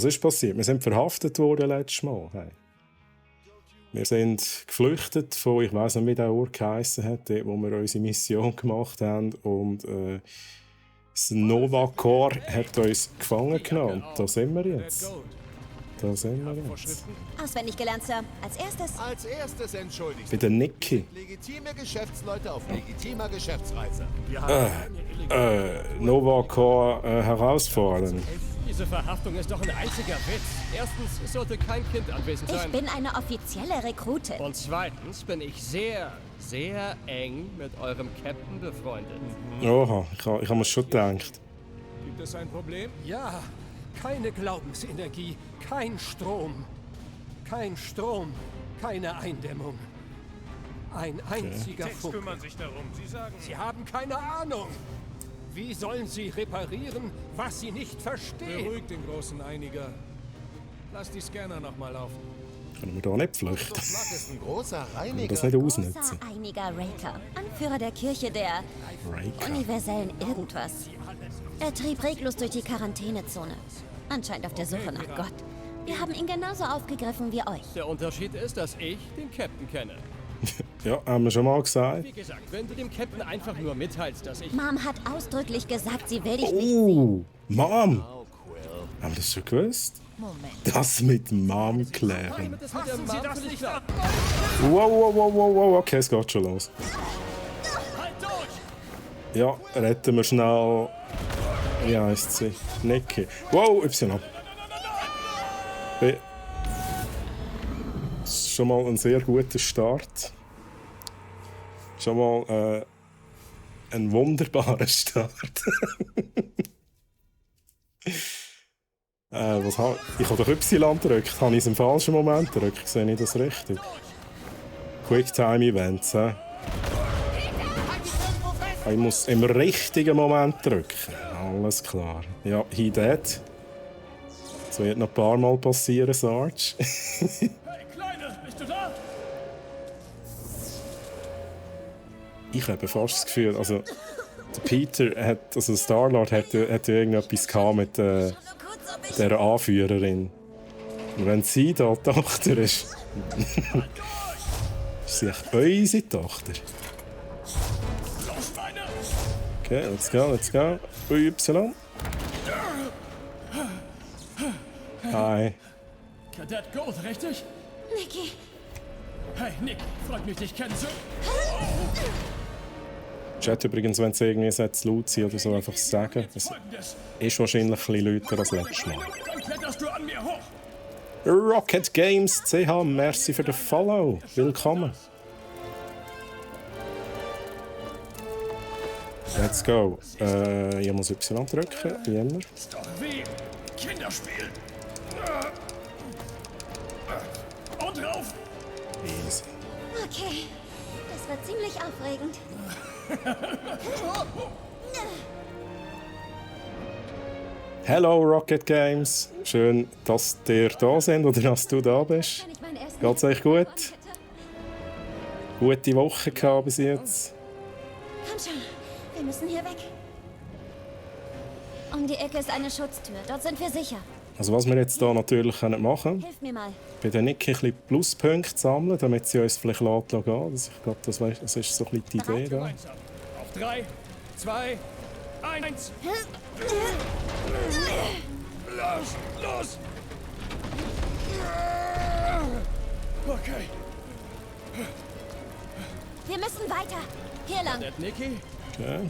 Was ist passiert? Wir sind verhaftet worden letztes Mal. Hey. Wir sind geflüchtet von, ich weiss nicht, wie der Ort geheissen hat, dort, wo wir unsere Mission gemacht haben. Und das Nova Corps hat uns gefangen genommen. Da sind wir jetzt. Da sind wir jetzt. Auswendig gelernt, Sir. Als erstes entschuldigt. Bei der Niki. Legitime Geschäftsleute auf legitimer Geschäftsreise. Nova Corps herausfordern. Diese Verhaftung ist doch ein einziger Witz. Erstens, es sollte kein Kind anwesend Ich sein. bin eine offizielle Rekrutin. Und zweitens bin ich sehr, sehr eng mit eurem Captain befreundet. Oha, ich habe mir schon gedacht. Gibt es ein Problem? Ja, keine Glaubensenergie, kein Strom. Kein Strom, keine Eindämmung. Ein einziger Funke. kümmern sich darum. Sie sagen... Sie haben keine Ahnung. Wie sollen Sie reparieren, was Sie nicht verstehen? Beruhigt den großen Einiger. Lass die Scanner nochmal laufen. Können wir da nicht flüchten? Flack ist ein großer Können wir Reiniger. das nicht ausnutzen? Großer einiger Raker. Anführer der Kirche der Raker. universellen Irgendwas. Er trieb reglos durch die Quarantänezone. Anscheinend auf der Suche nach Gott. Wir haben ihn genauso aufgegriffen wie euch. Der Unterschied ist, dass ich den Captain kenne. Ja, haben wir schon mal gesagt. Wie gesagt, wenn du dem Captain einfach nur mitteilst, dass ich... Mom hat ausdrücklich gesagt, sie will dich nicht sehen. Mom! Oh, Quill. Haben wir das schon gewusst? Moment. Das mit Mom klären. Das mit der Mom das völlig nicht klar. Wow. Okay, es geht schon los. Halt durch! Ja, retten wir schnell. Wie heisst sie? Niki. Wow, Y. Das ist schon mal ein sehr guter Start. Schon mal ein wunderbarer Start. Ich habe doch Y gedrückt. Habe ich es im falschen Moment gedrückt? Sehe ich das richtig? Quicktime-Events. Ich muss im richtigen Moment drücken. Alles klar. Ja, he dead. Das wird noch ein paar Mal passieren, Sarge. Hey, Kleine, bist du da? Ich habe fast das Gefühl, also der Peter hat, also Star-Lord hat irgendetwas gehabt mit dieser Anführerin. Und wenn sie da die Tochter ist, ist sie echt unsere Tochter. Okay, let's go. Y. Hi. Kadett Gold, richtig? Niki, Hey, Nick, freut mich, dich kennenzulernen. Chat übrigens, wenn es irgendwie zu laut sein oder so, einfach sagen. Es Folgendes. ist wahrscheinlich ein bisschen lauter als letztes Mal. Dann kletterst du an mir hoch. Rocket Games CH, merci für den Follow. Willkommen. Let's go. Ich muss Y drücken, wie immer. Ist doch wie Kinderspiel. Und drauf. Easy. okay. Das wird ziemlich aufregend. Hello Rocket Games. Schön, dass ihr da sind oder dass du da bist. Wenn ich meinen ersten Geht's euch gut? gewonnen hätte. Gute Woche gehabt bis jetzt. Komm schon, wir müssen hier weg. Um die Ecke ist eine Schutztür. Dort sind wir sicher. Also was wir jetzt hier natürlich machen können, Hilf mir mal. bei der Niki ein bisschen Pluspunkte sammeln, damit sie uns vielleicht gehen lässt. Ich glaube, das ist so ein bisschen die Idee da. Gemeinsam. Auf 3, 2, 1. Los! Okay. Wir müssen weiter. Hier lang. Kadett Nicky? Okay.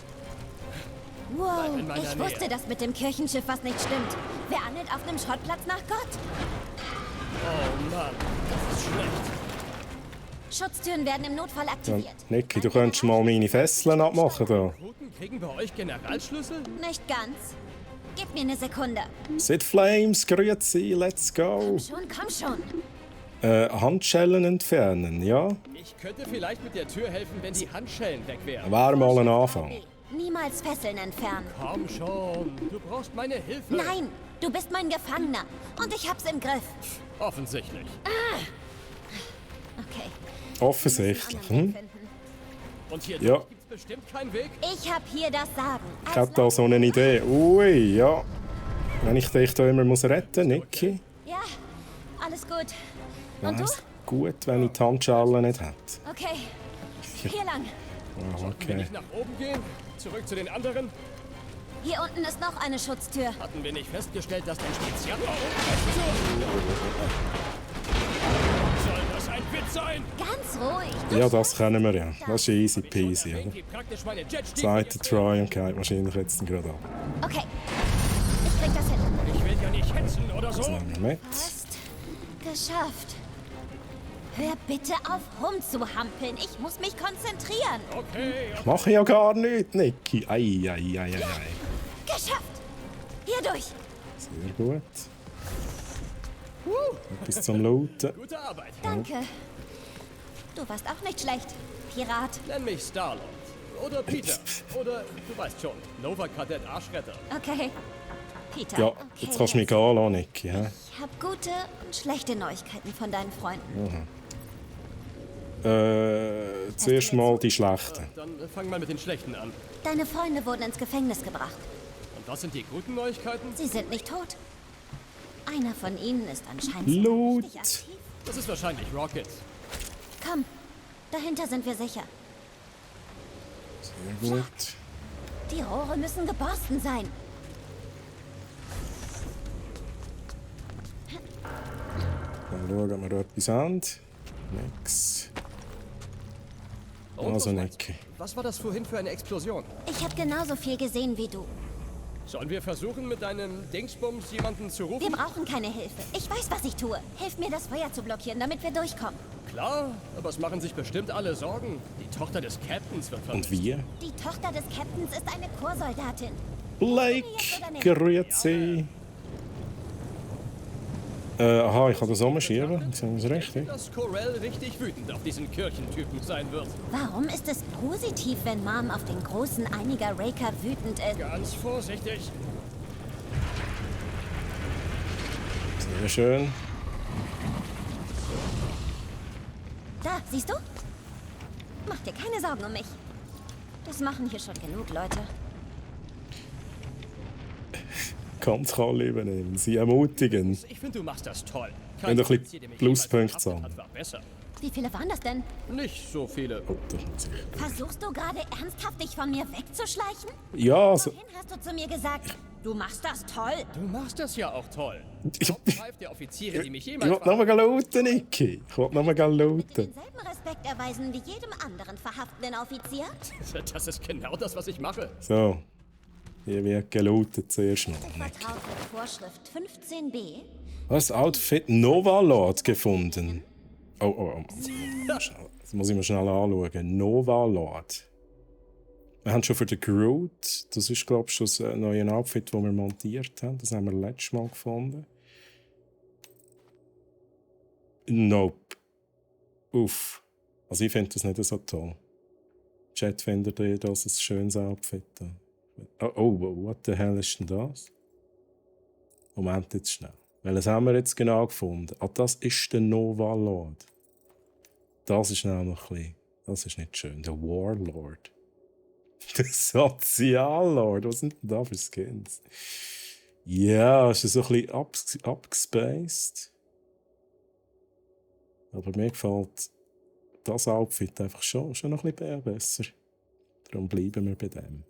Wow, in meiner ich Nähe. wusste, dass mit dem Kirchenschiff was nicht stimmt. Wer angelt auf einem Schrottplatz nach Gott? Oh Mann, das ist schlecht. Schutztüren werden im Notfall Ja, aktiviert. Niki, du könntest mal meine Fesseln abmachen da. Routen kriegen bei euch Generalschlüssel? Nicht ganz. Gib mir eine Sekunde. Sid Flames, grüezi, let's go. Komm schon. Handschellen entfernen, ja? Ich könnte vielleicht mit der Tür helfen, wenn die Handschellen weg wären. Wäre mal ein Anfang. Niemals Fesseln entfernen. Komm schon, du brauchst meine Hilfe. Nein, du bist mein Gefangener. Und ich hab's im Griff. Offensichtlich. Okay. Offensichtlich. Hm? Und hier Ja. gibt's bestimmt keinen Weg. Ich hab hier das Sagen. Ich habe da so eine Idee. Ui, ja. Wenn ich dich da immer muss retten muss, Niki, Ja, alles gut. Und wäre du? es gut, wenn ich die Handschale nicht hätte. Okay. Hier lang. Oh, Wir okay. nicht nach oben gehen? Zurück zu den anderen? Hier unten ist noch eine Schutztür. Hatten wir nicht festgestellt, dass dein Spezial... Soll das ein Witz sein? Ganz ruhig. Ja, das kennen wir ja. Das ist easy peasy, oder? Wie praktisch meine Jetstiefel Zweiter Try und geht wahrscheinlich jetzt gerade ab. Okay. Ich krieg das hin. Ich will ja nicht hetzen oder so. Nehmen wir mit. Fast geschafft. Hör bitte auf, rumzuhampeln. Ich muss mich konzentrieren. Okay, Mache ja gar nichts, Niki. Ei, ei, ei, ei, ei. Geschafft. Hier durch. Sehr gut. Bis zum Looten. gute Arbeit. Danke. Du warst auch nicht schlecht. Pirat. Nenn mich Star-Lord. Oder Peter. Oder, du weißt schon, Nova-Kadett Arschretter. Okay. Peter. Ja, Okay, jetzt kannst du mich gehen lassen, Niki. hä? Ich habe gute und schlechte Neuigkeiten von deinen Freunden. Zuerst mal die schlechten. Dann fang mal mit den Schlechten an. Deine Freunde wurden ins Gefängnis gebracht. Und was sind die guten Neuigkeiten? Sie sind nicht tot. Einer von ihnen ist anscheinend Loot. richtig aktiv. Das ist wahrscheinlich Rocket. Komm, dahinter sind wir sicher. Sehr gut. Die Rohre müssen geborsten sein. Dann schauen, ob wir etwas haben. Nix. Und Also, was meinst Niki. du? Was war das vorhin für eine Explosion? Ich habe genauso viel gesehen wie du. Sollen wir versuchen, mit deinem Dingsbums jemanden zu Wir rufen? brauchen keine Hilfe. Ich weiß, was ich tue. Hilf mir, das Feuer zu blockieren, damit wir durchkommen. Klar, aber es machen sich bestimmt alle Sorgen. Die Tochter des Captains wird Und vermisst. wir? Die Tochter des Captains ist eine Chorsoldatin. Blake, grüezi. Aha, ich kann das auch marschieren. Sehen Sie richtig? Dass Corell richtig wütend auf diesen Kirchentypen sein wird. Warum ist es positiv, wenn Mom auf den großen einiger Raker wütend ist? Ganz vorsichtig. Sehr schön. Da, siehst du? Mach dir keine Sorgen um mich. Das machen hier schon genug Leute. Ganz kalt übernehmen. Sie ermutigen. Ich finde, du machst das toll. Wenn du ein bisschen Offizier, der mich Pluspunkte jemals verhaftet sammeln. hat, war besser. Wie viele waren das denn? Nicht so viele. Oh, das ist sicher. Versuchst du gerade ernsthaft, dich von mir wegzuschleichen? Ja, also, Vorhin hast du zu mir gesagt, du machst das toll. Du machst das ja auch toll. ich Top 5 der Offiziere, die mich will jemals nochmal lauten, Niki. Ich will nochmal lauten. Denselben Respekt erweisen wie jedem anderen verhaftenden Offizier? Das ist genau das, was ich mache. So. Hier wird gelootet zuerst noch. Vertraut mit Vorschrift 15b. Was? Outfit Nova Lord gefunden. Oh. Das muss ich mir schnell anschauen. Nova Lord. Wir haben schon für den Groot, das ist glaube ich schon das neue Outfit, das wir montiert haben. Das haben wir letztes Mal gefunden. Nope. Uff. Also ich finde das nicht so toll. Chat findet ihr das ein schönes Outfit. Oh, what the hell ist denn das? Moment jetzt schnell. Welches haben wir jetzt genau gefunden? Ah, das ist der Nova Lord. Das ist nämlich ein bisschen... Das ist nicht schön. Der Warlord. Der Soziallord. Was sind denn da für Skins? Ja, ist so ein bisschen abgespaced. Aber mir gefällt das Outfit einfach schon noch ein bisschen besser. Darum bleiben wir bei dem.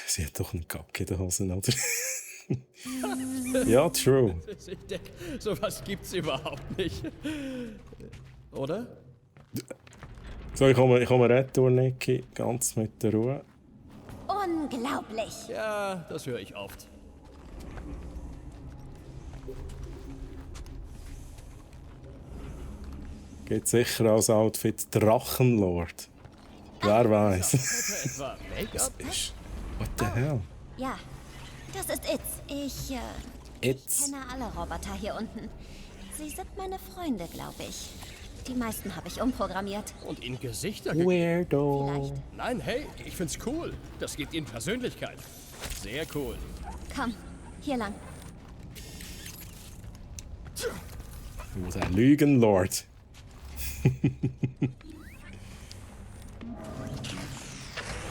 Sie hat doch einen Kack in der Hose, oder? Ja, true. Ich denke, sowas gibt's überhaupt nicht. Oder? So, ich komme retour, Niki. Ganz mit der Ruhe. Unglaublich. Ja, das höre ich oft. Geht sicher als Outfit Drachenlord. Wer weiß. Etwa Make-up? What the hell? Ja, das ist Itz. Ich It's. kenne alle Roboter hier unten. Sie sind meine Freunde, glaube ich. Die meisten habe ich umprogrammiert. Und in Gesichter Weirdo. Vielleicht. Nein, hey, ich find's cool. Das gibt ihnen Persönlichkeit. Sehr cool. Komm, hier lang.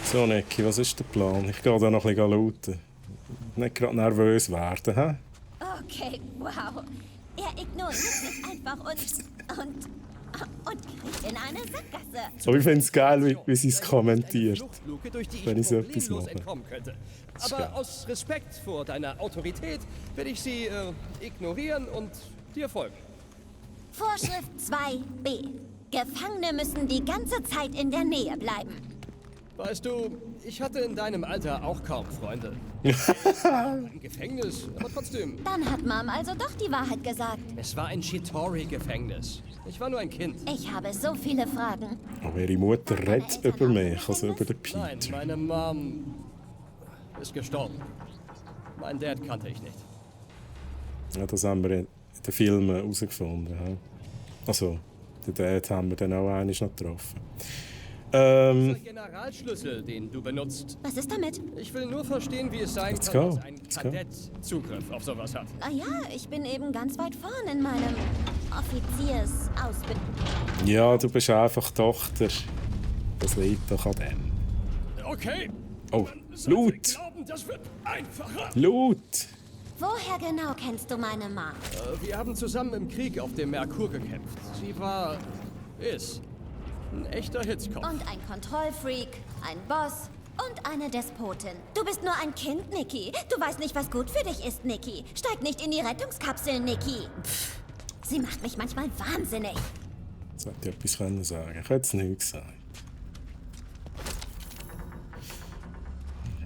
Der So, Neki, was ist der Plan? Ich gehe da noch ein bisschen lauten. Nicht gerade nervös werden, hä? Okay, wow. Er ignoriert mich einfach und kriegt in eine Sackgasse. Aber ich finde es geil, wie sie es Eine kommentiert. Fluchtluke, durch die wenn ich so etwas problemlos mache. entkommen könnte. ist Aber geil. aus Respekt vor deiner Autorität werde ich sie ignorieren und dir folgen. Vorschrift 2b. Gefangene müssen die ganze Zeit in der Nähe bleiben. Weißt du, ich hatte in deinem Alter auch kaum Freunde. Im Gefängnis, aber trotzdem. Dann hat Mom also doch die Wahrheit gesagt. Es war ein Shitori-Gefängnis. Ich war nur ein Kind. Ich habe so viele Fragen. Aber ihre Mutter redet über mich, also über den Nein, Peter. meine Mom ist gestorben. Meinen Dad kannte ich nicht. Ja, das haben wir in den Filmen herausgefunden. Ja. Also, den Dad haben wir dann auch einmal noch getroffen. Der Generalschlüssel, den du benutzt. Was ist damit? Ich will nur verstehen, wie es sein Let's kann, go. dass ein Let's go. Kadett Zugriff auf sowas hat. Naja, ich bin eben ganz weit vorn in meinem Offiziersausbildung. Ja, du bist einfach Tochter. Das liegt doch an dem. Okay. Oh, Man sollte laut! glauben, das wird einfacher. Laut! Woher genau kennst du meine Mom? Wir haben zusammen im Krieg auf dem Merkur gekämpft. Sie ist ein echter Hitzkopf. Und ein Kontrollfreak, ein Boss und eine Despotin. Du bist nur ein Kind, Nikki. Du weißt nicht, was gut für dich ist, Nikki. Steig nicht in die Rettungskapsel, Nikki. Pff, sie macht mich manchmal wahnsinnig. Jetzt hätte ich etwas können sagen. Ich hätte es nicht gesagt.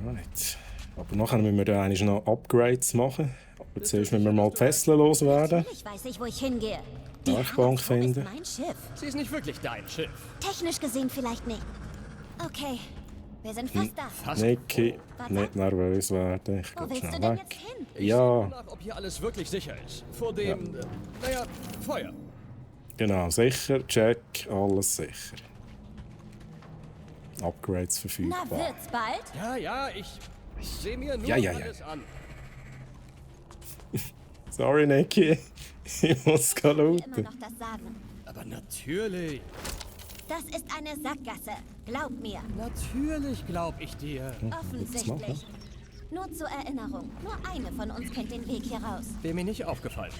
Right. Aber nachher müssen wir dann eigentlich noch Upgrades machen. Aber zuerst müssen wir mal die Fesseln loswerden. Natürlich weiß ich, wo ich hingehe. Die Werkbank Hannes finden. ist mein Schiff. Sie ist nicht wirklich dein Schiff. Technisch gesehen vielleicht nicht. Okay, wir sind fast da. Fast. Niki, nicht nervös werden. Ich Wo gehe willst du schnell denn weg. jetzt hin? Ich sehe Ja, nach, ob hier alles wirklich sicher ist. Vor dem, Feuer. genau. Sicher, check, alles sicher. Upgrades Na, verfügbar. wird's bald? Ja, ich sehe mir nur Ja. alles an. Sorry, Niki. Ich muss Ich will immer lauten. noch das sagen. Aber natürlich, Das ist eine Sackgasse. Glaub mir. natürlich glaube ich dir. Offensichtlich. Nur zur Erinnerung. Nur eine von uns kennt den Weg hier raus. Wäre mir nicht aufgefallen.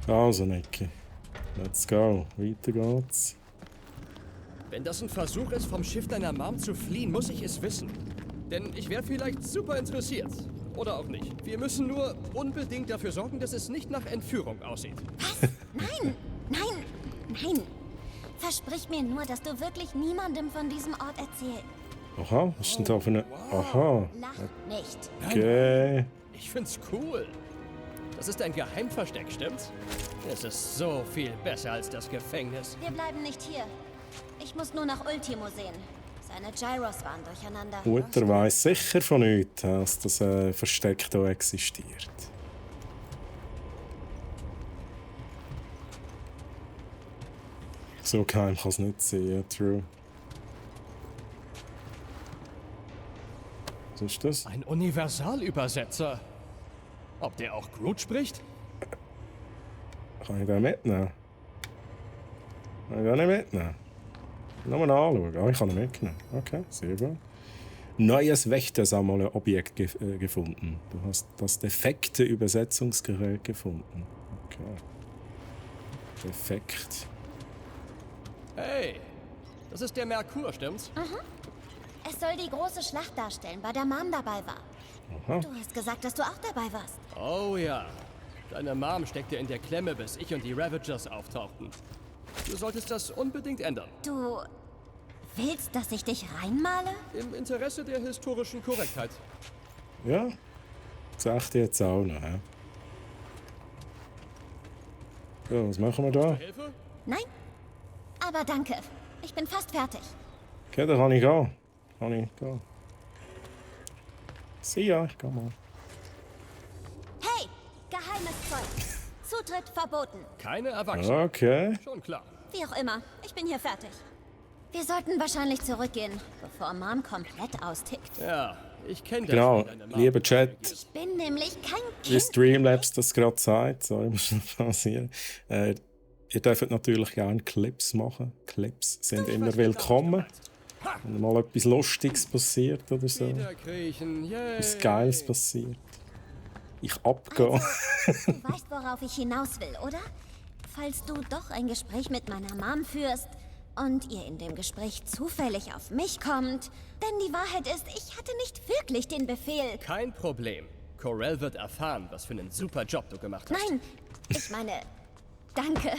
Also, Niki. Let's go. Weiter geht's. Wenn das ein Versuch ist, vom Schiff deiner Mom zu fliehen, muss ich es wissen. Denn ich wäre vielleicht super interessiert. Oder auch nicht. Wir müssen nur unbedingt dafür sorgen, dass es nicht nach Entführung aussieht. Nein. Versprich mir nur, dass du wirklich niemandem von diesem Ort erzählst. Aha, was ist denn da für eine... Aha, Lach nicht. okay. Ich find's cool. Das ist ein Geheimversteck, stimmt's? Es ist so viel besser als das Gefängnis. Wir bleiben nicht hier. Ich muss nur nach Ultimo sehen. Seine Gyros waren durcheinander. Mutter weiss sicher von nichts, dass das Versteck hier existiert. So geheim kann es nicht sein, ja, true. Was ist das? Ein Universalübersetzer. Ob der auch Groot spricht? Kann ich den mitnehmen? Kann ich den nicht mitnehmen? Nochmal anschauen. Ah, ich kann ihn mitnehmen. Okay, sehr gut. Neues Wächtersammler-Objekt gefunden. Du hast das defekte Übersetzungsgerät gefunden. Okay. Defekt. Hey, das ist der Merkur, stimmt's? Es soll die große Schlacht darstellen, bei der Mom dabei war. Aha. Du hast gesagt, dass du auch dabei warst. Oh ja. Deine Mom steckte in der Klemme, bis ich und die Ravagers auftauchten. Du solltest das unbedingt ändern. Du willst, dass ich dich reinmale? Im Interesse der historischen Korrektheit. Ja, sag ich dir jetzt auch noch. He? So, was machen wir da? Hilfe? Nein? Aber danke. Ich bin fast fertig. Okay, dann kann ich gehen. Kann ich gehen. See ya, ich geh mal. Hey, geheimes Zeug. Zutritt verboten. Keine Erwachsenen. Okay. Schon klar. Wie auch immer, ich bin hier fertig. Wir sollten wahrscheinlich zurückgehen, bevor Mom komplett austickt. Ja, ich kenne das. Genau, von deiner Mom. lieber Chat, Ich bin nämlich kein wie Kind. Streamlabs das gerade sagt, sorry, muss noch passieren. Ihr dürft natürlich gerne Clips machen. Clips sind immer willkommen. Wenn mal etwas Lustiges passiert oder so. Wieder kriechen, yay. Etwas Geiles passiert. Ich abgehe. Du weißt, worauf ich hinaus will, oder? Falls du doch ein Gespräch mit meiner Mom führst und ihr in dem Gespräch zufällig auf mich kommt, denn die Wahrheit ist, ich hatte nicht wirklich den Befehl. Kein Problem. Corell wird erfahren, was für einen super Job du gemacht hast. Nein, ich meine, danke.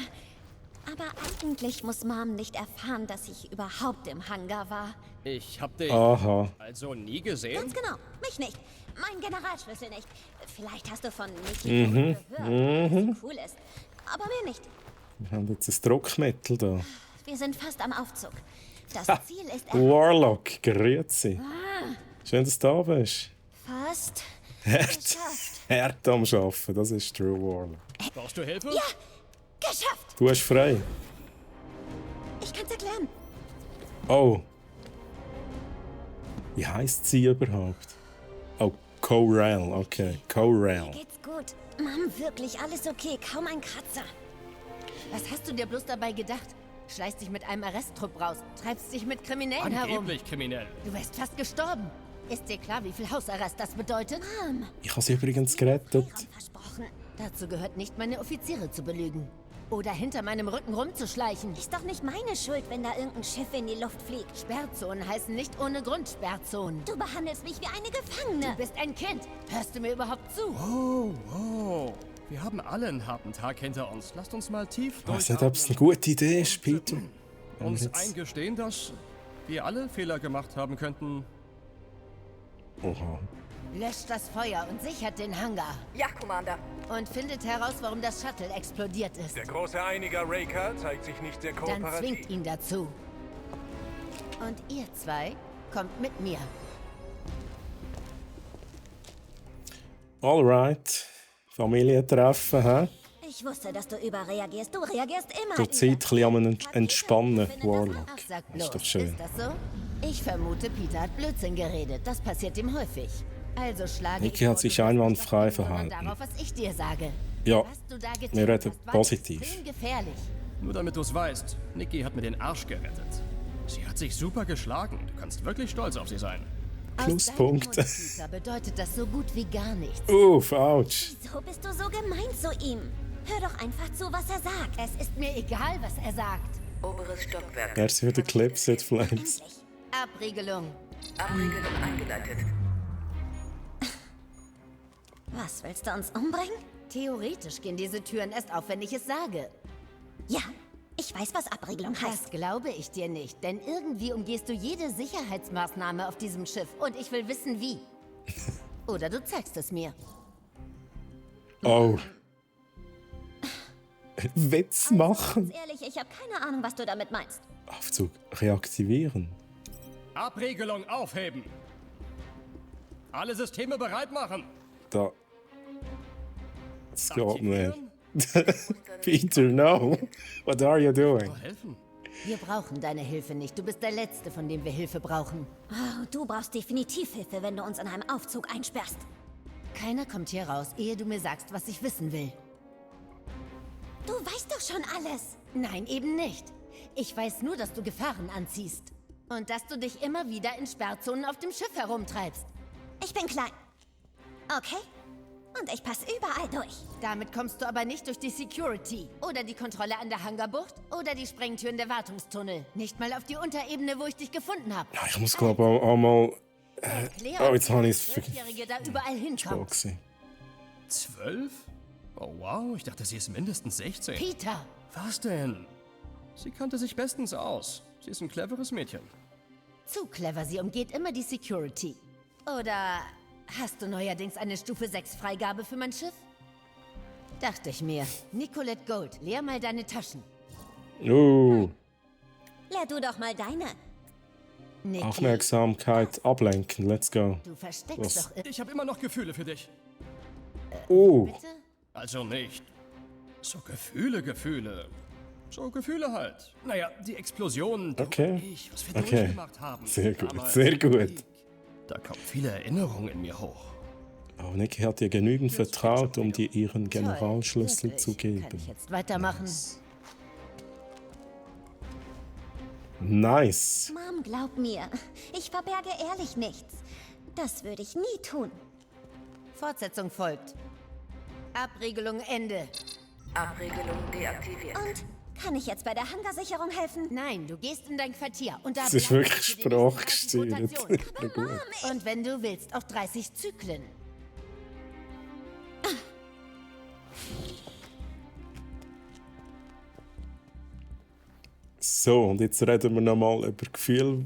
Aber eigentlich muss Mom nicht erfahren, dass ich überhaupt im Hangar war. Ich hab dich Aha. also nie gesehen? Ganz genau, mich nicht. Mein Generalschlüssel nicht. Vielleicht hast du von Nikki gehört, dass sie cool ist. Aber mir nicht. Wir haben jetzt ein Druckmittel da. Wir sind fast am Aufzug. Das Ziel ist Warlock, grüezi. Schön, dass du da bist. fast Hart, hart am Arbeiten, das ist True Warlock. Brauchst du Hilfe? Ja, geschafft. Du hast frei. Ich kann's erklären. Oh. Wie heisst sie überhaupt? Oh, Corell, okay. Corell. Geht's gut? Mom, wirklich alles okay. Kaum ein Kratzer. Was hast du dir bloß dabei gedacht? Schleißt dich mit einem Arresttrupp raus, treibst dich mit Kriminellen herum. Angeblich kriminell. Du wärst fast gestorben. Ist dir klar, wie viel Hausarrest das bedeutet? Mom, Ich habe sie übrigens gerettet. Freiraum versprochen. Dazu gehört nicht, meine Offiziere zu belügen. Oder hinter meinem Rücken rumzuschleichen. Ist doch nicht meine Schuld, wenn da irgendein Schiff in die Luft fliegt. Sperrzonen heißen nicht ohne Grund Sperrzonen. Du behandelst mich wie eine Gefangene. Du bist ein Kind. Hörst du mir überhaupt zu? Oh. Wir haben alle einen harten Tag hinter uns. Lasst uns mal tief Ich weiß nicht, ob es eine gute Idee ist, Peter. Wenn uns wir jetzt... eingestehen, dass wir alle Fehler gemacht haben könnten. Oha. Löscht das Feuer und sichert den Hangar. Ja, Commander. Und findet heraus, warum das Shuttle explodiert ist. Der große Einiger Raker zeigt sich nicht sehr Dann kooperativ. zwingt ihn dazu. Und ihr zwei kommt mit mir. Alright. Familientreffen, hä? Ich wusste, dass du überreagierst. Du reagierst immer Du Zeit ein bisschen am Entspannen, Ich finde das Warlock. Ach, sag Das bloß, ist doch schön. ist das so? Ich vermute, Peter hat Blödsinn geredet. Das passiert ihm häufig. Also schlage Niki ich hat vor, sich du hörst einwandfrei nicht auf ihn, sondern verhalten. darauf, was ich dir sage. Ja, Was du da getan wir reden hast, war positiv. extrem gefährlich. Nur damit du es weißt, Nikki hat mir den Arsch gerettet. Sie hat sich super geschlagen. Du kannst wirklich stolz auf sie sein. Pluspunkte. Aus deinem Mund, Peter, bedeutet das so gut wie gar nichts. Uff, ouch. Wieso bist du so gemein zu ihm? Hör doch einfach zu, was er sagt. Es ist mir egal, was er sagt. Oberes Stockwerk. Merci für den Clip, Sid Flames. Endlich. Abriegelung. Abriegelung eingeleitet. Was, willst du uns umbringen? Theoretisch gehen diese Türen erst auf, wenn ich es sage. Ja, ich weiß, was Abriegelung heißt. Das glaube ich dir nicht, denn irgendwie umgehst du jede Sicherheitsmaßnahme auf diesem Schiff und ich will wissen, wie. Oder du zeigst es mir. Oh. Witz machen. Ganz ehrlich, ich habe keine Ahnung, was du damit meinst. Aufzug reaktivieren. Abriegelung aufheben. Alle Systeme bereit machen. Da. Das geht nicht. Aktivieren. Peter, no. What are you doing? Helfen. Wir brauchen deine Hilfe nicht. Du bist der Letzte, von dem wir Hilfe brauchen. Oh, du brauchst definitiv Hilfe, wenn du uns in einem Aufzug einsperrst. Keiner kommt hier raus, ehe du mir sagst, was ich wissen will. Du weißt doch schon alles. Nein, eben nicht. Ich weiß nur, dass du Gefahren anziehst. Und dass du dich immer wieder in Sperrzonen auf dem Schiff herumtreibst. Ich bin klein. Okay? Und ich passe überall durch. Damit kommst du aber nicht durch die Security. Oder die Kontrolle an der Hangarbucht. Oder die Sprengtüren der Wartungstunnel. Nicht mal auf die Unterebene, wo ich dich gefunden habe. Ja, ich muss glaube ich auch mal... Oh, jetzt habe ich es Zwölfjährige da überall hinkommt. vergessen. 12? Oh wow, ich dachte, sie ist mindestens 16. Peter! Was denn? Sie kannte sich bestens aus. Sie ist ein cleveres Mädchen. Zu clever, sie umgeht immer die Security. Oder hast du neuerdings eine Stufe 6 Freigabe für mein Schiff? Dachte ich mir. Nicolette Gold, leer mal deine Taschen. Oh, Lehr du doch mal deine. Nikki, Aufmerksamkeit ablenken. Let's go. du versteckst Was? doch... Ich habe immer noch Gefühle für dich. Oh, Bitte? Also nicht. So Gefühle. So Gefühle halt. Naja, die Explosion, du Okay. und ich, was wir Okay. durchgemacht haben. Sehr gut, Damals sehr im gut. Krieg. Da kommen viele Erinnerungen in mir hoch. oh, Niki hat ihr genügend vertraut, um dir ihren Toll, Generalschlüssel wirklich. zu Kann geben. ich jetzt weitermachen? Nice. Mom, glaub mir, ich verberge ehrlich nichts. Das würde ich nie tun. Fortsetzung folgt. Abriegelung Ende. Abriegelung deaktiviert. Und kann ich jetzt bei der Hangarsicherung helfen? Nein, du gehst in dein Quartier und da Das ist bleiben wirklich wir für die nächsten 30 sprachgesteuert. Rotationen. Gut. Und wenn du willst, auch 30 Zyklen. So, und jetzt reden wir nochmal über Gefühl.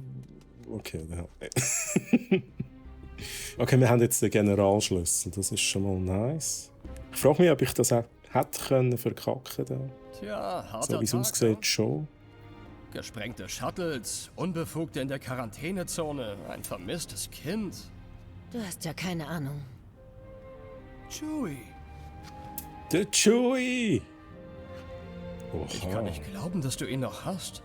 Okay, okay, wir haben jetzt den Generalschlüssel. Das ist schon mal nice. Ich frage mich, ob ich das auch hätte können verkacken können. Tja, harter So wie es Tag, aussieht, ne? schon. Gesprengte Shuttles, Unbefugte in der Quarantänezone, ein vermisstes Kind. Du hast ja keine Ahnung. Chewie, Der Chewie! ich kann nicht glauben, dass du ihn noch hast.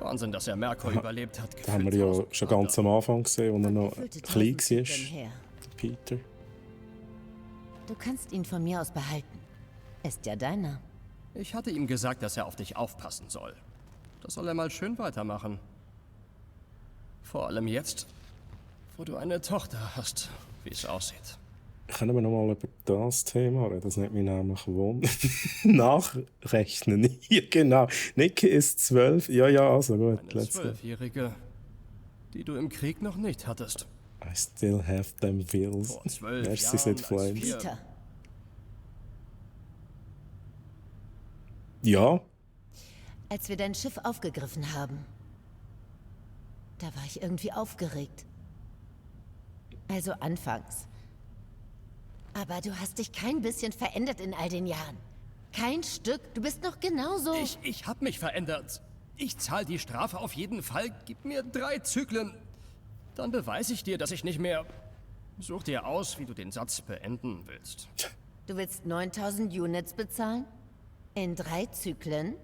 Wahnsinn, dass er Merkur überlebt hat. Das haben wir ja schon ganz am Anfang gesehen, als er noch Gefühlte klein 1000 Zyklen war. her. Peter. Du kannst ihn von mir aus behalten. Ist ja deiner. Ich hatte ihm gesagt, dass er auf dich aufpassen soll. Das soll er mal schön weitermachen. Vor allem jetzt, wo du eine Tochter hast, wie es aussieht. Können wir nochmal über das Thema reden? Das nennt mich nämlich Nachrechnen. Ja, genau. Niki ist 12. Ja, also gut. Eine Let's go. 12-Jährige, die du im Krieg noch nicht hattest. I still have them bills. Vor 12 Merci, Jahren Sid als Flames. wir- Peter, Ja, als wir dein Schiff aufgegriffen haben, da war ich irgendwie aufgeregt. Also anfangs. Aber du hast dich kein bisschen verändert in all den Jahren. Kein Stück. Du bist noch genauso. Ich hab mich verändert. Ich zahl die Strafe auf jeden Fall. Gib mir 3 Zyklen. Dann beweise ich dir, dass ich nicht mehr... Such dir aus, wie du den Satz beenden willst. Du willst 9000 Units bezahlen? In 3 Zyklen?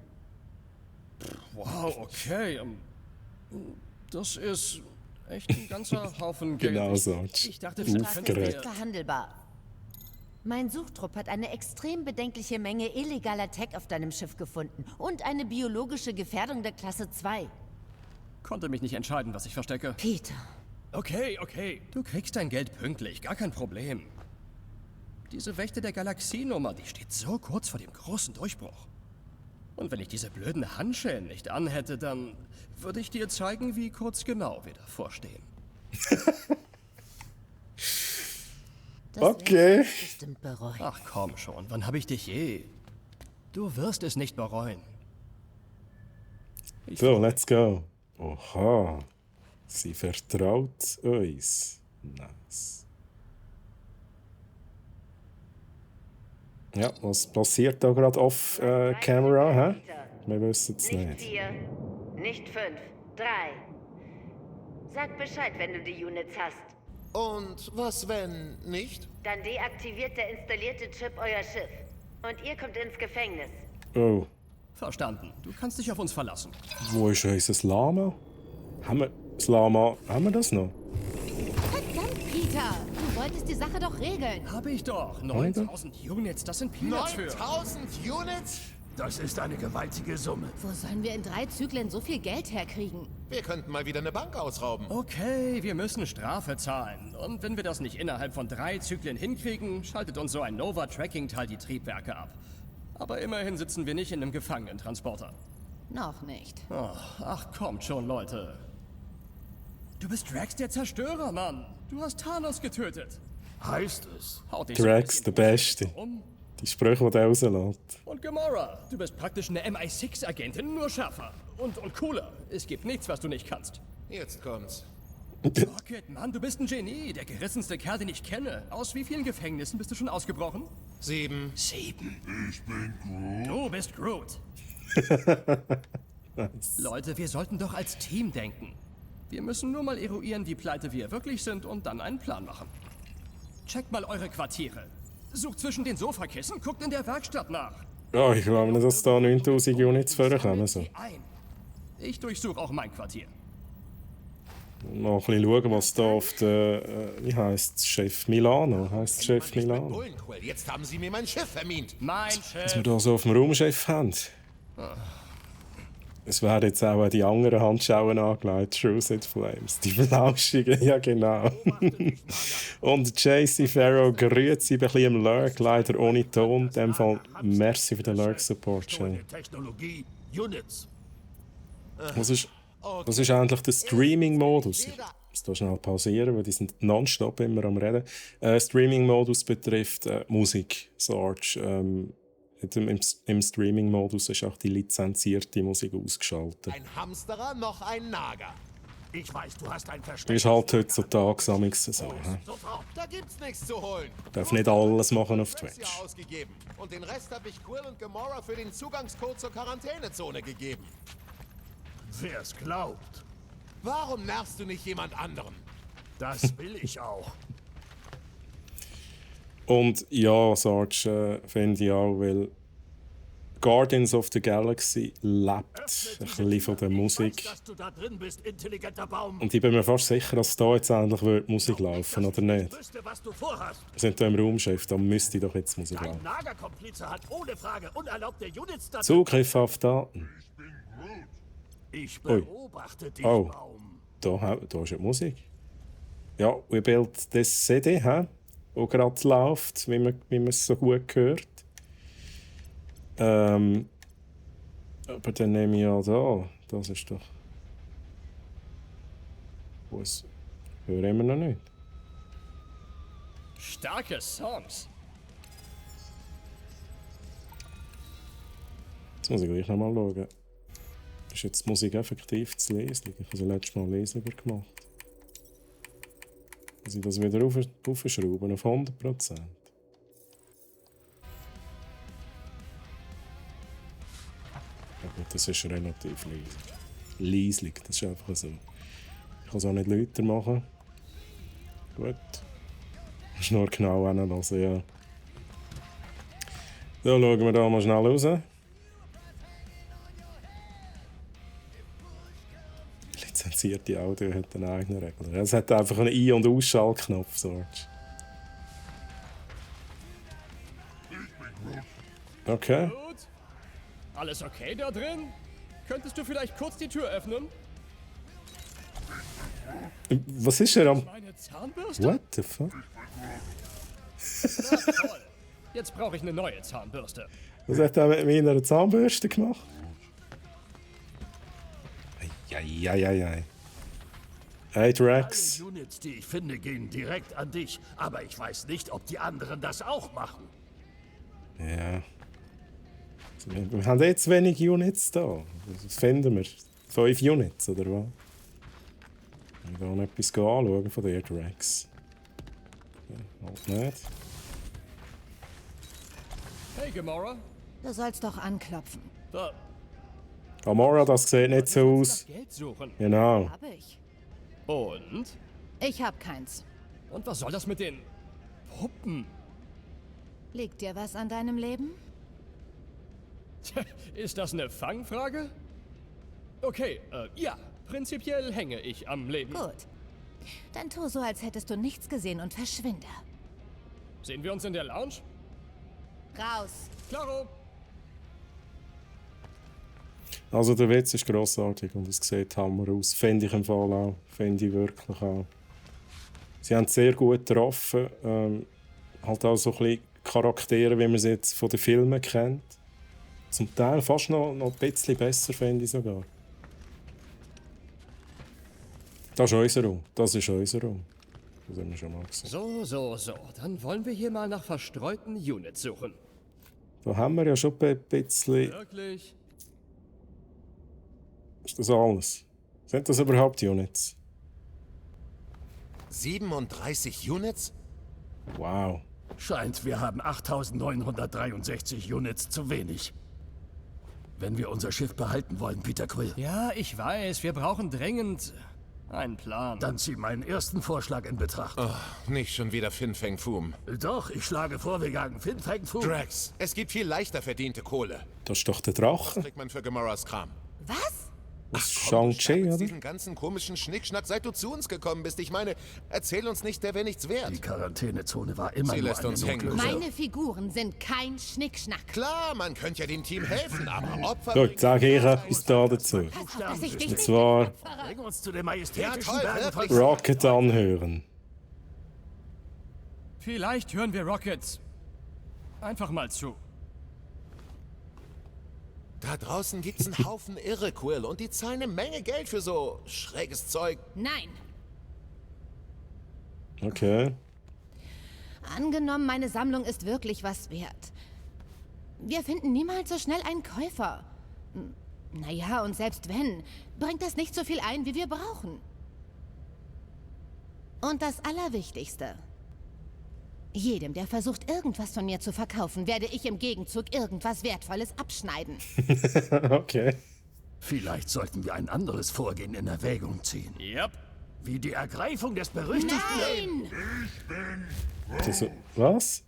Wow, okay. Das ist echt ein ganzer Haufen Geld. Genau so. Ich dachte, Aufgeregt. vielleicht Das könnten ist wir... verhandelbar. Mein Suchtrupp hat eine extrem bedenkliche Menge illegaler Tech auf deinem Schiff gefunden und eine biologische Gefährdung der Klasse 2. Konnte mich nicht entscheiden, was ich verstecke. Peter, Okay. Du kriegst dein Geld pünktlich, gar kein Problem. Diese Wächter der Galaxienummer, die steht so kurz vor dem großen Durchbruch. Und wenn ich diese blöden Handschellen nicht anhätte, dann würde ich dir zeigen, wie kurz genau wir davor stehen. das Okay. wirst du bestimmt bereuen. Ach komm schon, wann habe ich dich je? Du wirst es nicht bereuen. so, let's go. Oha. Sie vertraut uns. Nice. Ja, was passiert da gerade off-camera? Hä? Wir wissen es Nicht nicht. 4, nicht 5, 3. Sag Bescheid, wenn du die Units hast. Und was, wenn nicht? Dann deaktiviert der installierte Chip euer Schiff. Und ihr kommt ins Gefängnis. Oh, Verstanden. Du kannst dich auf uns verlassen. wo ist unser Lama? Haben wir das Lama? Haben wir das noch? Verdammt, Peter! Du wolltest die Sache doch regeln. Habe ich doch. 9000 Units, das sind Peanuts für. 9000 Units? Das ist eine gewaltige Summe. Wo sollen wir in 3 Zyklen so viel Geld herkriegen? Wir könnten mal wieder eine Bank ausrauben. Okay, wir müssen Strafe zahlen. Und wenn wir das nicht innerhalb von 3 Zyklen hinkriegen, schaltet uns so ein Nova-Tracking-Teil die Triebwerke ab. Aber immerhin sitzen wir nicht in einem Gefangenentransporter. Noch nicht. Oh, ach, kommt schon, Leute. Du bist Drax der Zerstörer, Mann. Du hast Thanos getötet. Heißt es. Haut dich Drax, so ein der bisschen Beste. um. Die Sprüche, die er rauslässt. Und Gamora, du bist praktisch eine MI6-Agentin, nur schärfer. Und cooler. Es gibt nichts, was du nicht kannst. Jetzt kommt's. Rocket, Mann, du bist ein Genie. Der gerissenste Kerl, den ich kenne. Aus wie vielen Gefängnissen bist du schon ausgebrochen? 7. 7. Ich bin Groot. Du bist Groot. Leute, wir sollten doch als Team denken. Wir müssen nur mal eruieren, wie pleite wir wirklich sind und dann einen Plan machen. Checkt mal eure Quartiere. Sucht zwischen den Sofakissen, guckt in der Werkstatt nach. Ja, ich glaube nicht, dass da 9000 Units vorkommen. So. Sie ein. Ich durchsuche auch mein Quartier. Mal ein bisschen schauen, was da auf der, wie heisst es, Chef Milano? Heisst es Chef Milano? Bullenquell, jetzt haben sie mir mein Schiff vermint. Mein Was Chef. wir da so auf dem Raumchef haben. Es werden jetzt auch die anderen Handschauen angelegt, Truth in Flames. Die Flauschigen, ja genau. Und JC Farrow grüßt ein bisschen im Lurk, leider ohne Ton. In dem Fall merci für den Lurk-Support, Jay. Technologie, Units. Was ist eigentlich der Streaming-Modus? Ich muss da schnell pausieren, weil die sind nonstop immer am Reden. Streaming-Modus betrifft Musik. Sarge, im Streaming-Modus ist auch die lizenzierte Musik ausgeschaltet. Ein Hamsterer, noch ein Nager. Ich weiß, du hast ein Versteck. Ist halt heutzutage amigs so. He? Da gibt's nichts zu holen. Darf nicht alles machen auf Twitch. Twitch. Ausgegeben. Und den Rest habe ich Quill und Gamora für den Zugangscode zur Quarantänezone gegeben. Wer's glaubt. Warum nervst du nicht jemand anderen? Das will ich auch. Und ja, Sarge, finde ich auch, weil Guardians of the Galaxy lebt ein bisschen von der Musik. Dass du da drin bist, intelligenter Baum. Und ich bin mir fast sicher, dass da jetzt endlich wird Musik laufen, oder nicht? Ich wüsste, was du vorhast. Wir sind hier im Raumschiff, da müsste doch jetzt Musik Dein laufen. Nagerkomplize hat ohne Frage unerlaubte Units da. Zugriff auf Daten. Ich beobachte dich, Oh. Baum. Da ist ja die Musik. Ja, we built this CD, wo gerade läuft, wie man es so gut hört. Aber dann nehme ich ja da. Das ist doch. Was? Hören wir noch nicht. Starke Songs. Jetzt muss ich gleich noch mal schauen. Ist jetzt die Musik effektiv zu lesen? Ich habe sie letztes Mal lesender gemacht. Muss ich das wieder aufschrauben auf 100%? Ja gut, das ist relativ leislich. Das ist einfach so. Ich kann es auch nicht lauter machen. Gut. Musst nur genau hinhören, ja. So, schauen wir da mal schnell raus. Lizenzierte Audio hat einen eigenen Regler. Es hat einfach einen Ein- und Ausschaltknopf. Sarge. Okay. Gut. Alles okay da drin? Könntest du vielleicht kurz die Tür öffnen? Was ist er am... Meine Zahnbürste? What the fuck? Na toll. Jetzt brauche ich eine neue Zahnbürste. Was hat er mit meiner Zahnbürste gemacht? Eieieiei. Hey Drax. Alle Units, die ich finde, gehen direkt an dich. Aber ich weiß nicht, ob die anderen das auch machen. Ja. Wir haben jetzt wenig Units da. Was finden wir? 5 Units, oder was? Ich will noch etwas anschauen von dir, Drax. Ja, halt nicht. Hey, Gamora. Du sollst doch anklopfen. Da. Gamora, das sieht nicht so aus. Geld suchen. Genau. Hab ich. Und? Ich hab keins. Und was soll das mit den Puppen? Liegt dir was an deinem Leben? Ist das eine Fangfrage? Okay, ja. Prinzipiell hänge ich am Leben. Gut. Dann tu so, als hättest du nichts gesehen und verschwinde. Sehen wir uns in der Lounge? Raus. Klaro. Also der Witz ist grossartig und es sieht hammer aus. Finde ich im Fall auch. Finde ich wirklich auch. Sie haben es sehr gut getroffen. Halt auch so ein bisschen Charaktere, wie man sie jetzt von den Filmen kennt. Zum Teil fast noch ein bisschen besser, finde ich sogar. Das ist unser Raum. Das ist unser Raum. Das haben wir schon mal gesehen. So. Dann wollen wir hier mal nach verstreuten Units suchen. Da haben wir ja schon ein bisschen... Wirklich? Ist das alles? Sind das überhaupt Units? 37 Units? Wow. Scheint, wir haben 8.963 Units zu wenig. Wenn wir unser Schiff behalten wollen, Peter Quill, Ja, ich weiß. Wir brauchen dringend einen Plan. dann zieh meinen ersten Vorschlag in Betracht. Nicht schon wieder Fin Fang Foom. Doch, ich schlage vor, wir jagen Fin Fang Foom. Drax, es gibt viel leichter verdiente Kohle. Das ist doch der Drache. Kriegt man für Gamoras Kram. Was? Das ist Komm, du Shang-Chi, stapelst oder? diesen ganzen komischen Schnickschnack, seit du zu uns gekommen bist. Ich meine, erzähl uns nicht, der wäre nichts wert. Die Quarantänezone war immer Sie nur lässt eine uns hängen. Notlösung. Meine Figuren sind kein Schnickschnack. Klar, man könnte ja dem Team helfen, aber Opfer... Gut, sage ich etwas da dazu. Pass auf, dass ich dich Und nicht zwar Bring uns zu den Ja, majestätischen toll, Bergen von wirklich. Rocket anhören. Vielleicht hören wir Rocket einfach mal zu. Da draußen gibt's einen Haufen Irre, Quill, und die zahlen eine Menge Geld für so schräges Zeug. Nein. Okay. Angenommen, meine Sammlung ist wirklich was wert. Wir finden niemals so schnell einen Käufer. Naja, und selbst wenn, bringt das nicht so viel ein, wie wir brauchen. Und das Allerwichtigste. Jedem, der versucht, irgendwas von mir zu verkaufen, werde ich im Gegenzug irgendwas Wertvolles abschneiden. Okay. Vielleicht sollten wir ein anderes Vorgehen in Erwägung ziehen. Yep. Wie die Ergreifung des berüchtigten... Nein! Das, was?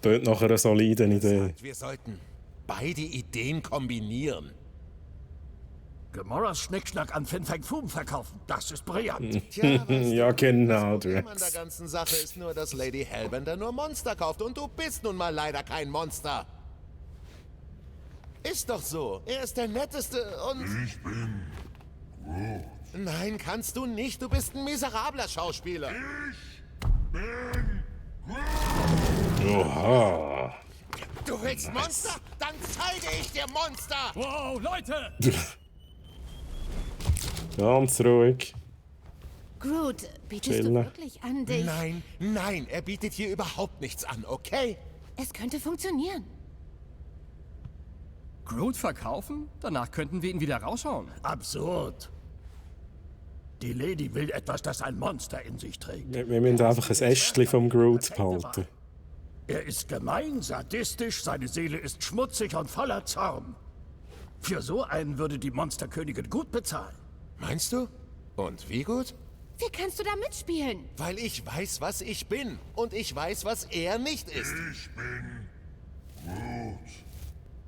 Tönt nach einer soliden Idee. Sagt, wir sollten beide Ideen kombinieren. Gamoras Schnickschnack an Fin Fang Foom verkaufen. Das ist brillant. Tja, weißt du, Ja, genau, das Problem an der Drax. ganzen Sache ist nur, dass Lady Hellbender nur Monster kauft und du bist nun mal leider kein Monster. Ist doch so. Er ist der Netteste und... Ich bin Groot. Nein, kannst du nicht. Du bist ein miserabler Schauspieler. Oha. Du willst Monster? Dann zeige ich dir Monster! Wow, Leute! Ganz ruhig. Groot, bietest Chillen. du wirklich an, dich... Nein, nein, er bietet hier überhaupt nichts an, okay? Es könnte funktionieren. Groot verkaufen? Danach könnten wir ihn wieder raushauen. Absurd. Die Lady will etwas, das ein Monster in sich trägt. Wir müssen einfach ein Ästchen vom Groot behalten. Er ist gemein, sadistisch, seine Seele ist schmutzig und voller Zorn. Für so einen würde die Monsterkönigin gut bezahlen. Meinst du? Und wie gut? Wie kannst du da mitspielen? Weil ich weiß, was ich bin. Und ich weiß, was er nicht ist.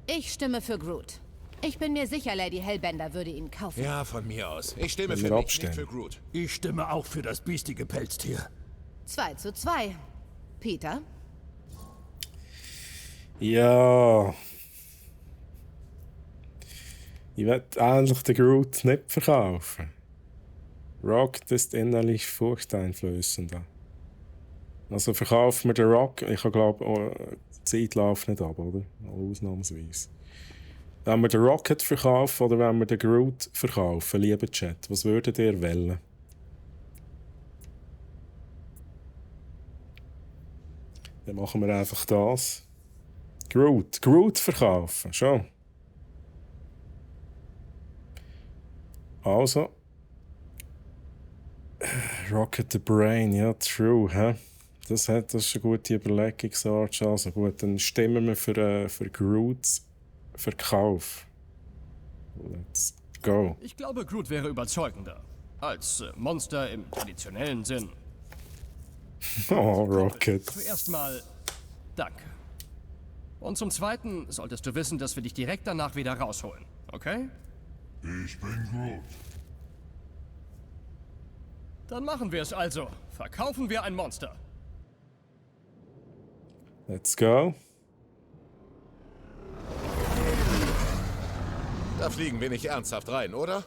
Ich stimme für Groot. Ich bin mir sicher, Lady Hellbender würde ihn kaufen. Ja, von mir aus. Ich stimme Wenn für wir mich, abstimmen. nicht für Groot. Ich stimme auch für das biestige Pelztier. 2:2. Peter? Ja. Ich will eigentlich den Groot nicht verkaufen. Rocket ist innerlich furchteinflößender. Also verkaufen wir den Rock. Ich glaube, die Zeit läuft nicht ab, oder? Ausnahmsweise. Wenn wir den Rocket verkaufen oder wenn wir den Groot verkaufen, lieber Chat, was würdet ihr wählen? Dann machen wir einfach das. Groot verkaufen, schon. Also. Rocket the Brain, ja, true, hä? Das ist eine gute Überlegung, Sarge. Also gut, dann stimmen wir für Groots Verkauf. Let's go. Ich glaube, Groot wäre überzeugender. Als Monster im traditionellen Sinn. Oh, Rocket. Zuerst mal, danke. Und zum Zweiten solltest du wissen, dass wir dich direkt danach wieder rausholen. Okay? Ich bin Groot. Dann machen wir es also. Verkaufen wir ein Monster. Let's go. Da fliegen wir nicht ernsthaft rein, oder?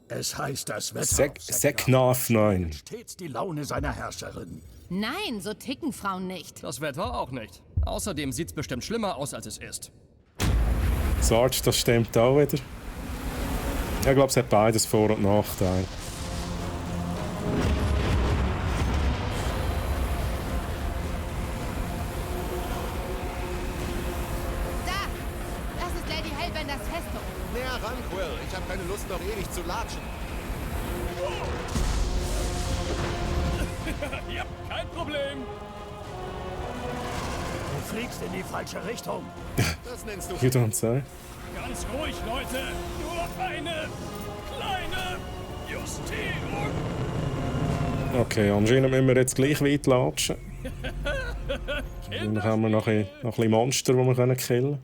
Es heißt, das Wetter Seknaf 9. stets die Laune seiner Herrscherin. Nein, so ticken Frauen nicht. Das Wetter auch nicht. Außerdem sieht's bestimmt schlimmer aus, als es ist. Sarge, das stimmt auch wieder. Ich glaube, es hat beides Vor- und Nachteile. Da! Das ist Lady Hellbenders Festung. Näher ran, Quill. Ich habe keine Lust, noch ewig zu latschen. Ja, kein Problem. Du fliegst in die falsche Richtung. Das nennst du... You don't say. Ganz ruhig, Leute. Nur eine kleine Justierung. Okay, anscheinend müssen wir jetzt gleich weit latschen. Dann haben wir noch ein bisschen Monster, die wir killen können.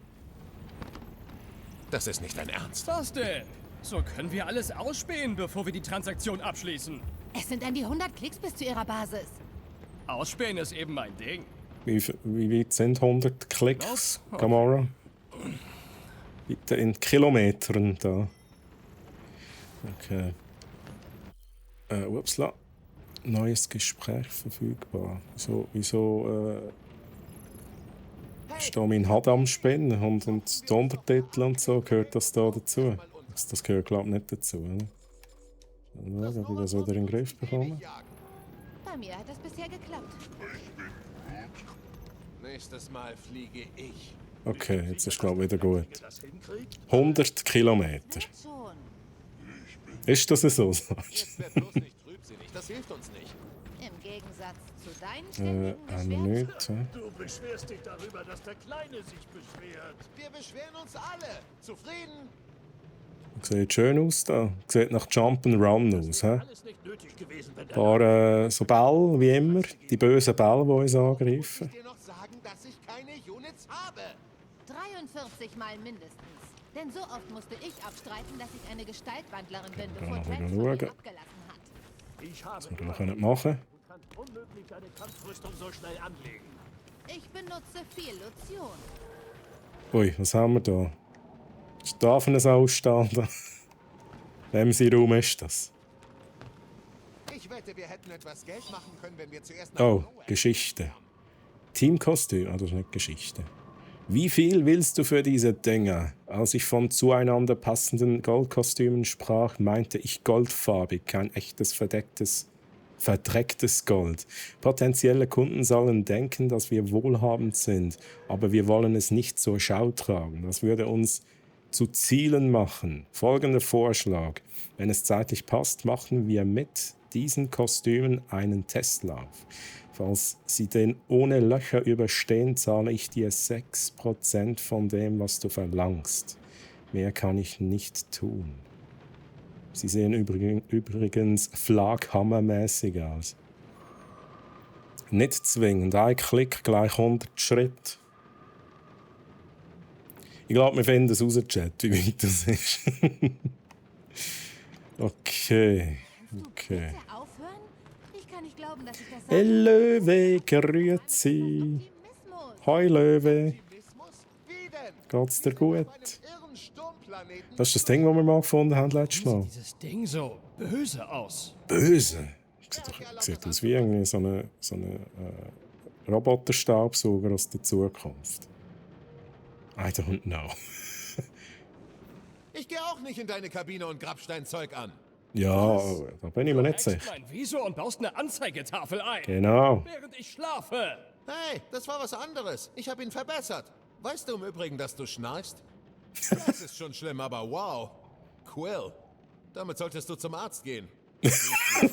Das ist nicht dein Ernst. Was denn? So können wir alles ausspähen, bevor wir die Transaktion abschließen. Es sind an die 100 Klicks bis zu ihrer Basis. Ausspähen ist eben mein Ding. Wie weit sind 100 Klicks, Gamora? Bitte in Kilometern da. Okay. Upsla. Neues Gespräch verfügbar. Wieso steht mein HUD am Spinnen und die Untertitel und so, gehört das da dazu? Das gehört, glaube ich, nicht dazu. Oder? Ob ich das wieder in den Griff bekomme? Bei mir hat das bisher geklappt. Nächstes Mal fliege ich. Okay, jetzt ist, glaube ich, wieder gut. 100 Kilometer. Schon. Ist das so? Jetzt werd bloß nicht trübsinnig, das hilft uns nicht. Im Gegensatz zu deinen ständigen Eine Beschwerden. Minute. Du beschwerst dich darüber, dass der Kleine sich beschwert. Wir beschweren uns alle. Zufrieden? Sieht schön aus da. Sieht nach Jump'n'Run aus. He? Alles nicht nötig gewesen, wenn der Paar so Bälle, wie immer. Die bösen Bälle, die uns angreifen. Ich dir noch sagen, dass ich keine Units habe. 43 Mal mindestens. Denn so oft musste ich abstreiten, dass ich eine Gestaltwandlerin bin, bevor mal Drax schauen. von mir abgelassen hat. Ich habe Was wir noch nicht machen. Du kannst unmöglich deine Kampfrüstung so schnell anlegen. Ich benutze viel Lotion. Ui, was haben wir da? Was darf ein Ausstanden? Wem sein Raum ist das? Ich wette, wir hätten etwas Geld machen können, wenn wir zuerst nach Oh, Nowhere Geschichte. Teamkostüm, das ist nicht Geschichte. Wie viel willst du für diese Dinger? Als ich von zueinander passenden Goldkostümen sprach, meinte ich goldfarbig, kein echtes verdrecktes Gold. Potenzielle Kunden sollen denken, dass wir wohlhabend sind, aber wir wollen es nicht zur Schau tragen. Das würde uns zu Zielen machen. Folgender Vorschlag. Wenn es zeitlich passt, machen wir mit diesen Kostümen einen Testlauf. Falls sie den ohne Löcher überstehen, zahle ich dir 6% von dem, was du verlangst. Mehr kann ich nicht tun. Sie sehen übrigens flakhammermäßig aus. Nicht zwingend. Ein Klick gleich 100 Schritt. Ich glaube, wir finden es raus, Chat, wie weit das ist. Okay. Bitte aufhören? Ich kann nicht glauben, dass ich das Hey sage. Löwe, grüezi. Optimismus. Hoi Löwe, Optimismus? Wie denn? geht's dir gut? Auf einem irren Sturmplaneten? Das ist das Ding, das wir mal gefunden haben letztes Mal. Dieses Ding so böse aus. Böse. Sieht aus wie irgendwie so eine Roboterstaubsauger aus der Zukunft. I don't know. Ich gehe auch nicht in deine Kabine und Grabsteinzeug an. Ja, da bin ich mir nicht Hackst sicher. mein Visor und baust eine Anzeigetafel ein. Genau. Während ich schlafe. Hey, das war was anderes. Ich habe ihn verbessert. Weißt du im Übrigen, dass du schnarchst? Das ist schon schlimm, aber wow. Quill, damit solltest du zum Arzt gehen.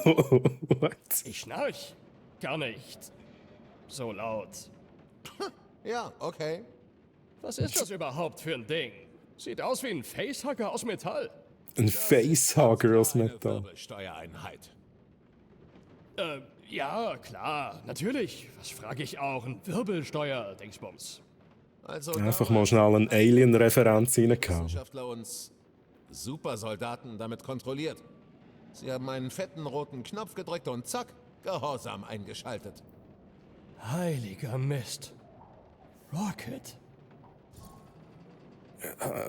What? Ich schnarch. Gar nicht. So laut. Ja, okay. Was ist das überhaupt für ein Ding? Sieht aus wie ein Facehugger aus Metall. Ein Facehugger aus Eine Metall. Wirbelsteuereinheit. Ja, klar, natürlich. Was frage ich auch? Ein Wirbelsteuer-Dingsbums. Also Einfach mal schnell eine Alien-Referenz reingehauen. Wissenschaftler uns Supersoldaten damit kontrolliert. Sie haben einen fetten roten Knopf gedrückt und zack, Gehorsam eingeschaltet. Heiliger Mist. Rocket.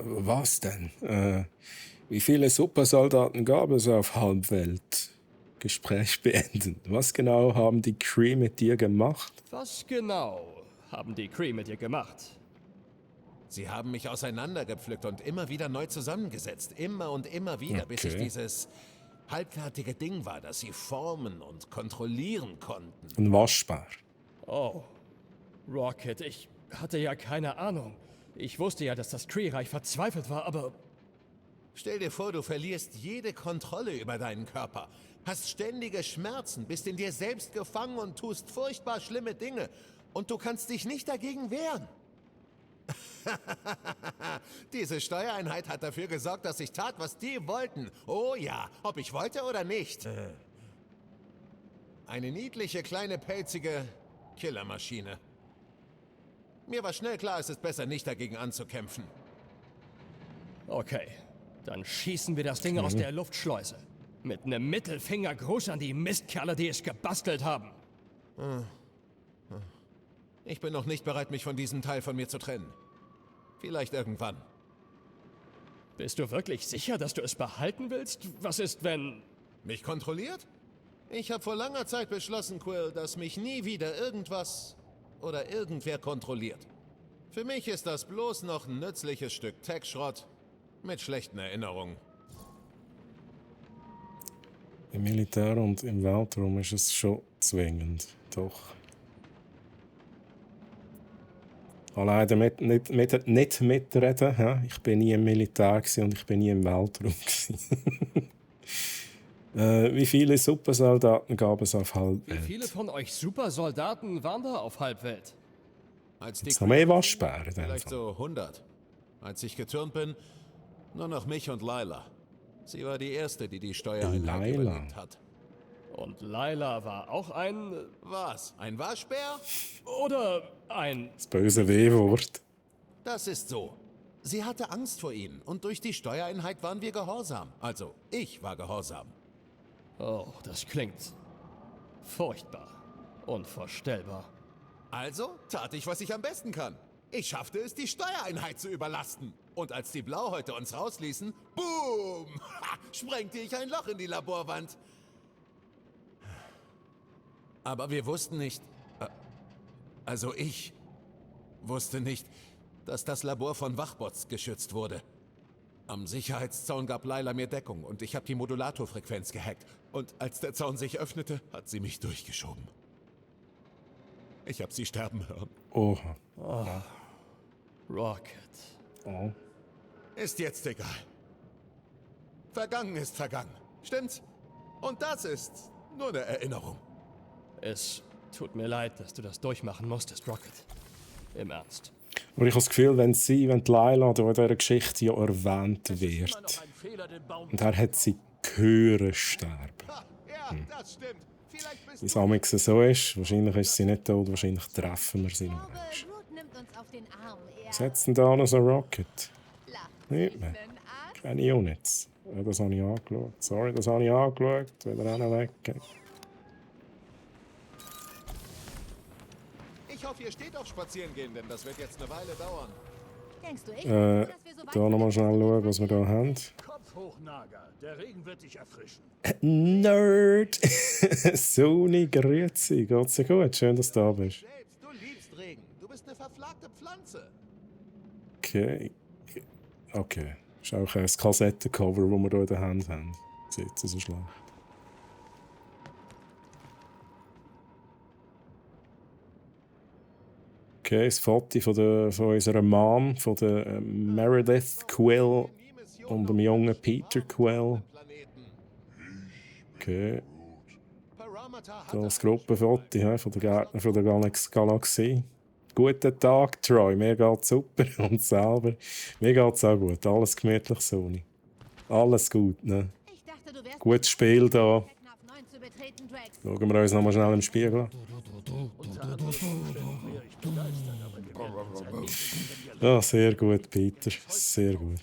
Was denn? Wie viele Supersoldaten gab es auf Halbwelt? Gespräch beenden. Was genau haben die Kree mit dir gemacht? Was genau haben die Kree mit dir gemacht? Sie haben mich auseinandergepflückt und immer wieder neu zusammengesetzt. Immer und immer wieder, bis ich Okay. dieses halbfertige Ding war, das sie formen und kontrollieren konnten. Ein Waschbär. Oh, Rocket, ich hatte ja keine Ahnung. Ich wusste ja, dass das Kree-Reich verzweifelt war, aber Stell dir vor, du verlierst jede Kontrolle über deinen Körper, hast ständige Schmerzen, bist in dir selbst gefangen und tust furchtbar schlimme Dinge. Und du kannst dich nicht dagegen wehren. Diese Steuereinheit hat dafür gesorgt, dass ich tat, was die wollten. Oh ja, ob ich wollte oder nicht. Eine niedliche, kleine, pelzige Killermaschine. Mir war schnell klar, es ist besser, nicht dagegen anzukämpfen. Okay, dann schießen wir das Ding aus der Luftschleuse. Mit einem Mittelfinger groß an die Mistkerle, die es gebastelt haben. Ich bin noch nicht bereit, mich von diesem Teil von mir zu trennen. Vielleicht irgendwann. Bist du wirklich sicher, dass du es behalten willst? Was ist, wenn... Mich kontrolliert? Ich habe vor langer Zeit beschlossen, Quill, dass mich nie wieder irgendwas oder irgendwer kontrolliert. Für mich ist das bloß noch ein nützliches Stück Tech-Schrott mit schlechten Erinnerungen. Im Militär und im Weltraum ist es schon zwingend, doch. Alleine nicht mitreden. Ja? Ich bin nie im Militär und ich bin nie im Weltraum. Wie viele Supersoldaten gab es auf Halbwelt? Wie viele von euch Supersoldaten waren da auf Halbwelt? Jetzt noch mehr Waschbären. Vielleicht so 100. Als ich getürmt bin, nur noch mich und Lila. Sie war die Erste, die die Steuereinheit überlebt hat. Und Lila war auch ein... Was? Ein Waschbär? Oder ein... Das böse W-Wort. Das ist so. Sie hatte Angst vor ihnen und durch die Steuereinheit waren wir gehorsam. Also, ich war gehorsam. Oh, das klingt furchtbar. Unvorstellbar. Also tat ich, was ich am besten kann. Ich schaffte es, die Steuereinheit zu überlasten. Und als die Blauhäute uns rausließen, boom, sprengte ich ein Loch in die Laborwand. Aber wir wussten nicht, also ich wusste nicht, dass das Labor von Wachbots geschützt wurde. Am Sicherheitszaun gab Lila mir Deckung und ich habe die Modulatorfrequenz gehackt. Und als der Zaun sich öffnete, hat sie mich durchgeschoben. Ich habe sie sterben hören. Oha. Oh. Rocket. Oh. Ist jetzt egal. Vergangen ist vergangen. Stimmt's? Und das ist nur eine Erinnerung. Es tut mir leid, dass du das durchmachen musstest, Rocket. Im Ernst. Aber ich habe das Gefühl, wenn Lila da in dieser Geschichte ja erwähnt wird, und er hat sie gehört sterben. Ja, das stimmt. Wie es amigs so ist, wahrscheinlich ist sie nicht tot, wahrscheinlich treffen wir sie noch einmal. Was hat denn da noch so Rocket? Nicht mehr. Keine Units. Ja, das habe ich angeschaut. Sorry, das habe ich angeschaut. Wieder einer weg. Ich hoffe, ihr steht auf Spazierengehen, denn das wird jetzt eine Weile dauern. Denkst du, Da nochmal schnell schauen, was wir da haben. Kopf hoch, Naga. Der Regen wird dich erfrischen. Nerd! Sony, grüezi. Geht's dir gut? Schön, dass du da bist. Du liebst Regen. Du bist eine verflagte Pflanze. Okay. Okay. Das ist auch ein Kassettencover, das wir hier in der Hand haben. Sieht so schlecht. Okay, das Foto von unserer Mom, von der Meredith Quill und dem jungen Peter Quill. Okay. Das Gruppenfoto von der Gärtner von der Galaxie. Guten Tag, Troy. Mir geht's super. Und selber. Mir geht's auch gut. Alles gemütlich, Sony. Alles gut, ne? Gutes Spiel da. Schauen wir uns noch mal schnell im Spiegel an. Ja, sehr gut, Peter. Sehr gut.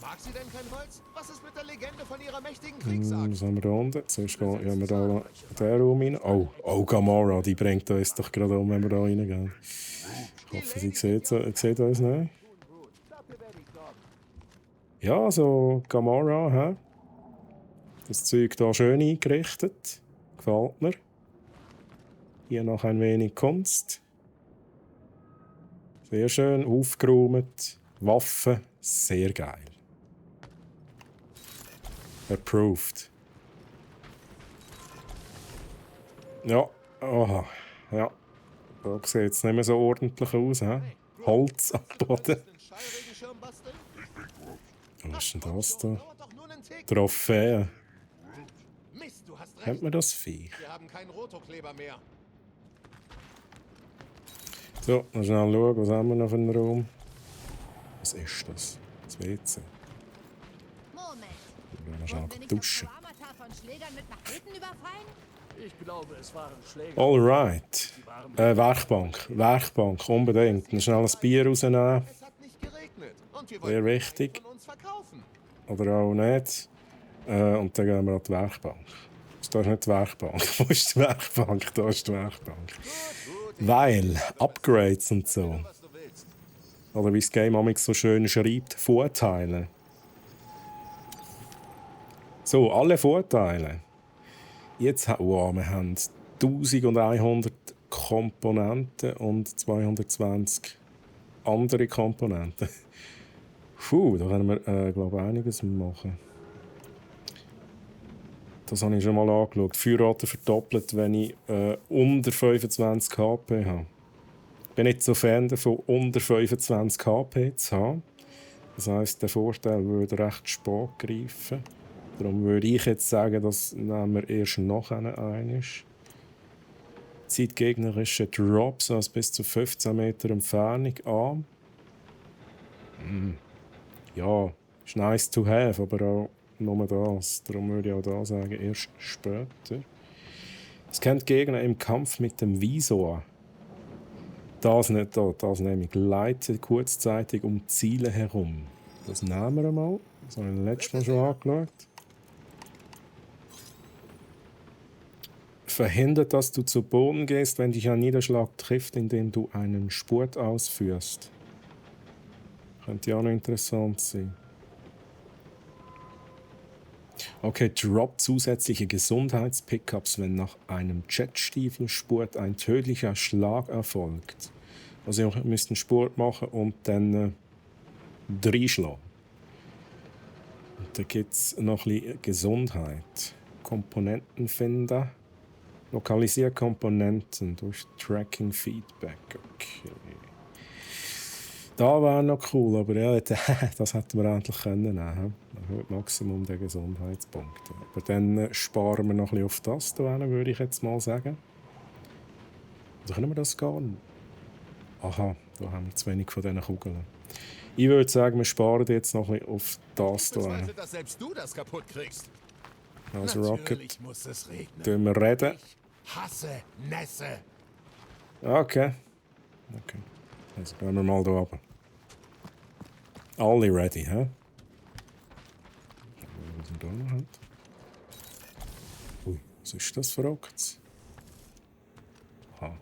Mag sie denn kein Holz? Was ist mit der Legende von ihrer mächtigen Kriegsachse? Was haben wir da unten? Zuerst gehen wir da in den Raum rein. Oh, Gamora, die bringt uns doch gerade um, wenn wir da reingehen. Ich hoffe, sie sieht uns nicht. Ja, so Gamora, hä? Das Zeug hier schön eingerichtet. Gefällt mir. Hier noch ein wenig Kunst. Sehr schön aufgeräumt. Waffen, sehr geil. Approved. Ja, aha. Ja. Da sieht es nicht mehr so ordentlich aus. He? Holz am Boden. Was ist denn das da? Trophäe. Kennt man das Vieh? Wir haben keinen Rotokleber mehr. So, mal schnell schauen, was haben wir noch für einen Raum? Was ist das? Das WC. Moment. Wir schnell duschen. Von Schlägern mit Macheten überfallen? Ich glaube, es waren Schläger. Alright. Werkbank, unbedingt. Dann schnell ein Bier rausnehmen. Es hat nicht geregnet. Und wir Sehr wollten wichtig. von uns verkaufen. Oder auch nicht. Und dann gehen wir an die Werkbank. Da ist nicht die Werkbank. Wo ist die Werkbank? Da ist die Werkbank. Weil Upgrades und so. Was du willst. Oder wie das Game Amix so schön schreibt, Vorteile. So, alle Vorteile. Jetzt wir haben 1100 Komponenten und 220 andere Komponenten. Puh, da können wir, glaube ich, einiges machen. Das habe ich schon mal angeschaut. Feuerrate verdoppelt, wenn ich unter 25 HP habe. Ich bin nicht so Fan davon, unter 25 HP zu haben. Das heisst, der Vorteil würde recht spät greifen. Darum würde ich jetzt sagen, das nehmen wir erst nachher ein. Zeitgegnerische Drops aus bis zu 15 Meter Entfernung an. Ja, ist nice to have, aber auch nur das. Darum würde ich auch da sagen, erst später. Es kennt Gegner im Kampf mit dem Visor. Das nicht da, das nämlich gleitet kurzzeitig um Ziele herum. Das nehmen wir mal. Das habe ich letztes Mal schon angeschaut. Verhindert, dass du zu Boden gehst, wenn dich ein Niederschlag trifft, indem du einen Spurt ausführst. Könnte ja auch noch interessant sein. Okay, drop zusätzliche Gesundheitspickups, wenn nach einem Jetstiefelspurt ein tödlicher Schlag erfolgt. Also ihr müsst einen Spurt machen und dann reinschlagen. Und da gibt es noch ein bisschen Gesundheit. Komponenten finden. Lokalisiere Komponenten durch Tracking Feedback. Okay. Da wäre noch cool, aber ja, das hätten wir endlich können nehmen. Maximum der Gesundheitspunkte. Aber dann sparen wir noch ein bisschen auf das, da würde ich jetzt mal sagen. Oder können wir das gar nicht? Aha, da haben wir zu wenig von diesen Kugeln. Ich würde sagen, wir sparen jetzt noch ein bisschen auf das da. Beispielsweise, dass selbst du das kaputt kriegst. Also Rocket, Natürlich muss es regnen. tun wir reden. Ich hasse Nässe. Okay. Also gehen wir mal hier runter. Alle ready, hä? Was wir da noch haben. Ui, was ist das verrückt? Aha.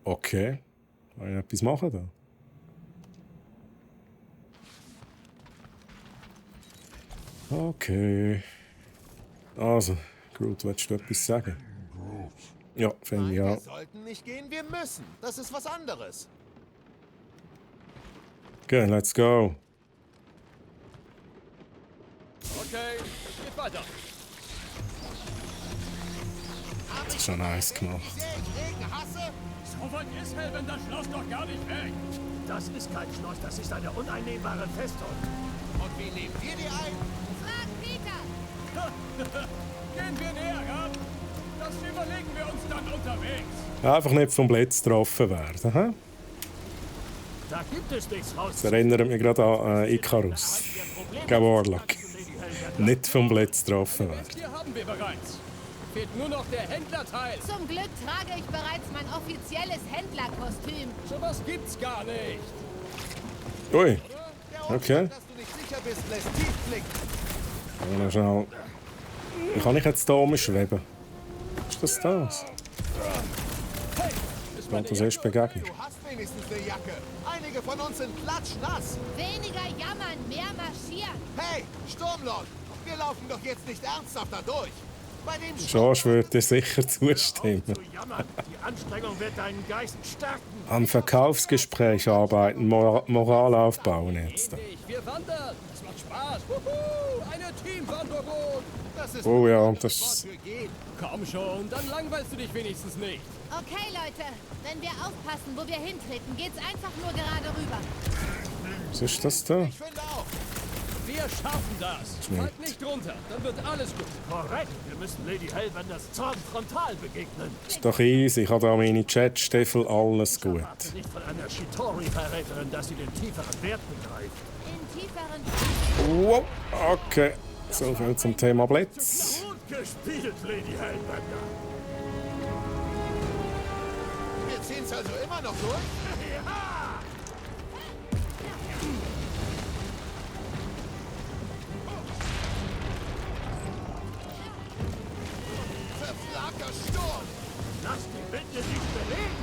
Okay. Kann ich etwas machen da? Okay. Also, Groot, willst du etwas sagen? Ja, finde ich Wir auch. sollten nicht gehen, wir müssen. Das ist was anderes. Okay, let's go. Okay, es geht weiter. Das ist schon nice gemacht. Wie sehr ich Regen hasse? So weit ist Helven das Schloss doch gar nicht weg. Das ist kein Schloss, das ist eine uneinnehmbare Festung. Und wie nehmen wir die ein? Frag Peter! Gehen wir näher ran. Das überlegen wir uns dann unterwegs. Einfach nicht vom Blitz getroffen werden. He? Da gibt es nichts raus. Das erinnert mich gerade an Icarus. Gegen Warlock. Nicht vom Blitz getroffen werden. Hier haben wir bereits. Fehlt nur noch der Händlerteil. Zum Glück trage ich bereits mein offizielles Händlerkostüm. Sowas gibt's gar nicht. Ui, Der Okay. Umstand, dass du nicht sicher bist, lässt tief blicken. ja, schnell. Wie kann ich jetzt hier umschweben? Ist das das? Ich wollte das erst begegnen. Du hast wenigstens eine Jacke. Einige von uns sind klatschnass. Weniger jammern, mehr marschieren. Hey, Sturmlord, wir laufen doch jetzt nicht ernsthaft da durch. Bei dem Josh würde dir sicher zustimmen. Zu jammern. Die Anstrengung wird deinen Geist stärken. Am Verkaufsgespräch arbeiten, Moral aufbauen jetzt. Wir wandern. Das macht Spaß. Wuhu, eine Teamwanderung. Das ist Oh ja, das das. für gehen. Komm schon, dann langweilst du dich wenigstens nicht. Okay, Leute, wenn wir aufpassen, wo wir hintreten, geht's einfach nur gerade rüber. Was ist das da? Ich finde auch. Wir schaffen das. Halt nicht runter, dann wird alles gut. Korrekt. Wir müssen Lady Hellwenders Zorn frontal begegnen. Ist doch easy, ich habe da meine Chatstiefel, alles gut. Erwarte nicht von einer Shitori-Verräterin, dass sie den tieferen Wert begreift. In tieferen... Wow, okay. So viel zum Thema Blitz. Gut gespielt, Lady Hellbender. Wir ziehen's also immer noch durch? Ja! Verflagter Sturm! Lass die Winde nicht bewegen!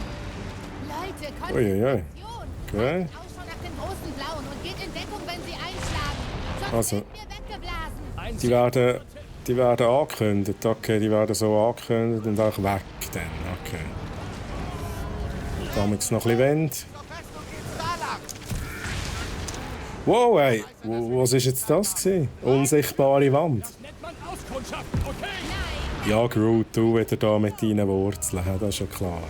Leute, Uiuiui. Konzentration! Okay. Ausschau nach den großen Blauen und geht in Deckung, wenn sie einschlagen. Sonst Also. sind wir weggeblasen. Die werden angekündigt. Okay, die werden so angekündigt und auch weg dann. Okay. Damals noch ein bisschen Wind. Wow, ey. Was war jetzt das gewesen? Unsichtbare Wand. Nennt man Auskundschaften, okay? Ja, Groot, du wieder da mit deinen Wurzeln. Das ist ja klar.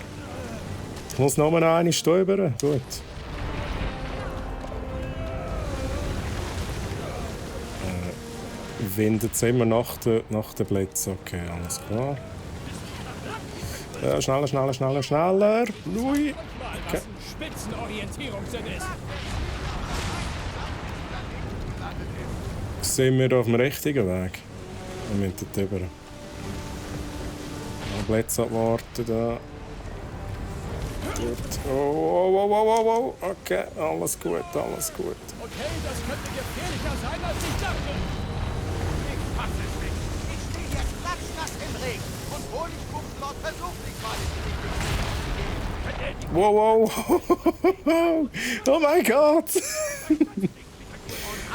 Ich muss noch mal eine stöbern. Gut. Windet es immer nach der Blitz. Okay, alles klar. Ja, schneller, schneller, schneller, schneller. Ui. Okay. Spitzenorientierungssinn ist. Sind wir auf dem richtigen Weg? Wir müssen dort rüber. Blitz abwarten da. Gut. Oh, oh, oh, oh, oh, oh. Okay, alles gut, alles gut. Okay, das könnte gefährlicher sein, als ich dachte. Ich fass es nicht. Ich stehe hier klatschnass im Regen und Honigkuchenlord versucht nicht mal in die Wow, wow. Oh mein Gott.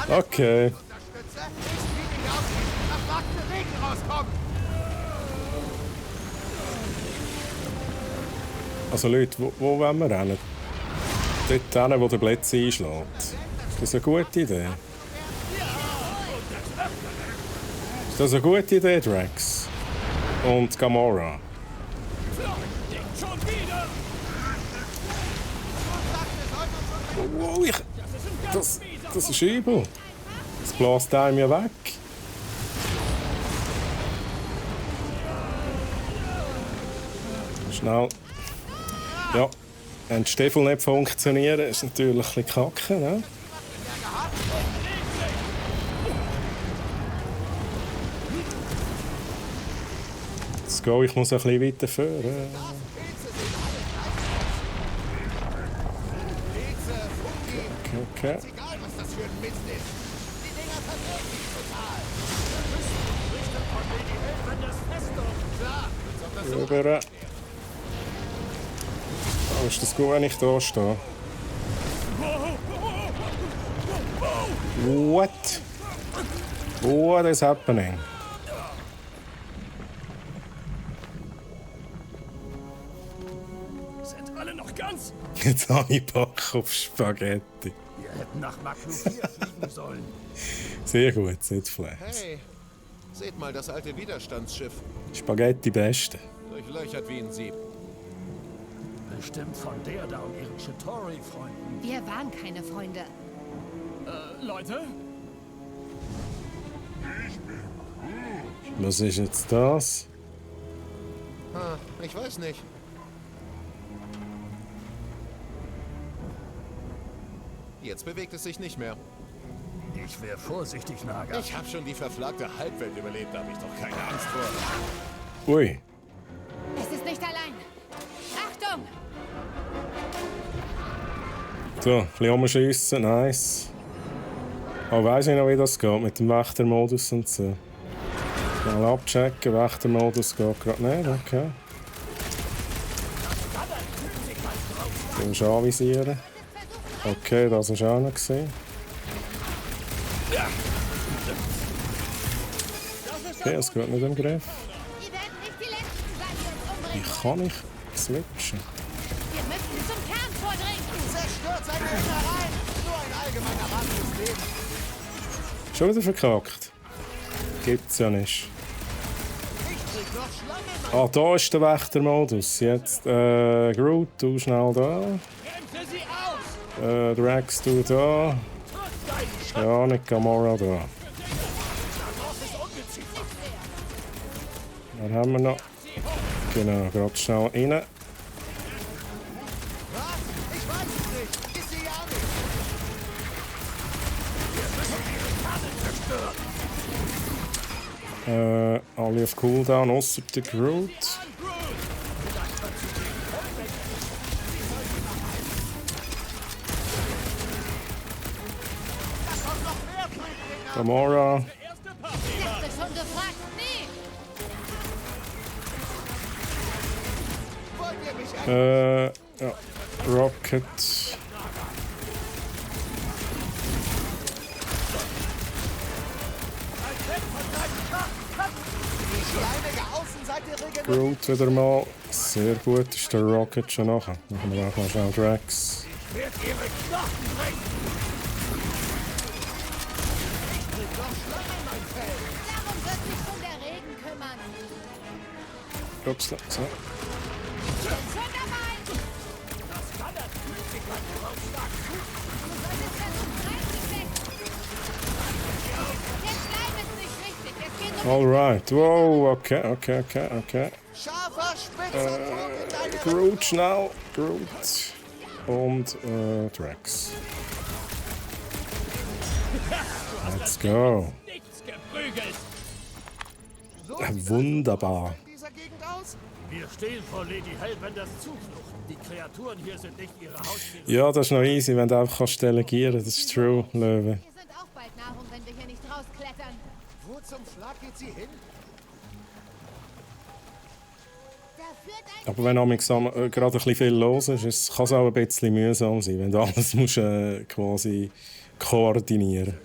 Okay. Unterstütze. Ich fliege hier aus diesem verflagten Regen rauskommen. Also Leute, wo wollen wir hin? Dort hin, wo der Blitz einschlägt. Ist das eine gute Idee? Ist das eine gute Idee, Drax? Und Gamora? Schon wieder! Wow, das ist übel. Das bläst einem ja weg. Schnell. Ja, wenn die Stiefel nicht funktionieren, ist natürlich ein bisschen kacke, ne? Let's go, ich muss ein bisschen weiter führen. Okay. Egal, was das für ein Mist ist. Die Dinger verdrecken mich total. Richtung von Lady Hellbenders Festung. Klar, als ob das so Rüber. Oh, ist das gut, wenn ich da stehe? What? What is happening? Sind alle noch ganz? Jetzt habe ich Bock auf Spaghetti. Wir hätten nach Maklu 4 fliegen sollen. Sehr gut, Sitzfleisch. Hey, seht mal das alte Widerstandsschiff. Spaghetti beste. Durchlöchert wie ein Sieb. Bestimmt von der da und ihren Chitauri-Freunden. Wir waren keine Freunde. Leute? Was ist jetzt das? Ah, ich weiß nicht. Jetzt bewegt es sich nicht mehr. Ich wäre vorsichtig, Naga. Ich habe schon die verflagte Halbwelt überlebt, da habe ich doch keine Angst vor. Ui. Es ist nicht allein. Achtung! So, ein bisschen umschiessen, nice. Oh, weiss ich noch, wie das geht mit dem Wächtermodus und so. Mal abchecken, Wächtermodus geht gerade nicht, okay. Du musst anvisieren. Okay, das war auch noch gesehen. Okay, es geht nicht im Griff. Ihr werdet nicht die Letzten sein, die uns umbringen. Ich kann nicht switchen. Wir müssen zum Kern vordringen. Zerstört seine Innereien! Nur ein allgemeiner Rat fürs Leben. Schon wieder verkackt. Gibt's ja nicht. Ich krieg noch Schlangen. Ah, da ist der Wächtermodus. Jetzt, Groot, du schnell da. Bremse sie aus! Drax, du da. Ja, nicht Gamora da. Dann haben wir noch. Genau, gerade schnell rein. Was? Ich weiß es nicht. Ist sie ja nicht. Alle auf Cooldown, außer der Groot. Gamora. Ich hatte schon gefragt, nee! Ja, Rocket. Groot wieder mal. Sehr gut, ist der Rocket schon nachher. Machen wir auch mal schnell Drax. Wird ihre Knochen brechen! Darum wird sich schon der Regen kümmern. Ups, so. Bin schon dabei! Das Ballert fühlt sich beim Vorausschlag zu. Du solltest das zum Reißen weg! Der Schleim ist nicht richtig. Es geht um Alright, wow, okay. Scharfer, spitzer Druck in deine Groot schnell, Groot. Und Drax. Let's go. Nichts geprügelt. Wunderbar. dieser Gegend aus? Wir stehen vor Lady Hellbenders Zuflucht. Die Kreaturen hier sind nicht ihre Haustiere. Ja, das ist noch easy, wenn du einfach kannst delegieren kannst. Das ist true, Löwe. Wir sind auch bald Nahrung, wenn wir hier nicht rausklettern. Wo zum Schlag geht sie hin? Da führt ein Aber wenn gerade ein bisschen viel los ist, kann es auch ein bisschen mühsam sein, wenn du alles musst, quasi koordinieren.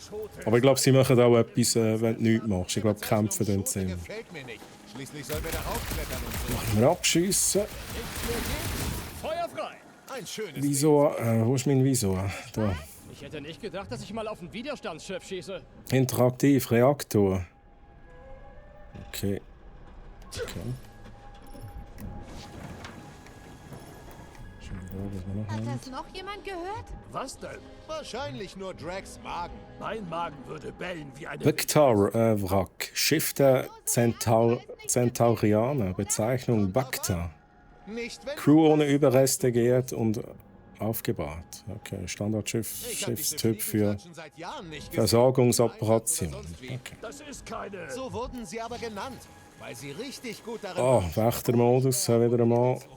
Aber ich glaube, sie machen auch etwas, wenn du nichts machst. Ich glaube, kämpfen tun sie immer. Gefällt mir nicht. Schließlich sollen wir darauf klettern und so. Wir abschiessen. Feuer frei. Ein schönes Wieso? Wo ist mein Wieso? Da. Ich hätte nicht gedacht, dass ich mal auf ein Widerstandsschiff schieße. Interaktiv, Reaktor. Okay. Hat das noch jemand gehört? Was denn? Wahrscheinlich nur Drax Magen. Mein Magen würde bellen wie eine... Bactar-Wrack. Schiff der Centaurianer. Bezeichnung Bacta. Nicht wenn Crew ohne Überreste geehrt und aufgebahrt. Okay, Standardschiffstyp für schon seit Jahren nicht gesehen. Versorgungsoperationen. Okay. Das ist keine... So wurden sie aber genannt, weil sie richtig gut darin Oh, waren, Wächtermodus, wieder einmal. zu holen.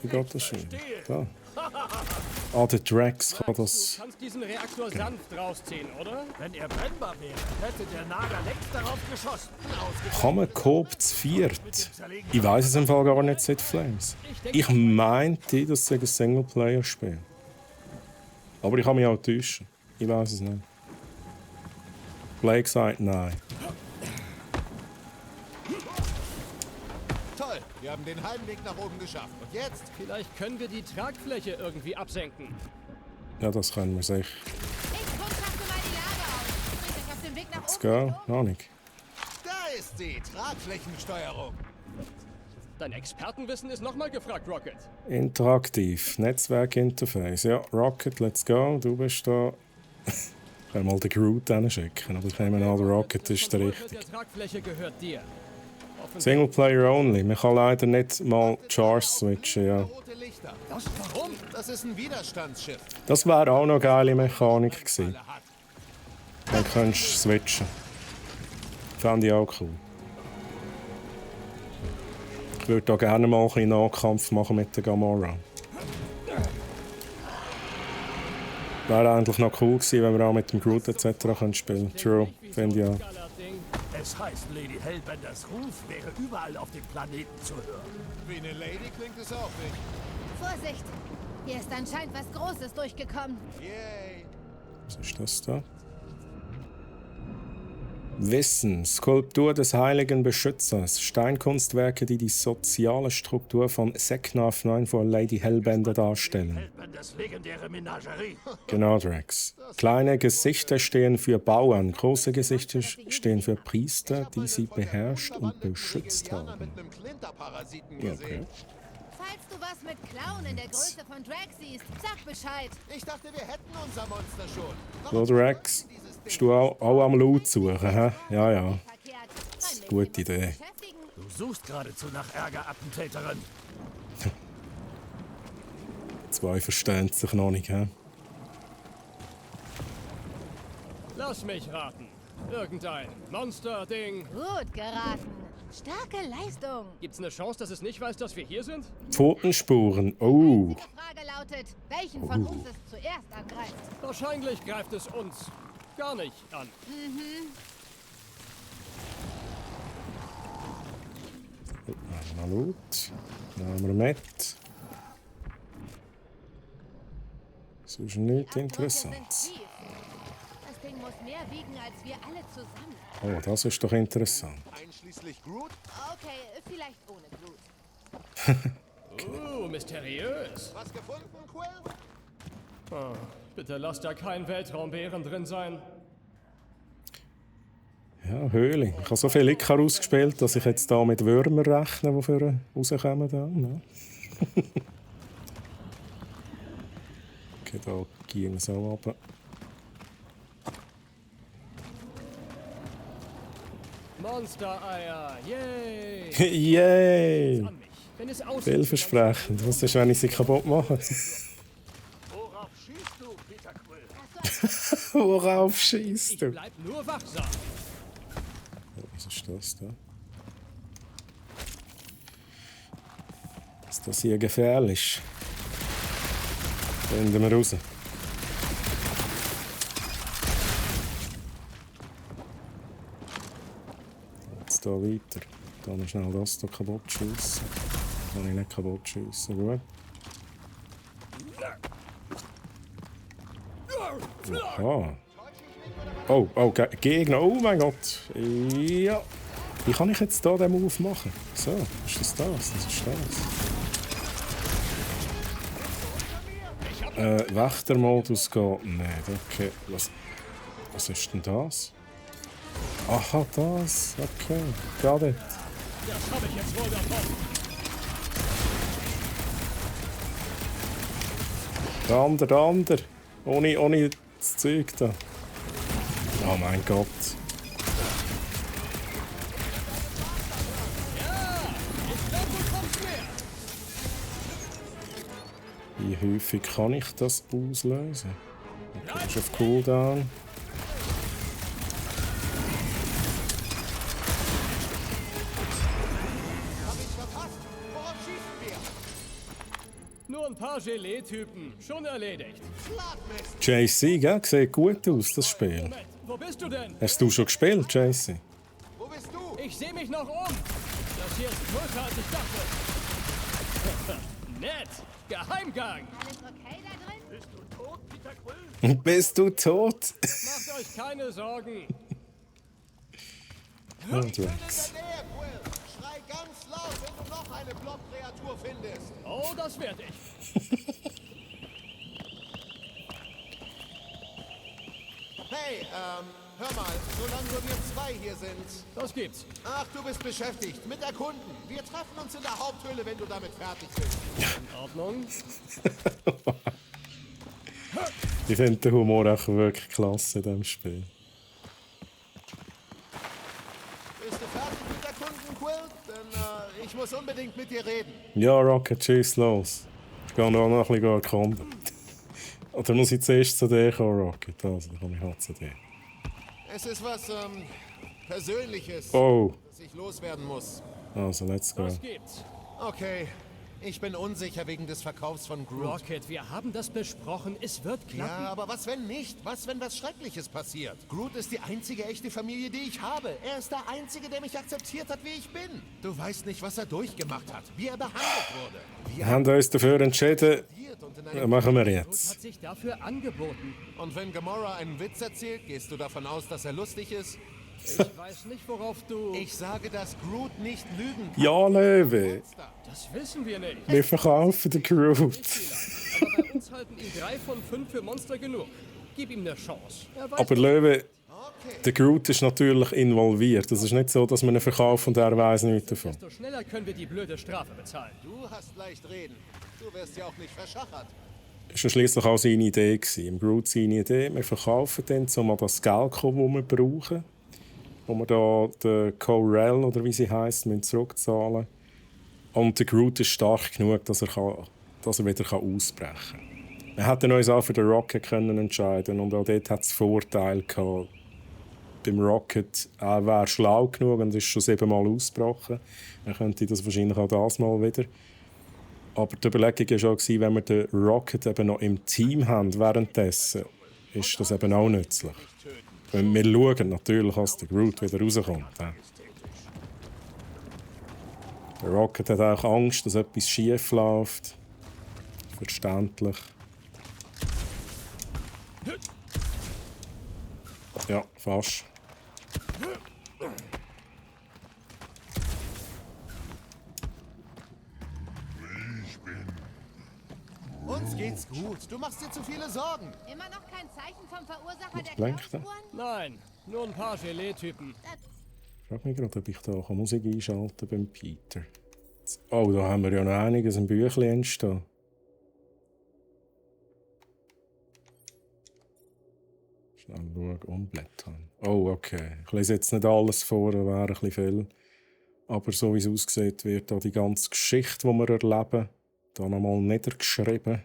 Wie geht das schon? Da. Ah, der Drax kann Du das. kannst diesen Reaktor sanft rausziehen, oder? Wenn er brennbar wäre, hätte der Nager längst darauf geschossen. Kann man Coop zu viert? Ich weiß es im Fall gar nicht seit Flames. Ich meinte, das sei ein Singleplayer-Spiel. Aber ich kann mich auch täuschen. Ich weiß es nicht. Blake sagt nein. Toll, wir haben den halben Weg nach oben geschafft. Und jetzt? Vielleicht können wir die Tragfläche irgendwie absenken. Ja, das können wir sicher. Ich kundschafte mal die Lage aus. Bringt euch auf dem Weg nach Let's oben. go. Noch nicht. Da ist sie, Tragflächensteuerung. Dein Expertenwissen ist nochmal gefragt, Rocket. Interaktiv. Netzwerkinterface. Ja, Rocket, let's go. Du bist da. Ich kann mal den Groot hinschicken, aber ich nehme an, der Rocket ist der Der richtige. der Tragfläche gehört dir. Singleplayer only. Man kann leider nicht mal Charge switchen, ja. Rote Lichter. Was? Warum? Das ist ein Widerstandsschiff. Das wäre auch noch eine geile Mechanik gewesen. Alle hat. Dann könntest du switchen. Fände ich auch cool. Ich würde da gerne mal ein bisschen Nahkampf machen mit der Gamora. Wäre eigentlich noch cool gewesen, wenn wir auch mit dem Groot etc. spielen können. True, finde ich auch. Es heißt, Lady Hellbenders Ruf wäre überall auf dem Planeten zu hören. Wie eine Lady klingt es auch nicht. Vorsicht! Hier ist anscheinend was Großes durchgekommen. Yay. Was ist das da? Wissen, Skulptur des heiligen Beschützers, Steinkunstwerke, die die soziale Struktur von Seknarf 9 vor Lady Hellbender darstellen. Hellbenders legendäre Menagerie. Genau, Drax. Kleine Gesichter stehen für Bauern, große Gesichter stehen für Priester, die sie beherrscht und beschützt haben. Mit einem Klinterparasiten Ja, gesehen. okay. Falls du was mit Clown in der Größe von Drax siehst, sag Bescheid. Ich dachte, wir hätten unser Monster schon. So, Drax, bist du auch am Loot suchen, hä? Ja, ja. Verkehrt. Gute Idee. Beschäftigen. Du suchst geradezu nach Ärgerattentäterin. Zwei verstehen sich noch nicht, hä? Lass mich raten. Irgendein Monster-Ding. Gut geraten. Starke Leistung. Gibt's eine Chance, dass es nicht weiß, dass wir hier sind? Pfotenspuren. Oh. Die Frage lautet, welchen von uns es zuerst angreift? Wahrscheinlich greift es uns gar nicht an. Na gut. Nehmen wir mit. Das ist nichts Interessantes. Das Ding muss mehr wiegen als wir alle zusammen. Oh, das ist doch interessant. Einschließlich Groot? Okay, vielleicht ohne Blut. Mysteriös. Was gefunden, Quill? Oh, bitte lass da kein Weltraumbären drin sein. Ja, Höhle. Ich habe so viel Icarus gespielt, dass ich jetzt da mit Würmern rechne, die für rauskommen. Da, ne? Okay, da gehen wir so runter. Monster-Eier, yay! Yay! An mich. Wenn es aussieht, Vielversprechend. Was ist, wenn ich sie kaputt mache? Worauf schießt du, Peter Quill? Worauf schießt du? bleib nur wachsam. Was ist das da? Ist das hier gefährlich? Finden wir raus. Jetzt hier weiter. Dann schnell das hier kaputt schiessen. Kann ich nicht kaputt schiessen. Gut. Aha. Oh, oh, Gegner. Oh mein Gott. Ja. Wie kann ich jetzt hier den Move machen? So, ist das das? Das ist das. Wächtermodus geht nicht. Okay. Was ist denn das? Aha, das. Okay. Got it. Das habe ich jetzt wohl davon. Der andere. Ohne das Zeug da. Oh mein Gott. Wie häufig kann ich das auslösen? Okay, ist auf Cooldown. Nur ein paar Gelee-Typen. Schon erledigt. JC, gell? Sieht gut aus, das Spiel. Moment, wo bist du denn? Hast du schon gespielt, JC? Wo bist du? Ich sehe mich noch um. Das hier ist größer, als ich dachte. Nett. Geheimgang. Alles okay da drin? Bist du tot, Peter Quill? Bist du tot? Macht euch keine Sorgen. Und In Rex. der Nähe, Quill. Schrei ganz laut, wenn du noch eine Blob-Kreatur findest. Oh, das werde ich. Hey, hör mal, solange nur wir zwei hier sind. Das gibt's. Ach, du bist beschäftigt mit Erkunden. Wir treffen uns in der Haupthöhle, wenn du damit fertig bist. In Ordnung. Ich finde den Humor auch wirklich klasse in diesem Spiel. Bist du fertig mit Erkunden, Quill? Denn ich muss unbedingt mit dir reden. Ja, Rocket, schieß los. Ich gehe noch ein bisschen erkunden. Oder muss ich zuerst zu dir kommen, Rocket? Also, dann komme ich halt zu dir. Es ist was, Persönliches, Oh, das ich loswerden muss. also, let's go. Was gibt's? Okay, ich bin unsicher wegen des Verkaufs von Groot. Rocket, wir haben das besprochen. Es wird klappen. Ja, aber was wenn nicht? Was wenn was Schreckliches passiert? Groot ist die einzige echte Familie, die ich habe. Er ist der Einzige, der mich akzeptiert hat, wie ich bin. Du weißt nicht, was er durchgemacht hat, wie er behandelt wurde. Wir haben uns dafür entschieden, Und, in was einem machen wir Groot jetzt? hat sich dafür angeboten. und wenn Gamora einen Witz erzählt, gehst du davon aus, dass er lustig ist? Ich weiß nicht, worauf du... Ich sage, dass Groot nicht lügen kann. Ja, Löwe, Das wissen wir nicht. wir verkaufen den Groot. Aber bei uns halten ihn 3 von 5 für Monster genug. Gib ihm eine Chance. Er weiß Aber Löwe, der Groot ist natürlich involviert. Es ist nicht so, dass man ihn verkauft und er weiß nichts davon. desto schneller können wir die blöde Strafe bezahlen. Du hast leicht reden. Du wirst ja auch nicht verschachert. Das war schließlich auch seine Idee. Im Groot seine Idee. Wir verkaufen den, um an das Geld zu kommen, das wir brauchen. Wo wir da den Corel, oder wie sie heisst, zurückzahlen. Und der Groot ist stark genug, dass er wieder ausbrechen kann. Wir hätten uns auch für den Rocket können entscheiden und auch dort hat es Vorteile gehabt. beim Rocket, er wäre schlau genug und ist schon 7-mal ausgebrochen. Er könnte das wahrscheinlich auch das Mal wieder. Aber die Überlegung war schon, wenn wir den Rocket eben noch im Team haben währenddessen, ist das eben auch nützlich. Wenn wir schauen natürlich, als der Groot wieder rauskommt. Ja. Der Rocket hat auch Angst, dass etwas schief läuft. Verständlich. Ja, fast. Uns geht's gut. Du machst dir zu viele Sorgen. Immer noch kein Zeichen vom Verursacher Was der blinkt da? Klauspuren? Nein, nur ein paar Gelee-Typen. Ich frage mich gerade, ob ich da Musik einschalten kann beim Peter. Oh, da haben wir ja noch einiges im Büchlein entstehen. Schnell schauen, umblättern. Oh, okay. Ich lese jetzt nicht alles vor, da wäre ein bisschen viel. Aber so wie es aussieht, wird da die ganze Geschichte, die wir erleben, da nochmal niedergeschrieben.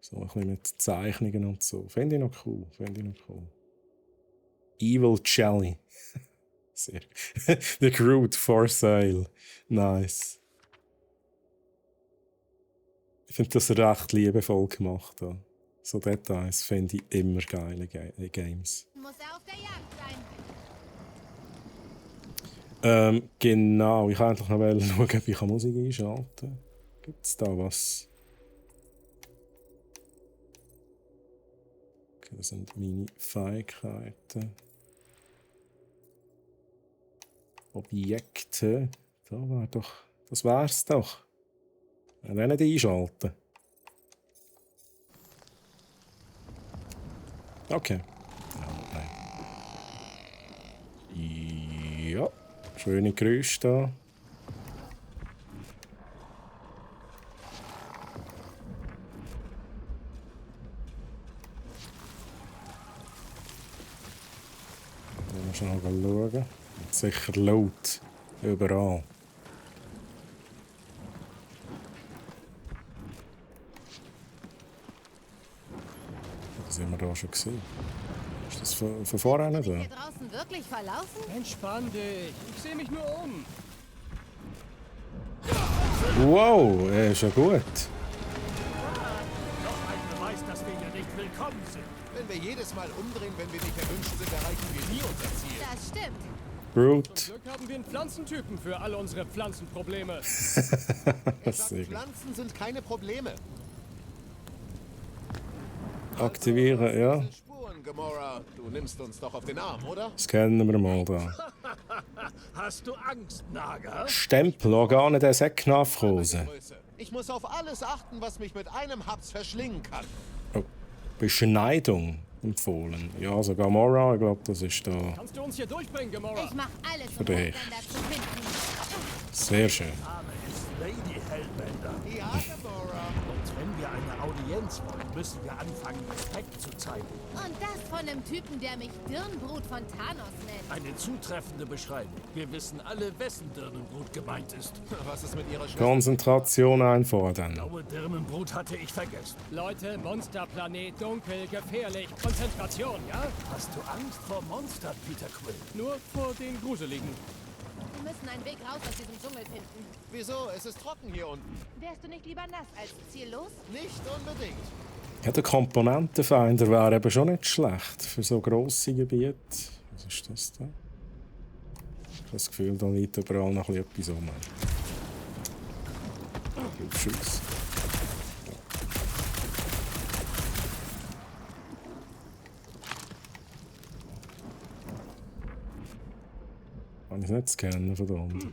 So ein bisschen mit Zeichnungen und so. Finde ich noch cool. Evil Jelly. Sehr. The Groot for Sale. Nice. Ich finde das recht liebevoll gemacht. Da. So Details finde ich immer geile Games. Muss er auf der Jagd sein? Genau, ich wollte eigentlich noch schauen, ob ich Musik einschalten kann. Gibt es da was? Okay, das sind meine Fähigkeiten. Objekte. Das wär's doch. Ich will nicht einschalten. Okay. Ja, schöne Geräusche da. Wir müssen noch schauen. Sicher laut. Überall. Das sind wir da schon gesehen. Ist das von vorne da? Hier draußen wirklich verlaufen? Entspann dich. Ich sehe mich nur um. Wow, ist ja gut. Noch ein Beweis, dass wir hier nicht willkommen sind. Wenn wir jedes Mal umdrehen, wenn wir nicht erwünscht sind, erreichen wir nie unser Ziel. Das stimmt. Groot. Zum Glück haben wir einen Pflanzentypen für alle unsere Pflanzenprobleme. Er sagt, Pflanzen sind keine Probleme. Aktivieren, ja. Diese Spuren, Gamora. Du nimmst uns doch auf den Arm, oder? Scannen wir mal da. Hast du Angst, Naga? Stempelorgane der Säcknafrose. Ich muss auf alles achten, was mich mit einem Haps verschlingen kann. Oh. Beschneidung empfohlen. Ja, also Gamora, ich glaube, das ist da. Kannst du uns hier durchbringen, Gamora? Ich mach alles, um Für dich. Hellbender zu finden. Sehr schön. Name ist Lady Hellbender. Ja, Gamora. Und wenn wir eine Audienz wollen, müssen wir anfangen, Respekt zu zeigen. Und das von einem Typen, der mich Dirnbrut von Thanos nennt. Eine zutreffende Beschreibung. Wir wissen alle, wessen Dirnenbrut gemeint ist. Was ist mit ihrer Schwester? Konzentration einfordern. Blaue Dirnenbrut hatte ich vergessen. Leute, Monsterplanet, dunkel, gefährlich. Konzentration, ja? Hast du Angst vor Monstern, Peter Quill? Nur vor den Gruseligen. Wir müssen einen Weg raus aus diesem Dschungel finden. Wieso? Es ist trocken hier unten. Wärst du nicht lieber nass als ziellos? Nicht unbedingt. Ja, der Komponentenfinder wäre eben schon nicht schlecht für so grosse Gebiete. Was ist das da? Ich habe das Gefühl, da liegt überall noch ein bisschen etwas rum. Tschüss. Kann ich nicht scannen, verdammt.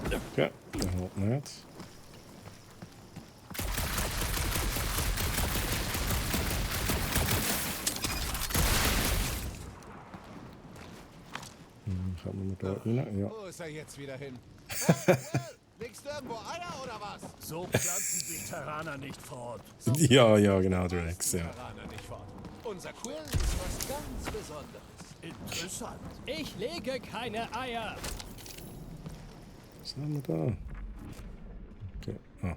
Ja, der halt nicht. Kommen wir da rein? Ja. Wo ist er jetzt wieder hin? Legst du irgendwo Eier oder was? So pflanzen sich Terraner nicht fort. Ja, ja, genau, Drax, ja. Terraner nicht fort. Unser Quill ist was ganz Besonderes. Interessant. Ich lege keine Eier. Was haben wir da? Okay. Ah.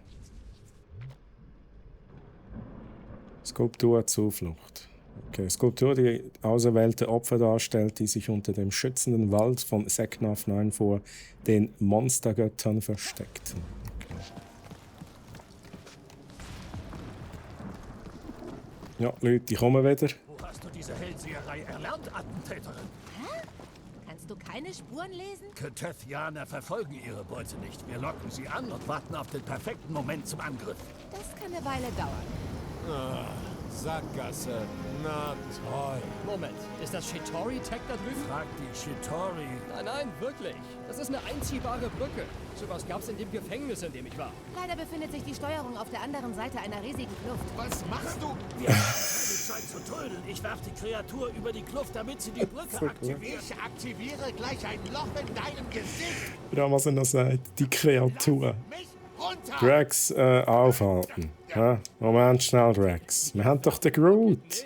Skulptur Zuflucht. Okay, Skulptur, die auserwählte Opfer darstellt, die sich unter dem schützenden Wald von Seknarf 9 vor den Monstergöttern versteckten. Okay. Ja, Leute, ich komme wieder. Wo hast du diese Hellseherei erlernt, Attentäterin? Hä? Kannst du keine Spuren lesen? Kethethianer verfolgen ihre Beute nicht. Wir locken sie an und warten auf den perfekten Moment zum Angriff. Das kann eine Weile dauern. Sackgasse. Na toll. Moment, ist das Shitori-Tech da drüben? Frag die Shitori. Nein, nein, wirklich. Das ist eine einziehbare Brücke. Sowas gab's in dem Gefängnis, in dem ich war. Leider befindet sich die Steuerung auf der anderen Seite einer riesigen Kluft. Was machst du? Wir haben keine Zeit zu trödeln. Ich werf die Kreatur über die Kluft, damit sie die Brücke aktiviert. Ich aktiviere gleich ein Loch in deinem Gesicht. Ja, was er noch sagt, die Kreatur. Mich runter. Drax aufhalten. Ja, Moment schnell, Drax. Wir haben doch den Groot.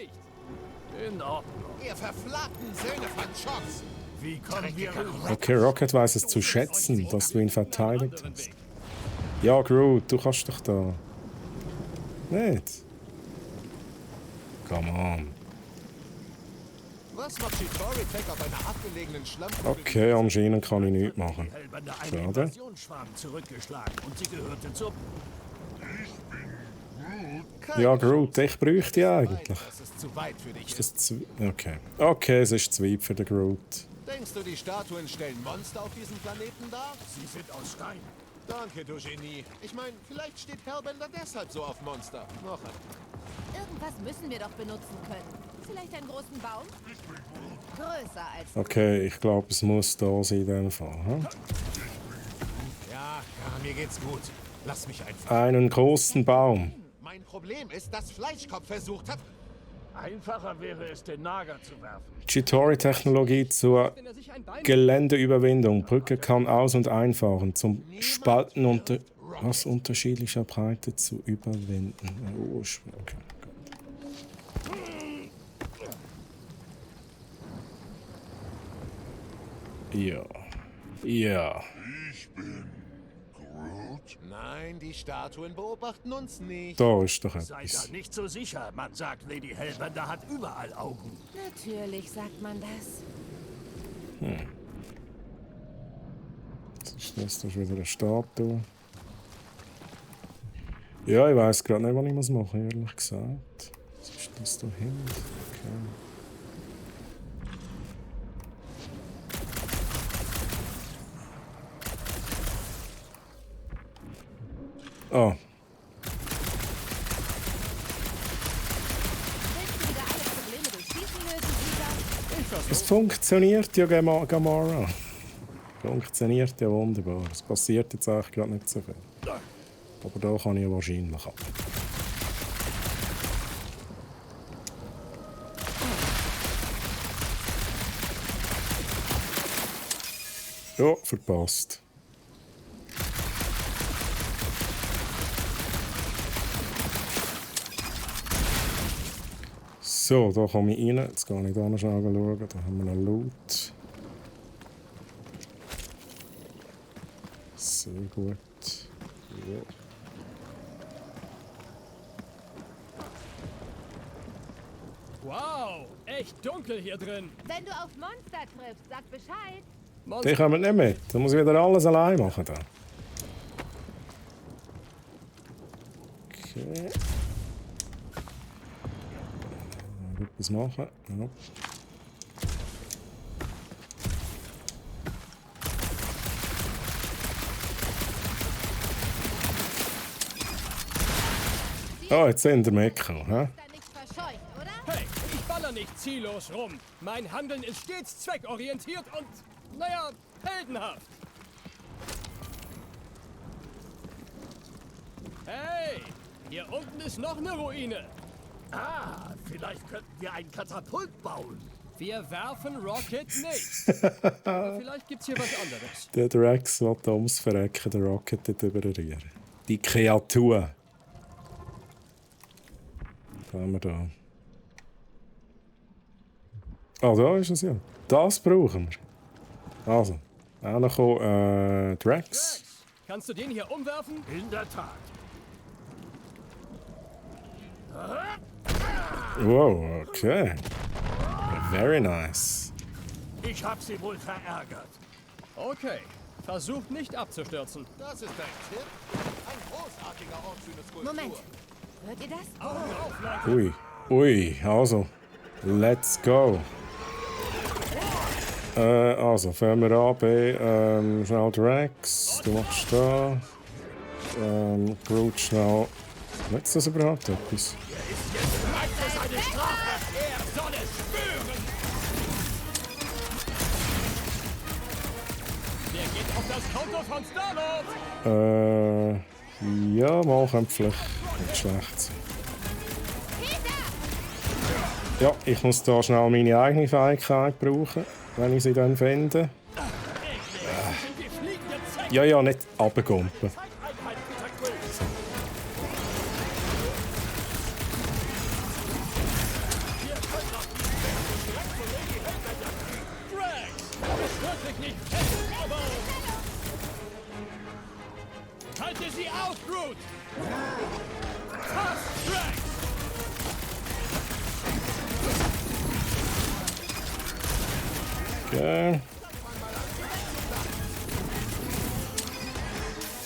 In Ordnung. Ihr verflachten Söhne von Schocks. Wie kommen wir rüber? Okay, Rocket weiß es zu schätzen, dass du ihn verteidigt hast. Ja, Groot, du kannst doch da. Nicht? Come on. Was macht Shitori Tech auf einer abgelegenen Schlamm? Okay, anscheinend kann ich nichts machen. Die Hellbänder einen Schade. Invasionsschwarm zurückgeschlagen und sie gehörte zur... Ja, Groot, ich bräuchte die eigentlich. Das ist zu weit für dich. Ist das zu... Okay. Okay, es ist zu weit für den Groot. Denkst du, die Statuen stellen Monster auf diesem Planeten dar? Sie sind aus Stein. Danke, du Genie. Ich meine, vielleicht steht Hellbender deshalb so auf Monster. Noch ein. Irgendwas müssen wir doch benutzen können. Vielleicht einen großen Baum? Größer als... Okay, ich glaube, es muss da sein in dem Fall. Hm? Ja, mir geht's gut. Lass mich einfach. Einen großen Baum. Mein Problem ist, dass Fleischkopf versucht hat... Einfacher wäre es, den Nager zu werfen. Chitori-Technologie zur Wenn er sich ein Bein... Geländeüberwindung. Brücke kann aus- und einfahren. Zum Spalten unter was unterschiedlicher Breite zu überwinden. Oh, okay. Ja. Ja. Ich bin Groot. Nein, die Statuen beobachten uns nicht. Da ist doch Sei etwas. da nicht so sicher. Man sagt, Lady Hellbender hat überall Augen. Natürlich sagt man das. Was ist das? Das ist wieder eine Statue. Ja, ich weiß gerade nicht, was ich machen muss, ehrlich gesagt. Was ist das da hinten? Okay. Ah, Willst du wieder alle Probleme durch Schießen lösen, Sieger? es funktioniert ja, Gamora. Funktioniert ja wunderbar. Es passiert jetzt eigentlich gerade nicht so viel. Aber da kann ich ja wahrscheinlich ab. Ja, verpasst. So, da komme ich rein. Jetzt gehe ich da noch schnell schauen. Da haben wir einen Loot. Sehr gut. Ja. Wow, echt dunkel hier drin. Wenn du auf Monster triffst, sag Bescheid. Die kommen nicht mit. Da muss ich wieder alles allein machen. Da. Okay. Etwas machen. Ja. Oh, jetzt sind wir mitgekommen. Hä? Ist da nicht verscheucht, oder? Hey, ich baller nicht ziellos rum. Mein Handeln ist stets zweckorientiert und, naja, heldenhaft. Hey, hier unten ist noch eine Ruine. Ah, vielleicht könnten wir ein Katapult bauen. Wir werfen Rocket nicht. Aber vielleicht gibt's hier was anderes. Der Drax will da ums Verrecken den Rocket dort überrühren. Die Kreatur. Was haben wir da? Ah, da ist es ja. Das brauchen wir. Also, auch kommen, Drax. Drax, kannst du den hier umwerfen? In der Tat. Wow, okay. Very nice. Ich hab sie wohl verärgert. Okay, versucht nicht abzustürzen. Das ist ein Tipp. Ein großartiger Ort für eine Skulptur. Moment. Hört ihr das? Ui, ui, also, let's go. Also, fangen wir an bei schnell Drax, du machst da. Groot schnell. Nützt das überhaupt etwas? Der geht auf das Konto von Star-Lord. Ja, mal kommt vielleicht nicht schlecht sein. Ja, ich muss da schnell meine eigene Fähigkeit brauchen, wenn ich sie dann finde. Ja, ja, nicht runtergumpen. Halte sie auf, Groot! Fast, Drax! Okay.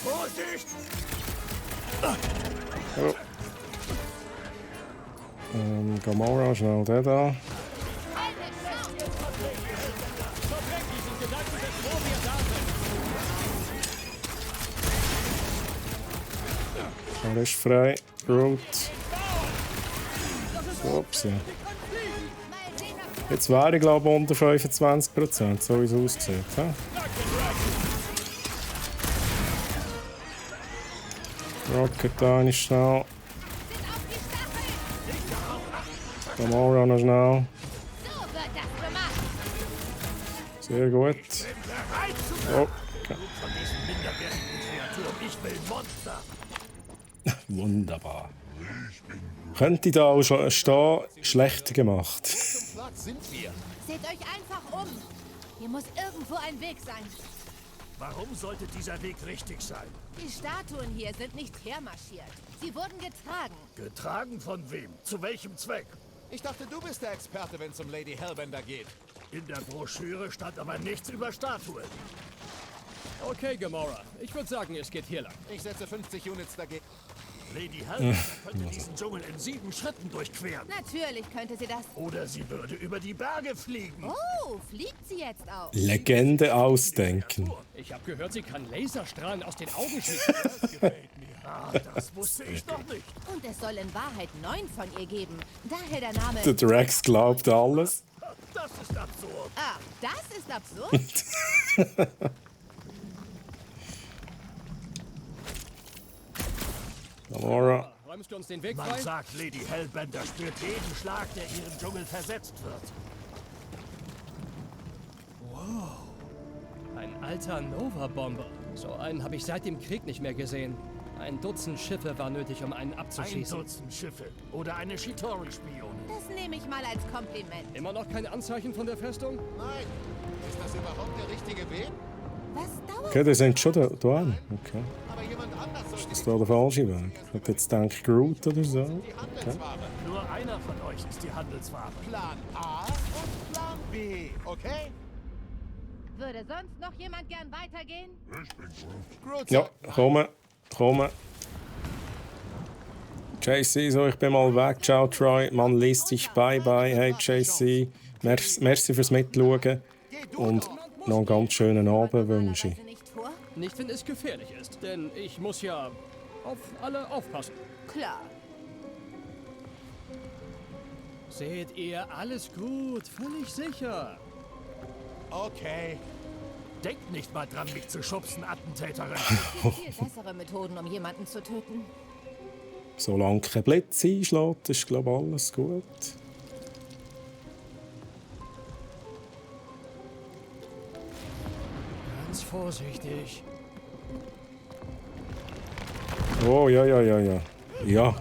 Vorsicht! Oh. Gamora, schnell den da. Er ist frei. Groot. Ups, ja. Jetzt wäre ich glaube unter 25%, so wie es aussieht. He? Rocket da ist schnell. Gamora noch schnell. Sehr gut. Oh, okay. Ich will Monster. Wunderbar. Könnte da auch schon stehen, schlecht gemacht. Platz sind wir. Seht euch einfach um. Hier muss irgendwo ein Weg sein. Warum sollte dieser Weg richtig sein? Die Statuen hier sind nicht hermarschiert. Sie wurden getragen. Getragen von wem? Zu welchem Zweck? Ich dachte, du bist der Experte, wenn es um Lady Hellbender geht. In der Broschüre stand aber nichts über Statuen. Okay, Gamora. Ich würde sagen, es geht hier lang. Ich setze 50 Units dagegen. Lady Hellbender könnte diesen Dschungel in 7 Schritten durchqueren. Natürlich könnte sie das. Oder sie würde über die Berge fliegen. Oh, fliegt sie jetzt auch? Legende ausdenken. Ich habe gehört, sie kann Laserstrahlen aus den Augen schießen. Ah, das wusste ich noch nicht. Und es soll in Wahrheit 9 von ihr geben. Daher der Name. Der Drax glaubt alles. Das ist absurd. Ah, das ist absurd. Gamora. Räumst du uns den Weg Man frei? sagt, Lady Hellbender spürt jeden Schlag, der ihren Dschungel versetzt wird. Ein alter Nova-Bomber. So einen habe ich seit dem Krieg nicht mehr gesehen. Ein Dutzend Schiffe war nötig, um einen Ein abzuschießen. Dutzend Schiffe. Oder eine Shitori-Spionin. Das nehme ich mal als Kompliment. Immer noch kein Anzeichen von der Festung? Nein. Ist das überhaupt der richtige Weg? Was dauert? Okay, die sind schon da. Okay. Aber jemand anders sollte Ist da der falsche Weg? Ich hätte jetzt gedacht, Groot oder so. die Handelsware. Nur einer von euch ist die Handelsware. Plan A und Plan B, okay? Würde sonst noch jemand gern weitergehen? Groot Ja, sagt nein. kommen. JC, so, ich bin mal weg. Ciao, Troy. Man liest sich. Bye, bye. Hey, JC. Merci fürs Mitschauen. Und noch einen ganz schönen Abend wünsche ich. Nicht vor? Nicht, wenn es gefährlich ist. Denn ich muss ja auf alle aufpassen. Klar. Seht ihr, alles gut. Völlig sicher. Okay. Denkt nicht mal dran, mich zu schubsen, Attentäterin. Viel bessere Methoden, um jemanden zu töten. Solange kein Blitz einschlägt, ist, glaube ich, alles gut. Ganz vorsichtig. Oh, ja. Ja.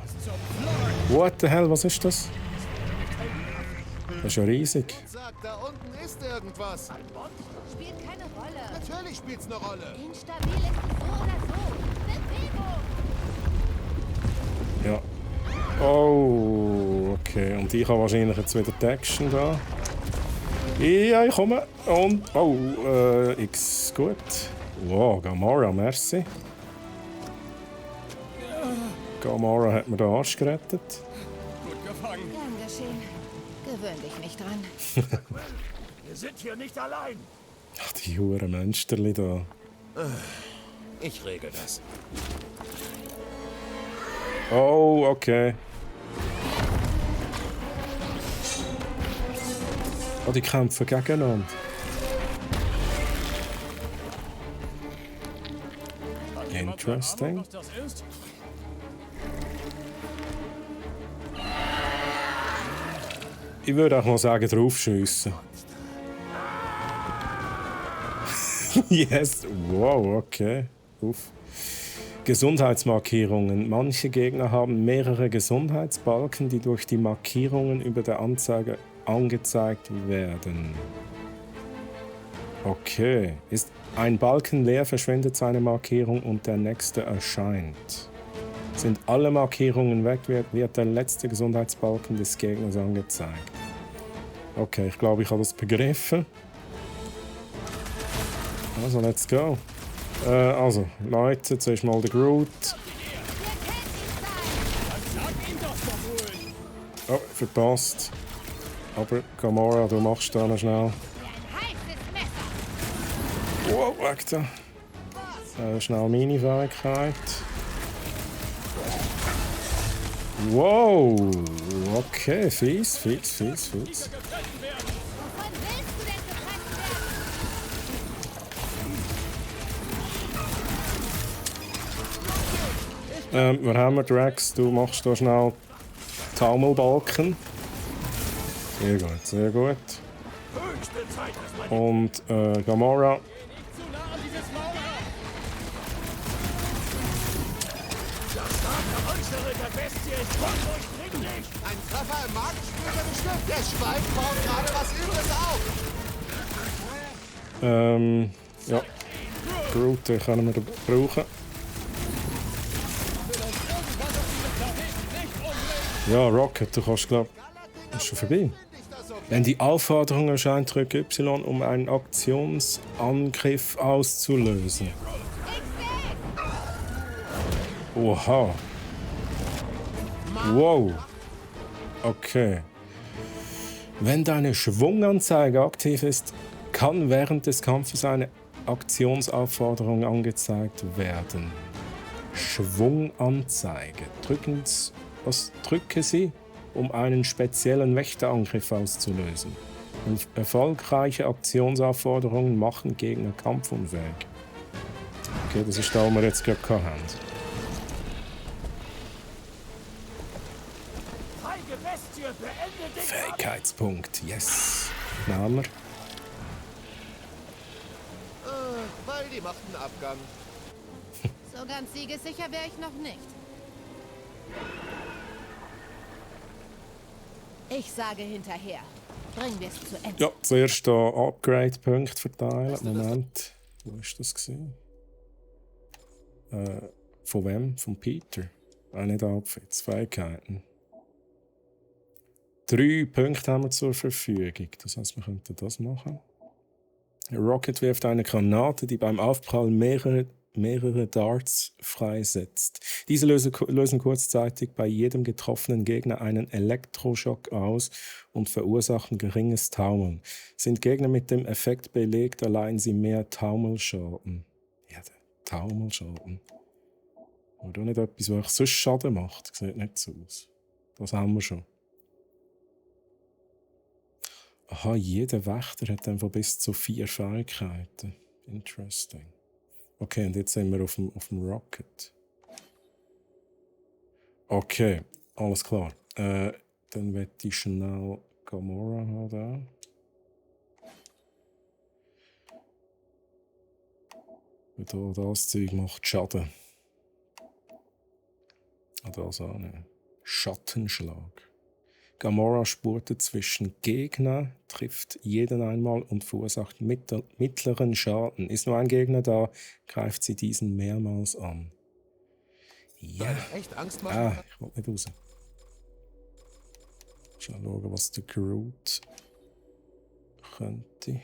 What the hell, was ist das? Das ist ja riesig. Sagt, da unten ist irgendwas. Spielt keine Rolle. Natürlich spielt's eine Rolle. Instabil ist es so oder so. Bewegung! Ja. Oh, okay. Okay, und ich habe wahrscheinlich jetzt wieder die Action da. Ja, ich komme. Und... Oh, X. Gut. Wow, Gamora, merci. Gamora hat mir den Arsch gerettet. Gut gefangen. Gern geschehen. Gewöhn dich nicht dran. Wir sind hier nicht allein. Ach, die huren Mönsterli da. Ich regel das. Oh, okay. Oh, die kämpfen gegeneinander. Interesting. Was das ist? Ich würde auch mal sagen, draufschiessen. Yes. Wow, okay. Uff. Gesundheitsmarkierungen. Manche Gegner haben mehrere Gesundheitsbalken, die durch die Markierungen über der Anzeige angezeigt werden. Okay. Ist ein Balken leer, verschwindet seine Markierung und der nächste erscheint. Sind alle Markierungen weg, wird der letzte Gesundheitsbalken des Gegners angezeigt. Okay, ich glaube, ich habe das begriffen. Also, let's go. Also, Leute, zuerst mal der Groot. Oh, verpasst. Aber Gamora, du machst da noch schnell. Wow, weg da. Schnell meine Fähigkeit. Wow, okay, fies. Wir haben Drax, du machst da schnell Taumelbalken. Sehr gut. Und Gamora. Ein Treffer im Magen spürt er bestimmt. Der Schwein baut gerade was Übles auf. Ja. Groot, den können wir brauchen. Ja, Rocket, du kannst, glaub ich, ist schon vorbei. Wenn die Aufforderung erscheint, drücke Y, um einen Aktionsangriff auszulösen. Oha. Wow. Okay. Wenn deine Schwunganzeige aktiv ist, kann während des Kampfes eine Aktionsaufforderung angezeigt werden. Schwunganzeige. Drücke sie, um einen speziellen Wächterangriff auszulösen. Und erfolgreiche Aktionsaufforderungen machen Gegner kampfunfähig. Okay, das ist da, wo wir jetzt gerade haben. Fähigkeitspunkt, yes. Name. Weil die macht einen Abgang. So ganz siegessicher wäre ich noch nicht. Ich sage hinterher. Bringen wir es zu Ende. Ja, zuerst hier Upgrade-Punkte verteilen. Moment. Wo war das gewesen? Von wem? Von Peter. Nicht Outfits, Fähigkeiten. 3 Punkte haben wir zur Verfügung. Das heisst, wir könnten das machen. Rocket wirft eine Granate, die beim Aufprall mehrere Darts freisetzt. Diese lösen kurzzeitig bei jedem getroffenen Gegner einen Elektroschock aus und verursachen geringes Taumeln. Sind Gegner mit dem Effekt belegt, erleiden sie mehr Taumelschaden. Ja, der Taumelschaden. Oder nicht etwas, was sonst Schaden macht. Sieht nicht so aus. Das haben wir schon. Aha, jeder Wächter hat einfach bis zu 4 Fähigkeiten. Interesting. Okay, und jetzt sind wir auf dem Rocket. Okay, alles klar. Dann werde ich schnell Gamora haben. Das Zeug macht Schaden. Das auch nicht. Schattenschlag. Gamora spurtet zwischen Gegner, trifft jeden einmal und verursacht mittleren Schaden. Ist nur ein Gegner da, greift sie diesen mehrmals an. Ja. Echt Angst machen? Ich wollte nicht raus. Schauen, was der Groot könnte.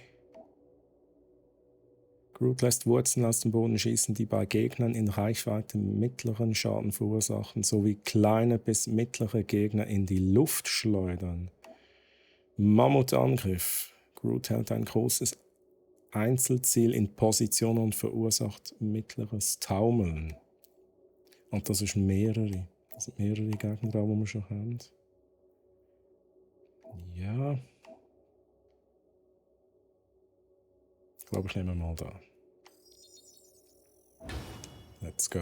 Groot lässt Wurzeln aus dem Boden schießen, die bei Gegnern in Reichweite mittleren Schaden verursachen, sowie kleine bis mittlere Gegner in die Luft schleudern. Mammutangriff. Groot hält ein großes Einzelziel in Position und verursacht mittleres Taumeln. Und das ist mehrere. Das sind mehrere Gegner da, die wir schon haben. Ja. Ich glaube, ich nehme mal da. Let's go.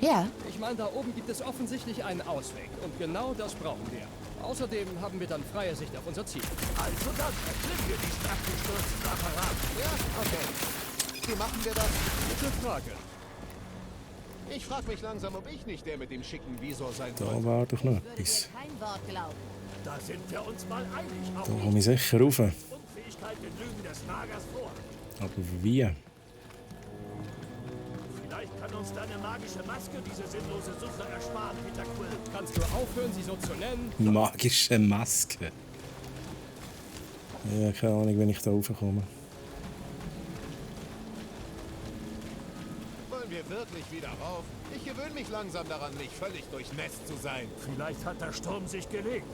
Ja, Ich meine, da oben gibt es offensichtlich einen Ausweg. Und genau das brauchen wir. Außerdem haben wir dann freie Sicht auf unser Ziel. Also dann erklimmen wir diesen abgestürzten Apparat. Ja, okay. Wie machen wir das? Gute Frage. Ich frage mich langsam, ob ich nicht der mit dem schicken Visor sein Da sollte. war doch noch würde dir etwas. kein Wort glauben. Da sind wir uns mal einig. Auch Da nicht komme ich sicher rauf. Unfähigkeit den Lügen des Nagers vor. Aber wie? Vielleicht kann uns deine magische Maske diese sinnlose Suche ersparen, Peter Quill. Kannst du aufhören, sie so zu nennen? Magische Maske. Ja, keine Ahnung, wenn ich da raufkomme. Wollen wir wirklich wieder rauf? Ich gewöhne mich langsam daran, nicht völlig durchnässt zu sein. Vielleicht hat der Sturm sich gelegt.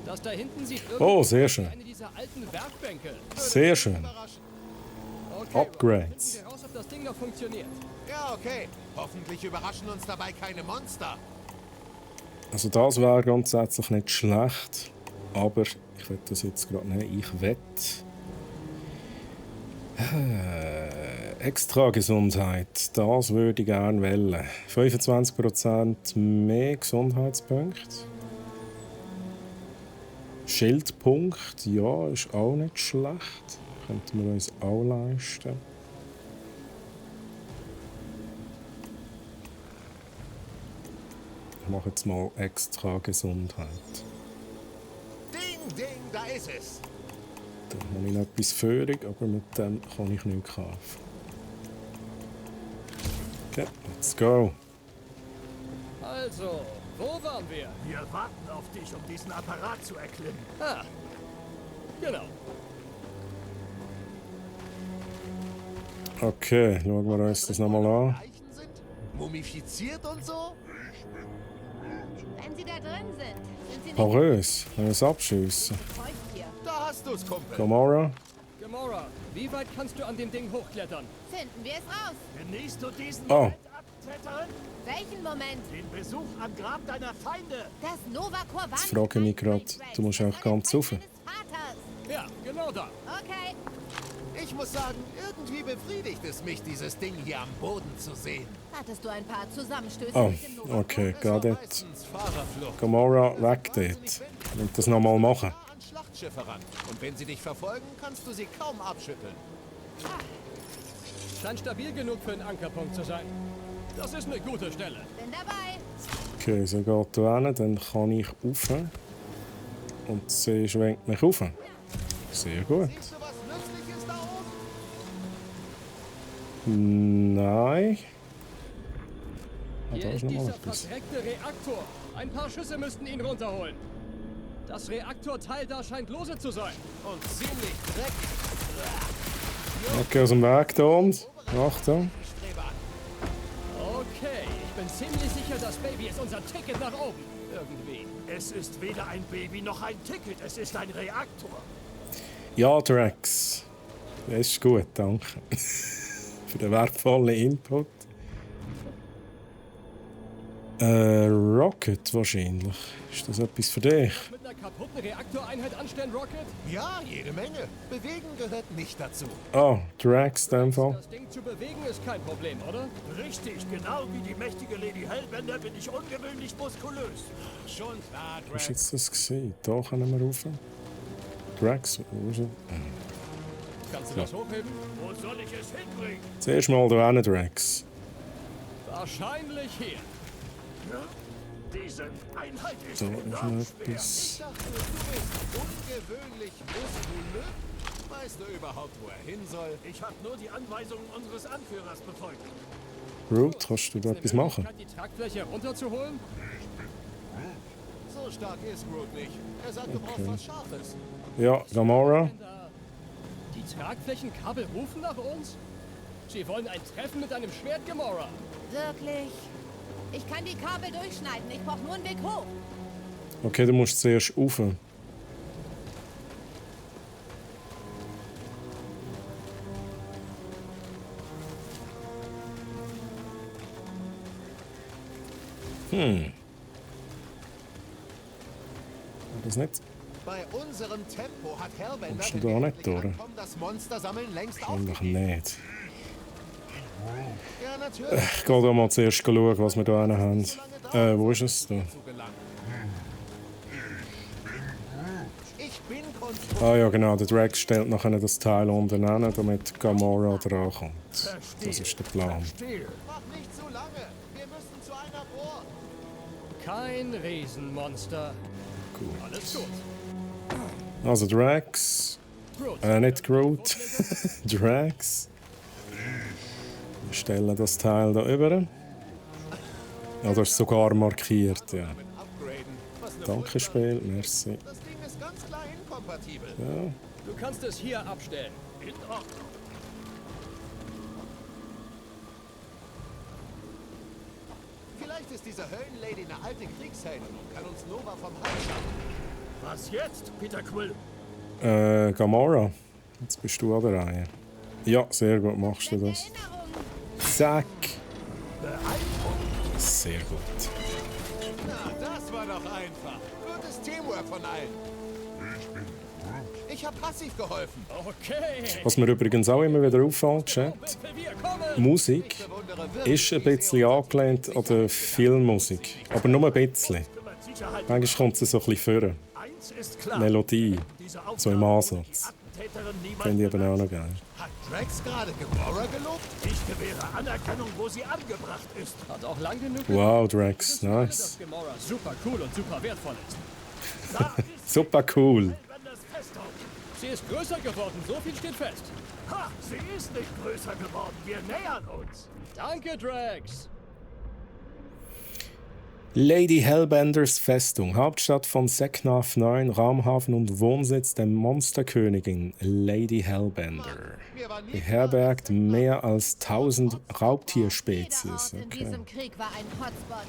Das da hinten sieht Oh, sehr wie schön. eine dieser alten Werkbänke. Sehr schön. Überraschen. Okay, Upgrades. finden wir raus, ob das Ding noch funktioniert. Ja, okay. Hoffentlich überraschen uns dabei keine Monster. Also das wäre grundsätzlich nicht schlecht. Aber ich will das jetzt gerade nicht. Ich wette. Extra Gesundheit. Das würde ich gerne wählen. 25% mehr Gesundheitspunkte. Schildpunkt, ja, ist auch nicht schlecht. Könnten wir uns auch leisten. Ich mache jetzt mal extra Gesundheit. Ding, ding, da ist es. Da habe ich noch etwas Führung, aber mit dem kann ich nichts kaufen. Okay, let's go. Also, wo waren wir? Wir warten auf dich, um diesen Apparat zu erklimmen. Ah, genau. Okay, schauen wir uns das nochmal an. Leichen sind? Mumifiziert und so? Wenn sie da drin sind sie nicht Porös, wenn wir es abschiessen. feucht hier. Da hast du's, Kumpel. Gamora. Gamora, wie weit kannst du an dem Ding hochklettern? Finden wir es raus. Genießt du diesen Oh. Moment, Abkletterin? Welchen Moment? Den Besuch am Grab deiner Feinde. Das Nova Corps war Jetzt frage ich mich gerade, du musst einfach ganz rauf. Ja, genau da. Okay. Ich muss sagen, irgendwie befriedigt es mich, dieses Ding hier am Boden zu sehen. Hattest du ein paar Zusammenstöße Oh, mit dem Nova Corps? okay, Es war geht dort. meistens Fahrerflucht. Gamora, weg dort. Ich will das nochmal machen. Nah an Schlachtschiffe ran. Und wenn sie dich verfolgen, kannst du sie kaum abschütteln. Scheint stabil genug für einen Ankerpunkt zu sein. Das ist eine gute Stelle. Bin dabei. Okay, so geht da hin, dann kann ich rauf. Und sie schwenkt mich rauf. Sehr gut. Siehst du was Nützliches da oben? Nein. Ah, Hier da ist ist noch mal dieser etwas. verdreckte Reaktor. Ein paar Schüsse müssten ihn runterholen. Das Reaktorteil da scheint lose zu sein. Und ziemlich dreckig. Okay, aus dem Weg da und. Achtung. Strebe an. Okay, ich bin ziemlich sicher, das Baby ist unser Ticket nach oben. Irgendwie. Es ist weder ein Baby noch ein Ticket, es ist ein Reaktor. Ja, Drax. Das ist gut, danke. Für den wertvollen Input. Rocket wahrscheinlich. Ist das etwas für dich? Mit einer kaputten Reaktoreinheit anstellen, Rocket? Ja, jede Menge. Bewegen gehört nicht dazu. Oh, Drax in dem Fall. Das Ding zu bewegen ist kein Problem, oder? Richtig, genau wie die mächtige Lady Hellbender bin ich ungewöhnlich muskulös. Schon klar, Was war Drax. jetzt das gesehen? Da können wir rauf. Drax, wo ist er? Kannst du das hochheben? Wo soll ich es hinbringen? Zuerst mal da hin, Drax. Wahrscheinlich hier. Diese Einheit ist Da ist enorm noch schwer. etwas. Ich dachte, du bist ungewöhnlich muskulös. Weißt du überhaupt, wo er hin soll? Ich habe nur die Anweisungen unseres Anführers befolgt. Root, kannst du da etwas machen? Die Tragfläche runterzuholen? So stark ist Groot nicht. Er sagt, du brauchst was Scharfes. Ja, Gamora. Die Tragflächenkabel rufen nach uns? Sie wollen ein Treffen mit einem Schwert, Gamora. Wirklich? Ich kann die Kabel durchschneiden. Ich brauche nur einen Weg hoch. Okay, du musst zuerst rauf. Das nicht? Bei unserem Tempo hat Hellbender Kommst du da nicht durch? das Monster sammeln längst Wahrscheinlich aufgegeben. nicht. Ja, natürlich. Ich gehe da mal zuerst schauen, was wir da haben. Wo ist es? Da. Ich bin Konstrukt. Ah ja, genau. Der Drax stellt nachher das Teil unten hin, damit Gamora drankommt. Das ist der Plan. Mach nicht zu lange. Wir müssen zu einer Burg. Kein Riesenmonster. Gut. Alles gut. Also Drax. Groot. Nicht Groot. Drax. Wir stellen das Teil da über. Ja, das ist sogar markiert, ja. Upgraden. Was eine Danke, Spiel. Merci. Das Ding ist ganz klar inkompatibel. Ja. Du kannst es hier abstellen. In Ordnung. Vielleicht ist diese Höllenlady eine alte Kriegsheldin und kann uns Nova vom Hals schaffen. Was jetzt, Peter Quill? Gamora. Jetzt bist du an der Reihe. Ja, sehr gut machst du das. Zack. Sehr gut. Na, das war doch einfach. Gutes Teamwork von allen. Ich habe passiv geholfen. Okay. Was mir übrigens auch immer wieder auffällt, Chat, Wir kommen. Musik ist ein bisschen angelehnt an die Filmmusik. Aber nur ein bisschen. Kümmert Sicherheit. Manchmal kommt sie so ein bisschen vor. Eins ist klar. Melodie. Diese So im Aufgabe Ansatz. wird die Attentäterin niemals Finde ich aber auch noch geil. Hat Drax gerade Gamora gelobt? Ich gewähre Anerkennung, wo sie angebracht ist. Hat auch lang genug. Wow, Drax. Dass Nice. Gamora super cool und super wertvoll ist. Da ist Super cool. Hellbenders Festung. Sie ist größer geworden, so viel steht fest. Ha, sie ist nicht größer geworden. Wir nähern uns. Danke, Drax. Lady Hellbenders Festung, Hauptstadt von Seknarf 9, Raumhafen und Wohnsitz der Monsterkönigin Lady Hellbender. Beherbergt mehr als 1000 Jeder Raubtierspezies. Ort in Okay. diesem Krieg war ein Hotspot.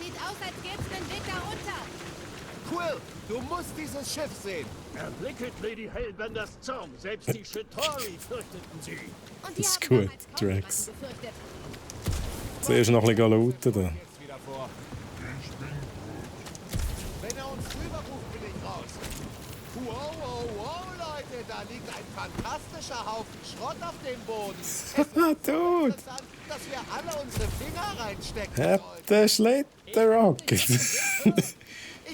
Sieht aus, als gäb's den Weg darunter. Quill, du musst dieses Schiff sehen. Erblicket Lady Hellbenders Zorn. Selbst die Chitauri fürchteten sie. Und die Das ist haben gut, damals kaum Drax. jemanden gefürchtet. Zuerst noch ein bisschen lauten. Da. Jetzt wieder vor. Wenn er uns rüberruft, bin ich raus. Wow, wow, wow, Leute, da liegt ein fantastischer Haufen Schrott auf dem Boden. Es ist Dude, interessant, dass wir alle unsere Finger reinstecken hab sollten. den Schlittenrocket.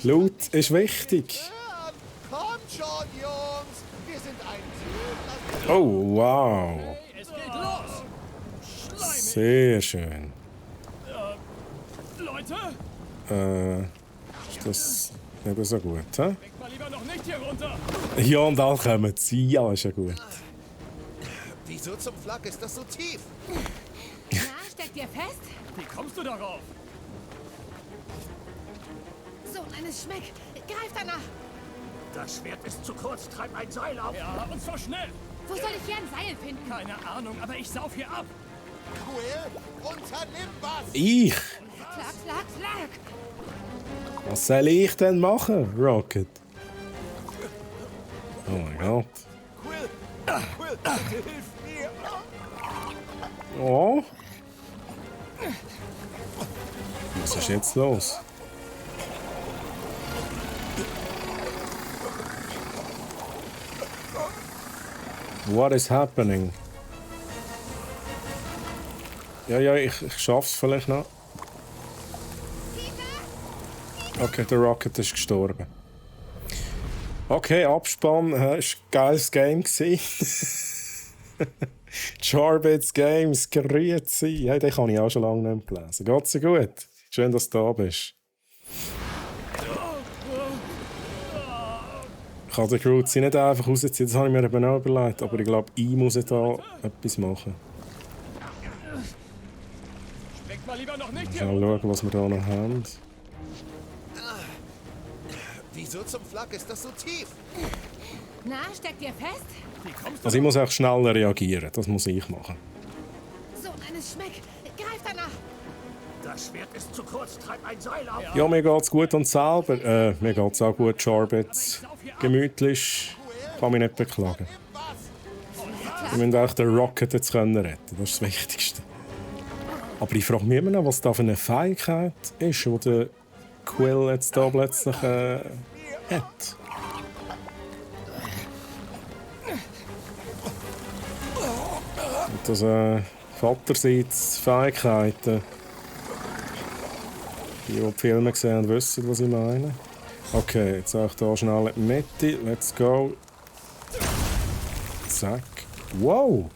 Laut ist wichtig. Hören. Kommt schon, Jungs. Wir sind ein Team. Oh, wow. Es geht los. Sehr schön. Leute, Ist das nicht so gut, hä? denkt mal lieber noch nicht hier runter. Ja, und alle kommen zu. Ja, ist ja gut. Wieso zum Flak ist das so tief? Na, steckt ihr fest? Wie kommst du darauf? So, eines Schmeck. Greif danach. Das Schwert ist zu kurz. Treib ein Seil auf. Ja, und zwar schnell. Wo soll ich hier ein Seil finden? Keine Ahnung, aber ich sauf hier ab. Quill, unternimm was. Ich? Schlag, schlag, schlag. Was soll ich denn machen, Rocket? Oh mein Gott. Quill, bitte hilf mir. Oh. Was ist jetzt los? What is happening? Ja, ich schaff's vielleicht noch. Okay, der Rocket ist gestorben. Okay, Abspann. Es war ein geiles Game. Charbits Games, grüezi. Hey, den habe ich auch schon lange nicht mehr gelesen. Geht's dir gut? Schön, dass du da bist. Ich kann den Grüezi nicht einfach rausziehen, das habe ich mir eben auch überlegt. Aber ich glaube, ich muss da etwas machen. Denkt mal lieber noch nicht hier Schnell runter. schauen, was wir da noch haben. Wieso zum Flak ist das so tief? Na, steckt ihr fest? Also ich muss auch schneller reagieren, das muss ich machen. So eines Schmeck. Greif danach. Das Schwert ist zu kurz, treib ein Seil auf. Ja, mir geht's gut und selber. Mir geht's auch gut, Charbet. Gemütlich, kann mich nicht beklagen. Ich müssen auch den Rocket jetzt retten können, das ist das Wichtigste. Aber ich frage mich immer noch, was da für eine Fähigkeit ist, die der Quill jetzt da plötzlich hat. Und das Vaterseits Fähigkeiten. Die die Filme gesehen haben, wissen, was ich meine. Okay, jetzt auch hier schnell in die Mitte. Let's go. Zack. Wow!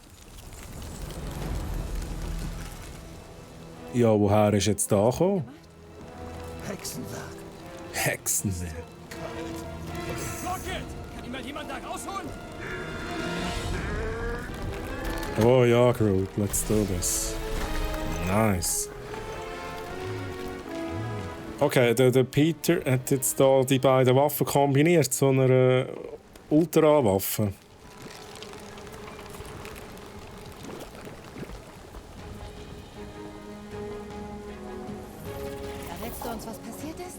Ja, woher ist jetzt da gekommen? Hexenwerk. Hexenwerk. Rocket! Kann ihn mal jemand da rausholen? Oh ja, Groot, let's do this. Nice. Okay, der Peter hat jetzt da die beiden Waffen kombiniert zu einer Ultra-Waffe. Verrätst du uns, was passiert ist?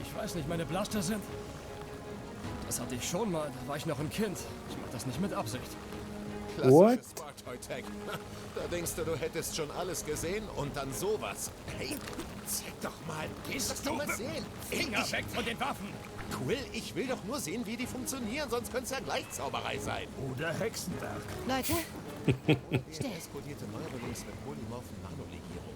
Ich weiß nicht, meine Blaster sind... Das hatte ich schon mal, da war ich noch ein Kind. Ich mach das nicht mit Absicht. What? Klassisches Spartoy-Tech. Da denkst du, du hättest schon alles gesehen und dann sowas. Hey, zeig doch mal. Lass doch mal sehen. Finger weg von den Waffen! Quill, ich will doch nur sehen, wie die funktionieren, sonst könnte es ja gleich Zauberei sein. Oder Hexenwerk. Leute, still. Explodierte Neuronings mit polymorphen Nanolegierungen.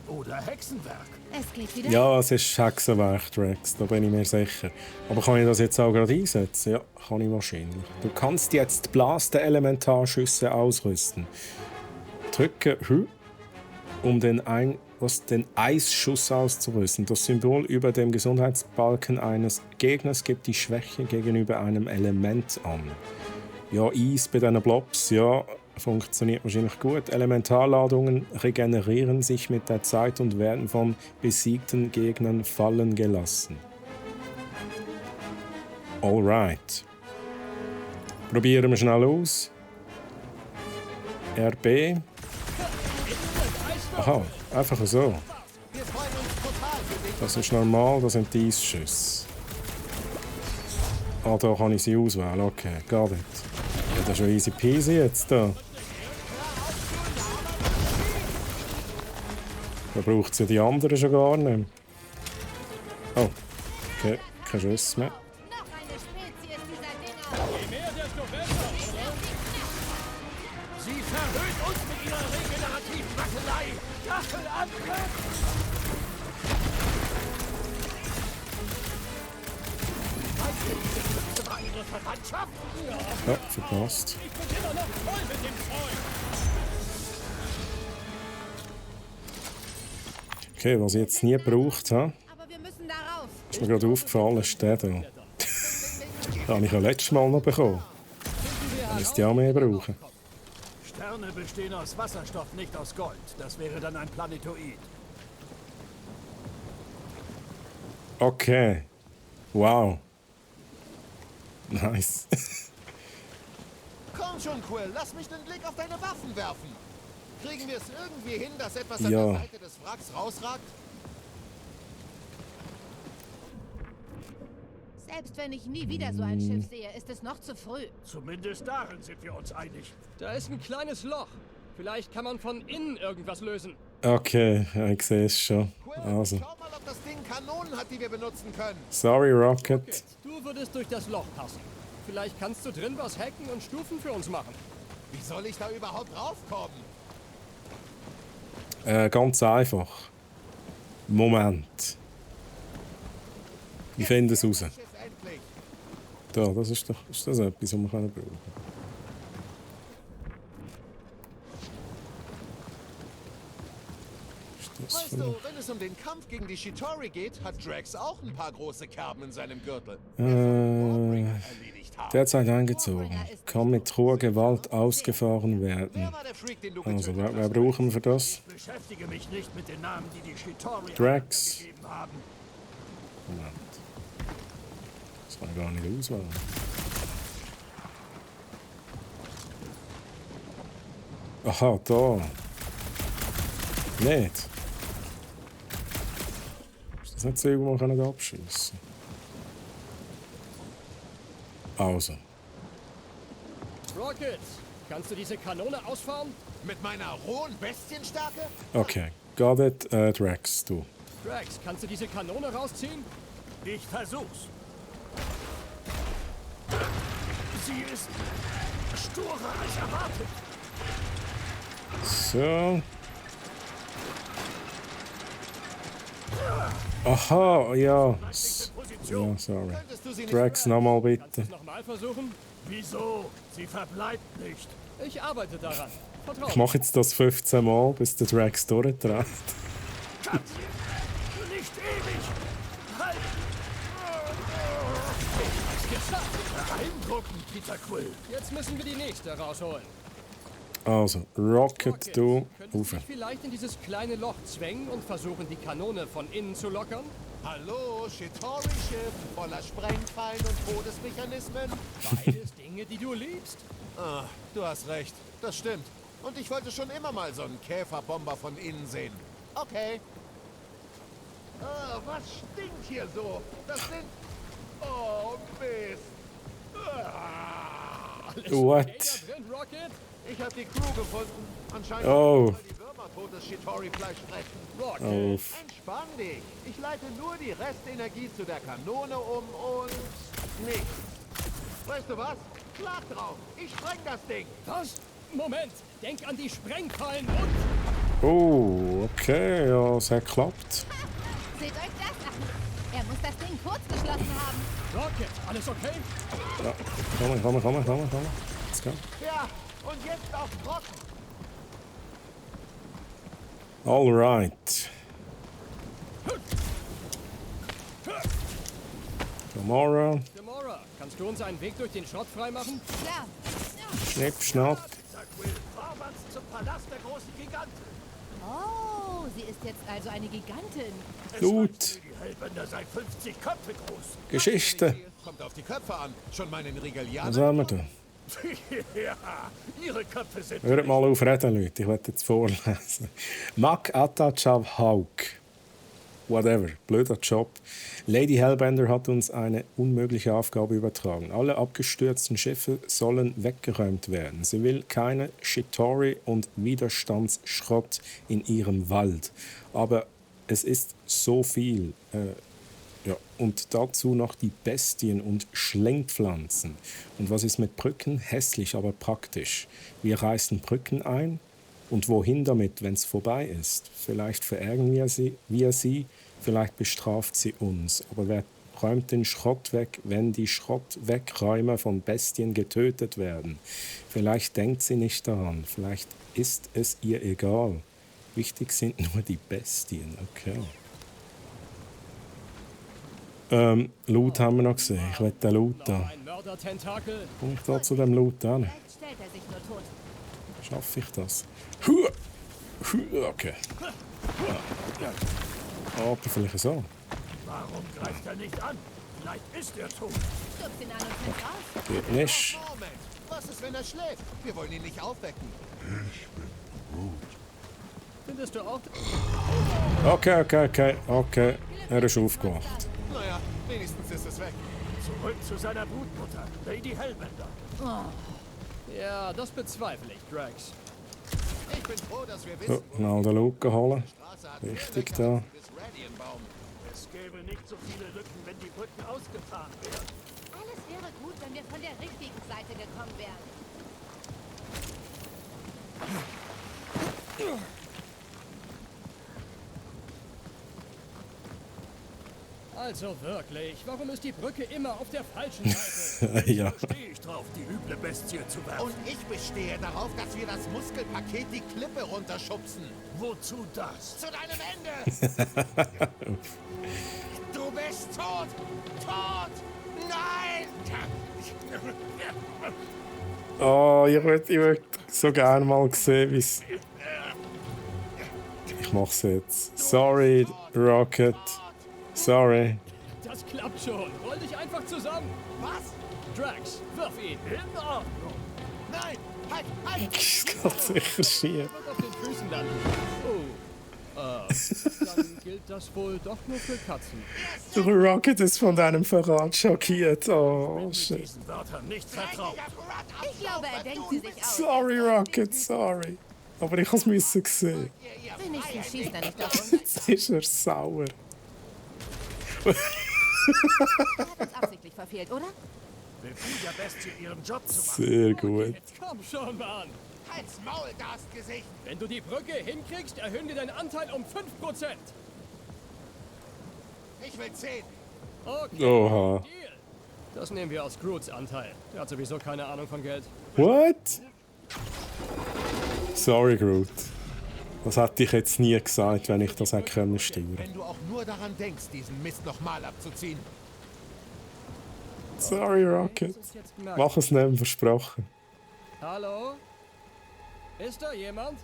Oder Hexenwerk. Es geht wieder. Ja, es ist Hexenwerk, Drax, da bin ich mir sicher. Aber kann ich das jetzt auch gerade einsetzen? Ja, kann ich wahrscheinlich. Du kannst jetzt Blaster-Elementarschüsse ausrüsten. Drücke H, um den Eisschuss auszurüsten. Das Symbol über dem Gesundheitsbalken eines Gegners gibt die Schwäche gegenüber einem Element an. Ja, Eis bei diesen Blobs, ja, funktioniert wahrscheinlich gut. Elementarladungen regenerieren sich mit der Zeit und werden von besiegten Gegnern fallen gelassen. Alright. Probieren wir schnell aus. RB. Aha, einfach so. Das ist normal, das sind die Eisschüsse. Ah, da kann ich sie auswählen. Okay, got it. Ja, das ist schon easy peasy jetzt da. Da braucht es ja die anderen schon gar nicht. Oh, okay, kein Schuss mehr. Noch eine Spezies dieser Dinger. Je mehr, desto besser, oder? Sie verhöhnt uns mit ihrer regenerativen Wackelei. Stachelangriff! War ihre Verwandtschaft? Ja, verpasst. Ich bin immer noch voll mit dem Zeug! Okay, was ich jetzt nie gebraucht habe, Aber wir müssen darauf. ist mir gerade aufgefallen, ist der da. Den habe ich ja letztes Mal noch bekommen. Da müsste ich auch mehr brauchen. Sterne bestehen aus Wasserstoff, nicht aus Gold. Das wäre dann ein Planetoid. Okay. Wow. Nice. Komm schon, Quill, lass mich den Blick auf deine Waffen werfen. Kriegen wir es irgendwie hin, dass etwas an Ja. der Seite des Wracks rausragt? Selbst wenn ich nie wieder so ein Schiff sehe, ist es noch zu früh. Zumindest darin sind wir uns einig. Da ist ein kleines Loch. Vielleicht kann man von innen irgendwas lösen. Okay, ich sehe es schon. Quill, Also, schau mal, ob das Ding Kanonen hat, die wir benutzen können. sorry, Rocket. Du würdest durch das Loch passen. Vielleicht kannst du drin was hacken und Stufen für uns machen. Wie soll ich da überhaupt raufkommen? Ganz einfach. Moment. Ich finde es raus. Schiff endlich. Da, das ist das etwas, was wir brauchen können. Ist das Weißt vielleicht- du, wenn es um den Kampf gegen die Chitauri geht, hat Drax auch ein paar große Kerben in seinem Gürtel. Erledigt haben. Derzeit eingezogen. Kann mit hoher Gewalt ausgefahren werden. Wer war der Freak, den du Also, getötet wer hast? brauchen wir für das? Beschäftige mich nicht mit den Namen, die die Chitauri Drax. gegeben haben. Moment. Das kann ich gar nicht auswählen. Aha, da. Nicht. Ist das nicht so, wo man abschießen kann? Also. Rocket, kannst du diese Kanone ausfahren? Mit meiner rohen Bestienstärke? Okay. Got it, Drax, du. Drax, kannst du diese Kanone rausziehen? Ich versuch's. Sie ist sturer als erwartet. So. Aha, ja. Ja, sorry. Drax, nochmal bitte. Nochmal versuchen? Wieso? Sie verbleibt nicht. Ich arbeite daran. Vertrau Ich mache jetzt das 15 Mal, bis der Drax durchdreht. Katze, nicht ewig. Halt! Beeindruckend, Peter Quill. Jetzt müssen wir die nächste rausholen. Also, Rocket, du, Könntest du rauf. dich vielleicht in dieses kleine Loch zwängen und versuchen, die Kanone von innen zu lockern? Hallo, Shitori-Schiff voller Sprengfallen und Todesmechanismen. Beides Dinge, die du liebst. Ah, du hast recht. Das stimmt. Und ich wollte schon immer mal so einen Käferbomber von innen sehen. Okay. Ah, was stinkt hier so? Das sind... Oh, Mist. Ah. What? Da drin, Rocket? Ich habe die Crew gefunden. Anscheinend Oh. weil die Würmer totes Shitori-Fleisch fressen. Rocket. Auf. Entspann dich. Ich leite nur die Restenergie zu der Kanone um und... nichts. Weißt du was? Schlag drauf. Ich spreng das Ding. Was? Moment. Denk an die Sprengfallen und... Oh, okay, ja, es hat geklappt. Seht euch das an. Er muss das Ding kurz geschlossen haben. Rocket, alles okay? Ja, komm. Let's go. Ja, und jetzt auf Trocken. Alright. Gamora, Gamora, kannst du uns einen Weg durch den Schrott freimachen? Klar. schnipp, schnapp. Peter Quill, vorwärts zum Palast der großen Giganten. Oh, sie ist jetzt also eine Gigantin. Gut. Die Hellbänder sei 50 Köpfe groß. Geschichte. Kommt auf die Köpfe an. Schon mal in Was Regalianer. haben wir da? Ja, ihre Köpfe sind... Hört mal auf reden, Leute. Ich werde jetzt vorlesen. Mak Atachav Hauk. Whatever. Blöder Job. Lady Hellbender hat uns eine unmögliche Aufgabe übertragen. Alle abgestürzten Schiffe sollen weggeräumt werden. Sie will keine Shitori und Widerstandsschrott in ihrem Wald. Aber es ist so viel. Ja, und dazu noch die Bestien und Schlingpflanzen. Und was ist mit Brücken? Hässlich, aber praktisch. Wir reißen Brücken ein. Und wohin damit, wenn es vorbei ist? Vielleicht verärgern wir sie, vielleicht bestraft sie uns. Aber wer räumt den Schrott weg, wenn die Schrottwegräumer von Bestien getötet werden? Vielleicht denkt sie nicht daran, vielleicht ist es ihr egal. Wichtig sind nur die Bestien, okay. Loot haben wir noch gesehen. Ich will den Loot da. Ein Mörder-Tentakel. Komm ich da zu dem Loot an? Vielleicht stellt er sich nur tot. Schaffe ich das? Okay. Aber vielleicht so. Warum greift er nicht an? Vielleicht ist er tot. Stupst ihn an und fällt raus. Geht nicht. Moment. Was ist, wenn er schläft? Wir wollen ihn nicht aufwecken. Findest du auch... Okay. Er ist aufgewacht. Naja, wenigstens ist es weg. Zurück zu seiner Brutmutter, Lady Hellbender. Ja, das bezweifle ich, Drax. Ich bin froh, dass wir So, wissen, schnell den Loot holen. Straße hat Wichtig mehr da. Rechte bis Radianbaum. Es gäbe nicht so viele Lücken, wenn die Brücken ausgefahren wären. Alles wäre gut, wenn wir von der richtigen Seite gekommen wären. Also wirklich, warum ist die Brücke immer auf der falschen Seite? Ja. Stehe ich drauf, die üble Bestie zu werfen. Und ich bestehe darauf, dass wir das Muskelpaket die Klippe runterschubsen. Wozu das? Zu deinem Ende! Du bist tot! Tot! Nein! Oh, ich würd so gerne mal sehen, wie es... Ich mach's jetzt. Sorry, Rocket. Sorry. Das klappt schon. Roll dich einfach zusammen. Was? Drax, wirf ihn. In Ordnung. Nein! Halt! Das geht sicher schief. Wird auf den Füßen landen. Dann gilt das wohl doch nur für Katzen. Rocket ist von deinem Verrat schockiert. Oh, shit. Diesen Wörtern nicht vertraut. Ich glaube, er denkt sie sich aus. Sorry, Rocket, sorry. Aber ich musste es sehen. Wenigstens schießt er nicht auf uns. Jetzt ist er sauer. Er hat uns absichtlich verfehlt, oder? Befiehl der Bestie, ihren Job zu machen. Sehr gut. Jetzt komm schon, Mann. Halt's Maul, Gastgesicht! Wenn du die Brücke hinkriegst, erhöhen wir deinen Anteil um 5%. Ich will 10! Okay. Oha. Deal. Das nehmen wir aus Groots Anteil. Der hat sowieso keine Ahnung von Geld. What? Sorry, Groot. Das hätte ich jetzt nie gesagt, wenn ich das hätte können steuern. Wenn du auch nur daran denkst, diesen Mist nochmal abzuziehen. Sorry, Rocket. Lass uns jetzt merken. Mach es nicht, versprochen. Hallo? Ist da jemand?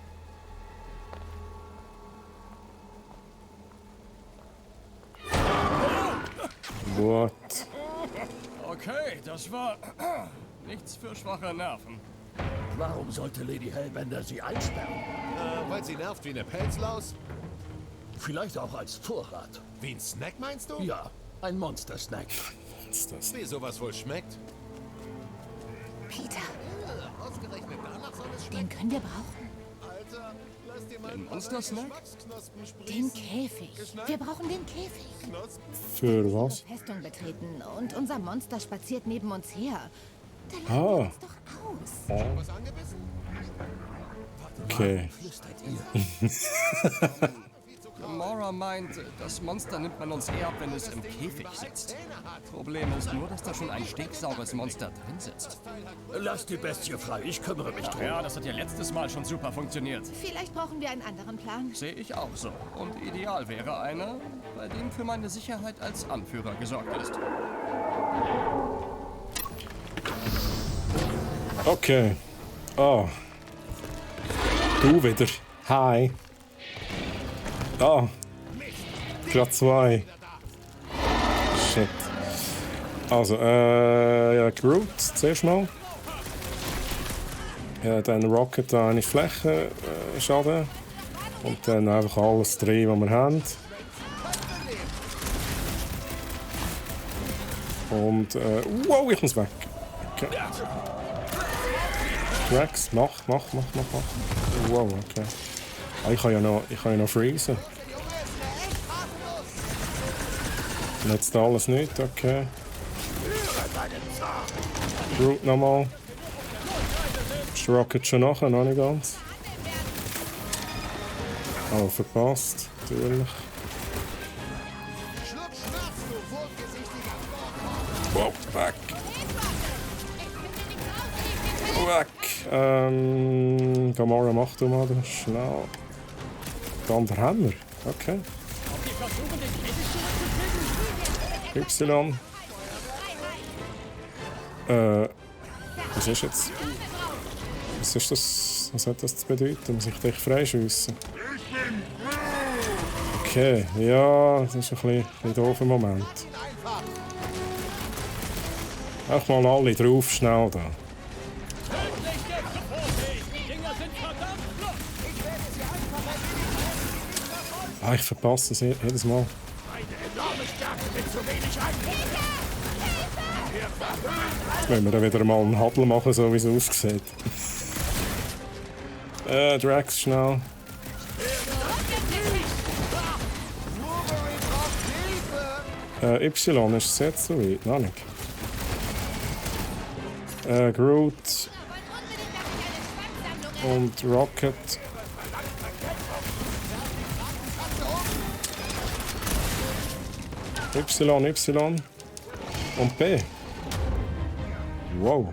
What? Okay, das war nichts für schwache Nerven. Warum sollte Lady Hellbender sie einsperren? Weil sie nervt wie eine Pelzlaus? Vielleicht auch als Vorrat. Wie ein Snack meinst du? Ja, ein Monster-Snack. Was ist das? Wie sowas wohl schmeckt? Peter, Ausgerechnet danach soll es den schmecken. können wir brauchen. Alter, lass dir mal Ein ein paar Monster-Snack? Geschmacksknospen Den sprießen. Käfig. Wir brauchen den Käfig. Für was? Festung betreten und unser Monster spaziert neben uns her. Da lachen Ah. wir uns doch aus. Was angebissen? Okay. Flüstert ihr. Gamora meint, das Monster nimmt man uns eher ab, wenn es im Käfig sitzt. Problem ist nur, dass da schon ein stinksaures Monster drin sitzt. Lass die Bestie frei, ich kümmere mich drum. Ja, das hat ja letztes Mal schon super funktioniert. Vielleicht brauchen wir einen anderen Plan. Sehe ich auch so. Und ideal wäre einer, bei dem für meine Sicherheit als Anführer gesorgt ist. Okay. Ah. Du wieder. Hi. Ah. Gerade zwei. Shit. Also, ja, Groot zuerst mal. Ja, dann Rocket eine Fläche Schaden. Und dann einfach alles drehen, was wir haben. Und, wow, ich muss weg. Okay. Drax, mach. Wow, okay. Ah, ich kann ja noch freezen. Und jetzt alles nicht, okay. Groot nochmal. Ist Rocket schon nachher, noch nicht ganz. Oh, verpasst, natürlich. Wow, weg. Weg. Gamora, mach du mal das schnell. Der andere Hammer. Okay. Y. Was ist jetzt? Was ist das? Was hat das zu bedeuten? Muss ich dich freischiessen? Okay, ja, das ist ein bisschen doof im Moment. Einfach mal alle drauf, schnell da. Ah, ich verpasse es jedes Mal. Jetzt müssen wir dann wieder mal einen Huddle machen, so wie es aussieht. Drax schnell. Y ist es jetzt so weit? Noch nicht. Groot. Und Rocket. Y. Und B. Wow.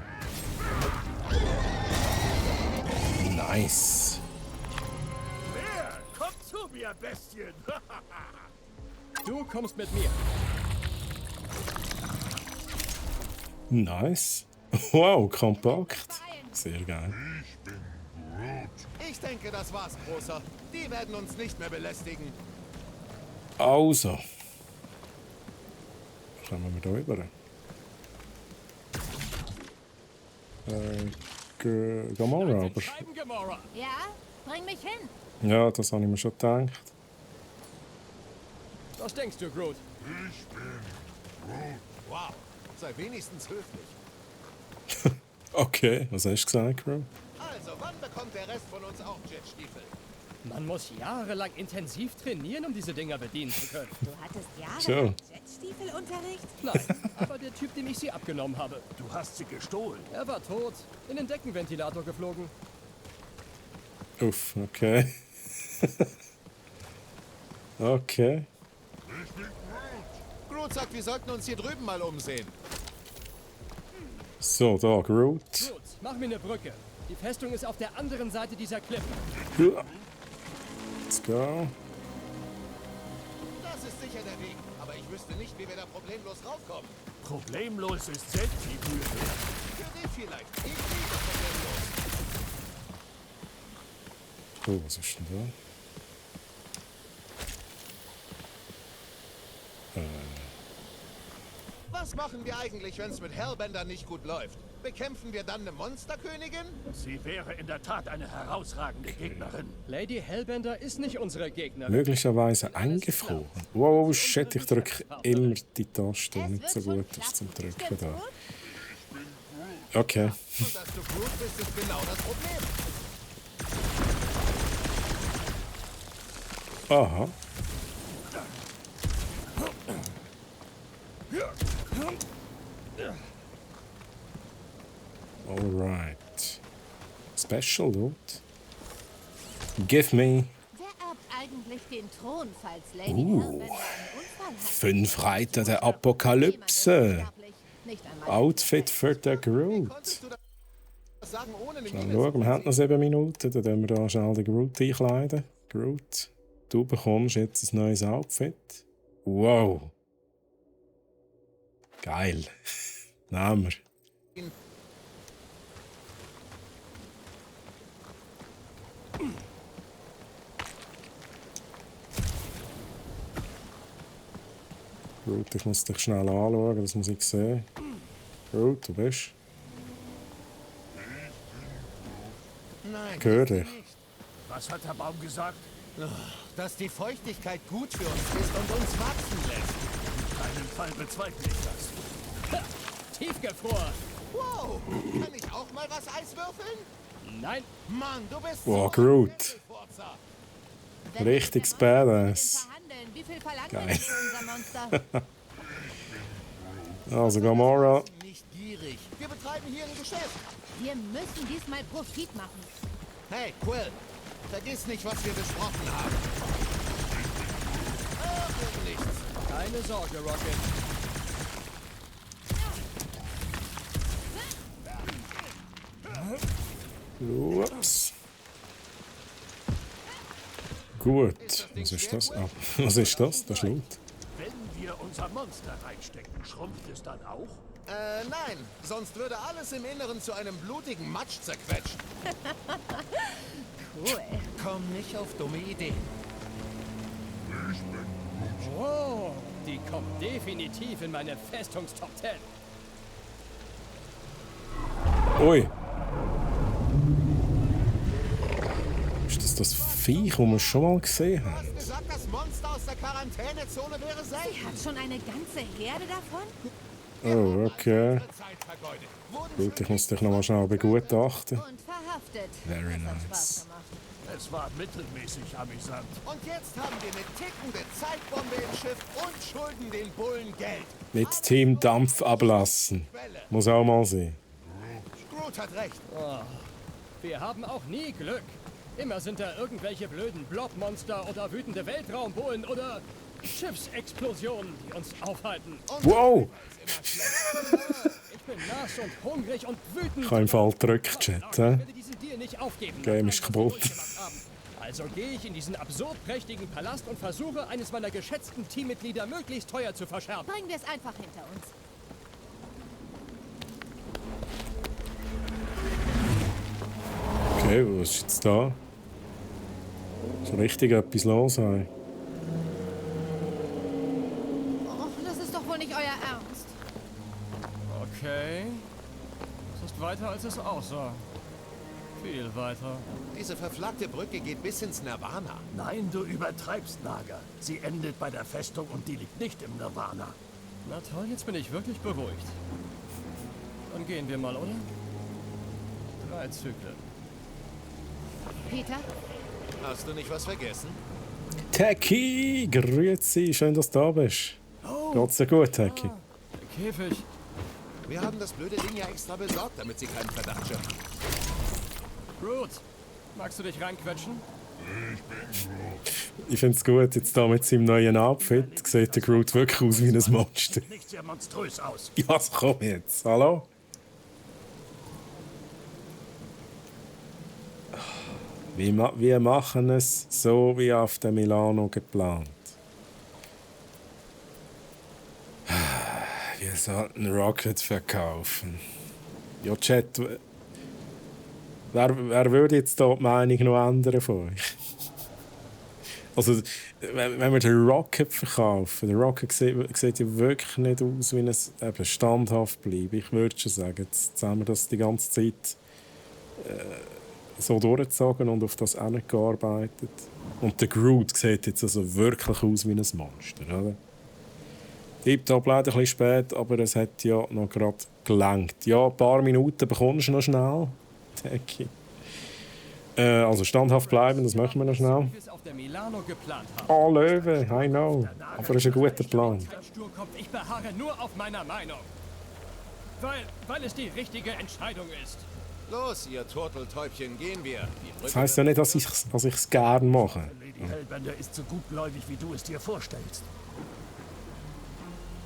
Nice. Kommt zu mir, Bestien! Du kommst mit mir. Nice. Wow, kompakt. Sehr geil. Ich denke, das war's, Großer. Die werden uns nicht mehr belästigen. Also. kommen wir da rüber? Gamora, aber... Schreiben, Gamora. Ja, bring mich hin. Ja, das habe ich mir schon gedacht. Was denkst du, Groot? Ich bin Groot. Wow, sei wenigstens höflich. Okay, was hast du gesagt, Groot? Also, wann bekommt der Rest von uns auch Jetstiefel? Man muss jahrelang intensiv trainieren, um diese Dinger bedienen zu können. Du hattest So. jahrelang Jetstiefelunterricht? Nein, aber der Typ, dem ich sie abgenommen habe, Du hast sie gestohlen. er war tot, in den Deckenventilator geflogen. Uff, okay. Okay. Ich bin Groot. Groot sagt, wir sollten uns hier drüben mal umsehen. So, da, Groot. Groot, mach mir eine Brücke. Die Festung ist auf der anderen Seite dieser Klippe. Let's go. Das ist sicher der Weg. Aber ich wüsste nicht, wie wir da problemlos raufkommen. Problemlos ist selbst die Mühe. Für dich vielleicht. Ich liebe problemlos. Oh, was ist denn da? Was machen wir eigentlich, wenn es mit Hellbender nicht gut läuft? Bekämpfen wir dann eine Monsterkönigin? Sie wäre in der Tat eine herausragende Gegnerin. Lady Hellbender ist nicht unsere Gegnerin. Möglicherweise eingefroren. Wow, shit, ich drücke immer die Taste, die nicht so gut ist zum Drücken da. Okay. Und dass du Groot bist, ist genau das Problem. Aha. Alright. Special Loot. Give me Wer erbt eigentlich den Thron, falls Lady Hellbender einen Unfall hat? 5 Reiter der Apokalypse. Nicht einmal Outfit für den Groot. Konntest du das sagen, ohne eine Dann E-Mail schauen, zu wir haben noch 7 Minuten. Dann können wir da schnell den Groot einkleiden. Groot, du bekommst jetzt ein neues Outfit. Wow. Geil. Nehmen wir. Groot, ich muss dich schnell anschauen, das muss ich sehen. Groot, du bist. Nein, Gehör dich. nicht. Was hat der Baum gesagt? Dass die Feuchtigkeit gut für uns ist und uns wachsen lässt. In keinem Fall bezweifle ich das. Tiefgefroren. Wow, kann ich auch mal was Eiswürfeln? Nein, Mann, du bist Wow, so ein Groot. Mittelfurzer. Wenn wir Richtig mit der badass. Monsterkönigin verhandeln, wie viel verlangt Geil. ihr denn für unser Monster? Also Gamora. Nicht gierig. Wir betreiben hier ein Geschäft. Wir müssen diesmal Profit machen. Hey, Quill, vergiss nicht, was wir besprochen haben. Nichts. keine Sorge, Rocket. Ups. Gut. Was ist das? Ah, was ist das? Das Schlut. Wenn wir unser Monster reinstecken, schrumpft es dann auch? Nein, sonst würde alles im Inneren zu einem blutigen Matsch zerquetschen. Cool. Komm nicht auf dumme Ideen. Oh, die kommt definitiv in meine Festungstop 10. Ui. Ist das Viech, das wir schon mal gesehen Du haben? hast gesagt, das Monster aus der Quarantänezone wäre Sie safe. hat schon eine ganze Herde davon? Oh, okay. Zeit vergeudet. Wurden Gut, ich muss dich noch mal schnell begutachten. Und verhaftet. Very Das hat nice. Spaß gemacht. Es war mittelmäßig amüsant. Und jetzt haben wir eine tickende Zeitbombe im Schiff und schulden den Bullen Geld. Mit Team Dampf ablassen. Muss auch mal sein. Groot hat recht. Wir haben auch nie Glück. Immer sind da irgendwelche blöden Blobmonster oder wütende Weltraumbullen oder Schiffsexplosionen, die uns aufhalten. Wow! Ich bin nass und hungrig und wütend. Ich habe im Fall gedrückt, Chat. Ich Hä? werde diesen Deal nicht aufgeben. Game ist nachdem wir kaputt. durchgemacht haben. Also gehe ich in diesen absurd prächtigen Palast und versuche, eines meiner geschätzten Teammitglieder möglichst teuer zu verscherben. Bringen wir es einfach hinter uns. Okay, was ist jetzt da? So richtig etwas los, ey. Oh, das ist doch wohl nicht euer Ernst. Okay. Das ist weiter, als es aussah. Viel weiter. Diese verflagte Brücke geht bis ins Nirvana. Nein, du übertreibst, Naga. Sie endet bei der Festung und die liegt nicht im Nirvana. Na toll, jetzt bin ich wirklich beruhigt. Dann gehen wir mal, oder? 3 Zyklen. Peter? Hast du nicht was vergessen? Techie, grüezi, schön, dass du da bist. Geht's dir gut, Techie? Der Käfig. Wir haben das blöde Ding ja extra besorgt, damit sie keinen Verdacht schöpfen. Groot, magst du dich reinquetschen? Ich find's gut, jetzt da mit seinem neuen Outfit sieht der Groot wirklich aus wie ein Monster. Nicht sehr monströs aus. Ja, komm jetzt, hallo? Wir machen es so wie auf der Milano geplant. Wir sollten Rocket verkaufen. Ja, Chat, wer würde jetzt da die Meinung noch ändern von euch? Also, wenn wir den Rocket verkaufen, der Rocket sieht ja wirklich nicht aus wie ein eben, standhaft bleiben. Ich würde schon sagen, jetzt haben wir das die ganze Zeit so durchgezogen und auf das gearbeitet. Und der Groot sieht jetzt also wirklich aus wie ein Monster, oder? Tipptopp leider ein bisschen spät, aber es hat ja noch gerade gelangt. Ja, ein paar Minuten bekommst du noch schnell. Techie. Also standhaft bleiben, das machen wir noch schnell. Oh, Löwe, I know. Aber das ist ein guter Plan. Ich beharre nur auf meiner Meinung. Weil es die richtige Entscheidung ist. Los, ihr Turteltäubchen, gehen wir. Das heisst ja nicht, dass ich es gerne mache. Lady Hellbender ist so gutgläubig, wie du es dir vorstellst.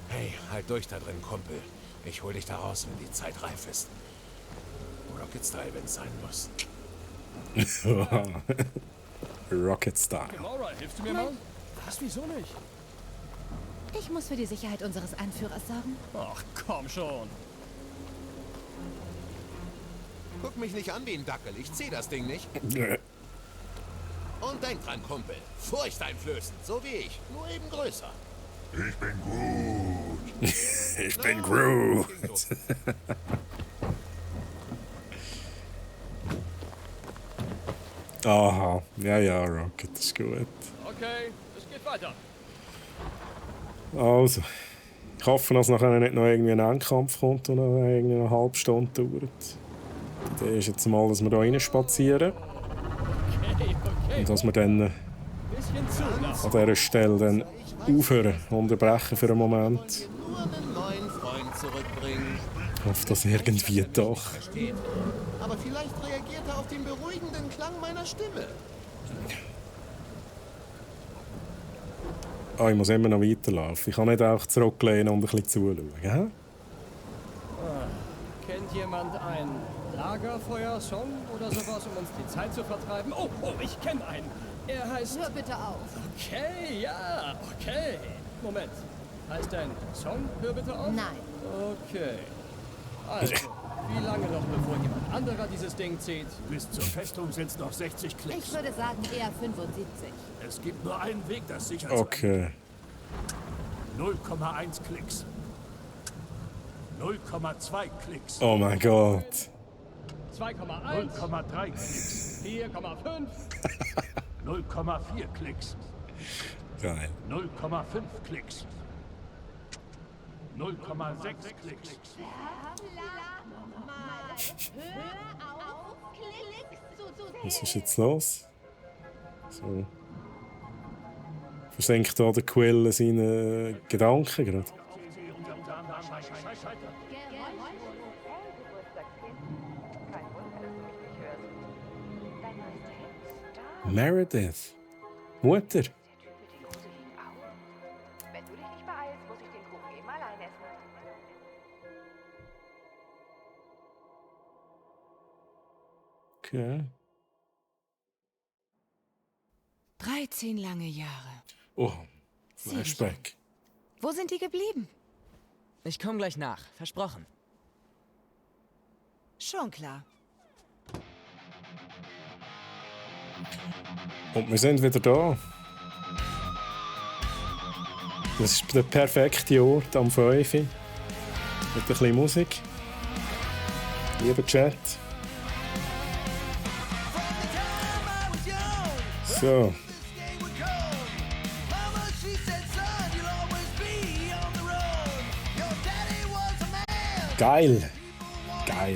Hey, halt durch da drin, Kumpel. Ich hol dich da raus, wenn die Zeit reif ist. Rocket-Style, wenn's sein muss. Rocket Style. Laura, hilfst du mir mal? Was, wieso nicht? Ich muss für die Sicherheit unseres Anführers sorgen. Ach, komm schon. Guck mich nicht an wie ein Dackel, ich zieh das Ding nicht. Und denk dran, Kumpel. Furchteinflößend, so wie ich, nur eben größer. Ich bin gut. Ich bin Groot. Aha, ja, Rocket ist gut. Okay, es geht weiter. Also, ich hoffe, dass nachher nicht noch irgendwie ein Endkampf kommt und noch irgendwie eine halbe Stunde dauert. Die Idee ist jetzt mal, dass wir da rein spazieren. Okay. Und dass wir dann Bisschen zulassen. an dieser Stelle dann aufhören, unterbrechen für einen Moment. Nur einen neuen Freund zurückbringen. Ich hoffe, dass irgendwie doch. Versteht. Aber vielleicht reagiert er auf den beruhigenden Klang meiner Stimme. Ich muss immer noch weiterlaufen. Ich kann nicht auch zurücklehnen und ein bisschen zuschauen. Gell? Kennt jemand ein Lagerfeuer-Song oder sowas, um uns die Zeit zu vertreiben? Oh, ich kenne einen. Er heißt... Hör bitte auf. Okay, ja, okay. Moment. Heißt dein Song Hör bitte auf? Nein. Okay. Also, wie lange noch, bevor jemand anderer dieses Ding zieht? Bis zur Festung sind es noch 60 Klicks. Ich würde sagen eher 75. Es gibt nur einen Weg, das sicher zu Okay. 0,1 Klicks. 0,2 Klicks. Oh mein Gott. 2,1, 0,3 Klicks. 4,5. 0,4 Klicks. Geil. 0,5 Klicks. 0,6 Klicks. Was ist jetzt los? So. Versenkt da der Quill seine Gedanken gerade? Meredith. Mutter. Wenn du dich nicht beeilst, muss ich den Kuchen eben allein essen. 13 lange Jahre. Oh, Flashback. Wo sind die geblieben? Ich komme gleich nach, versprochen. Schon klar. Und wir sind wieder da. Das ist der perfekte Ort am 5. Mit ein bisschen Musik. Lieber Chat. So. Geil.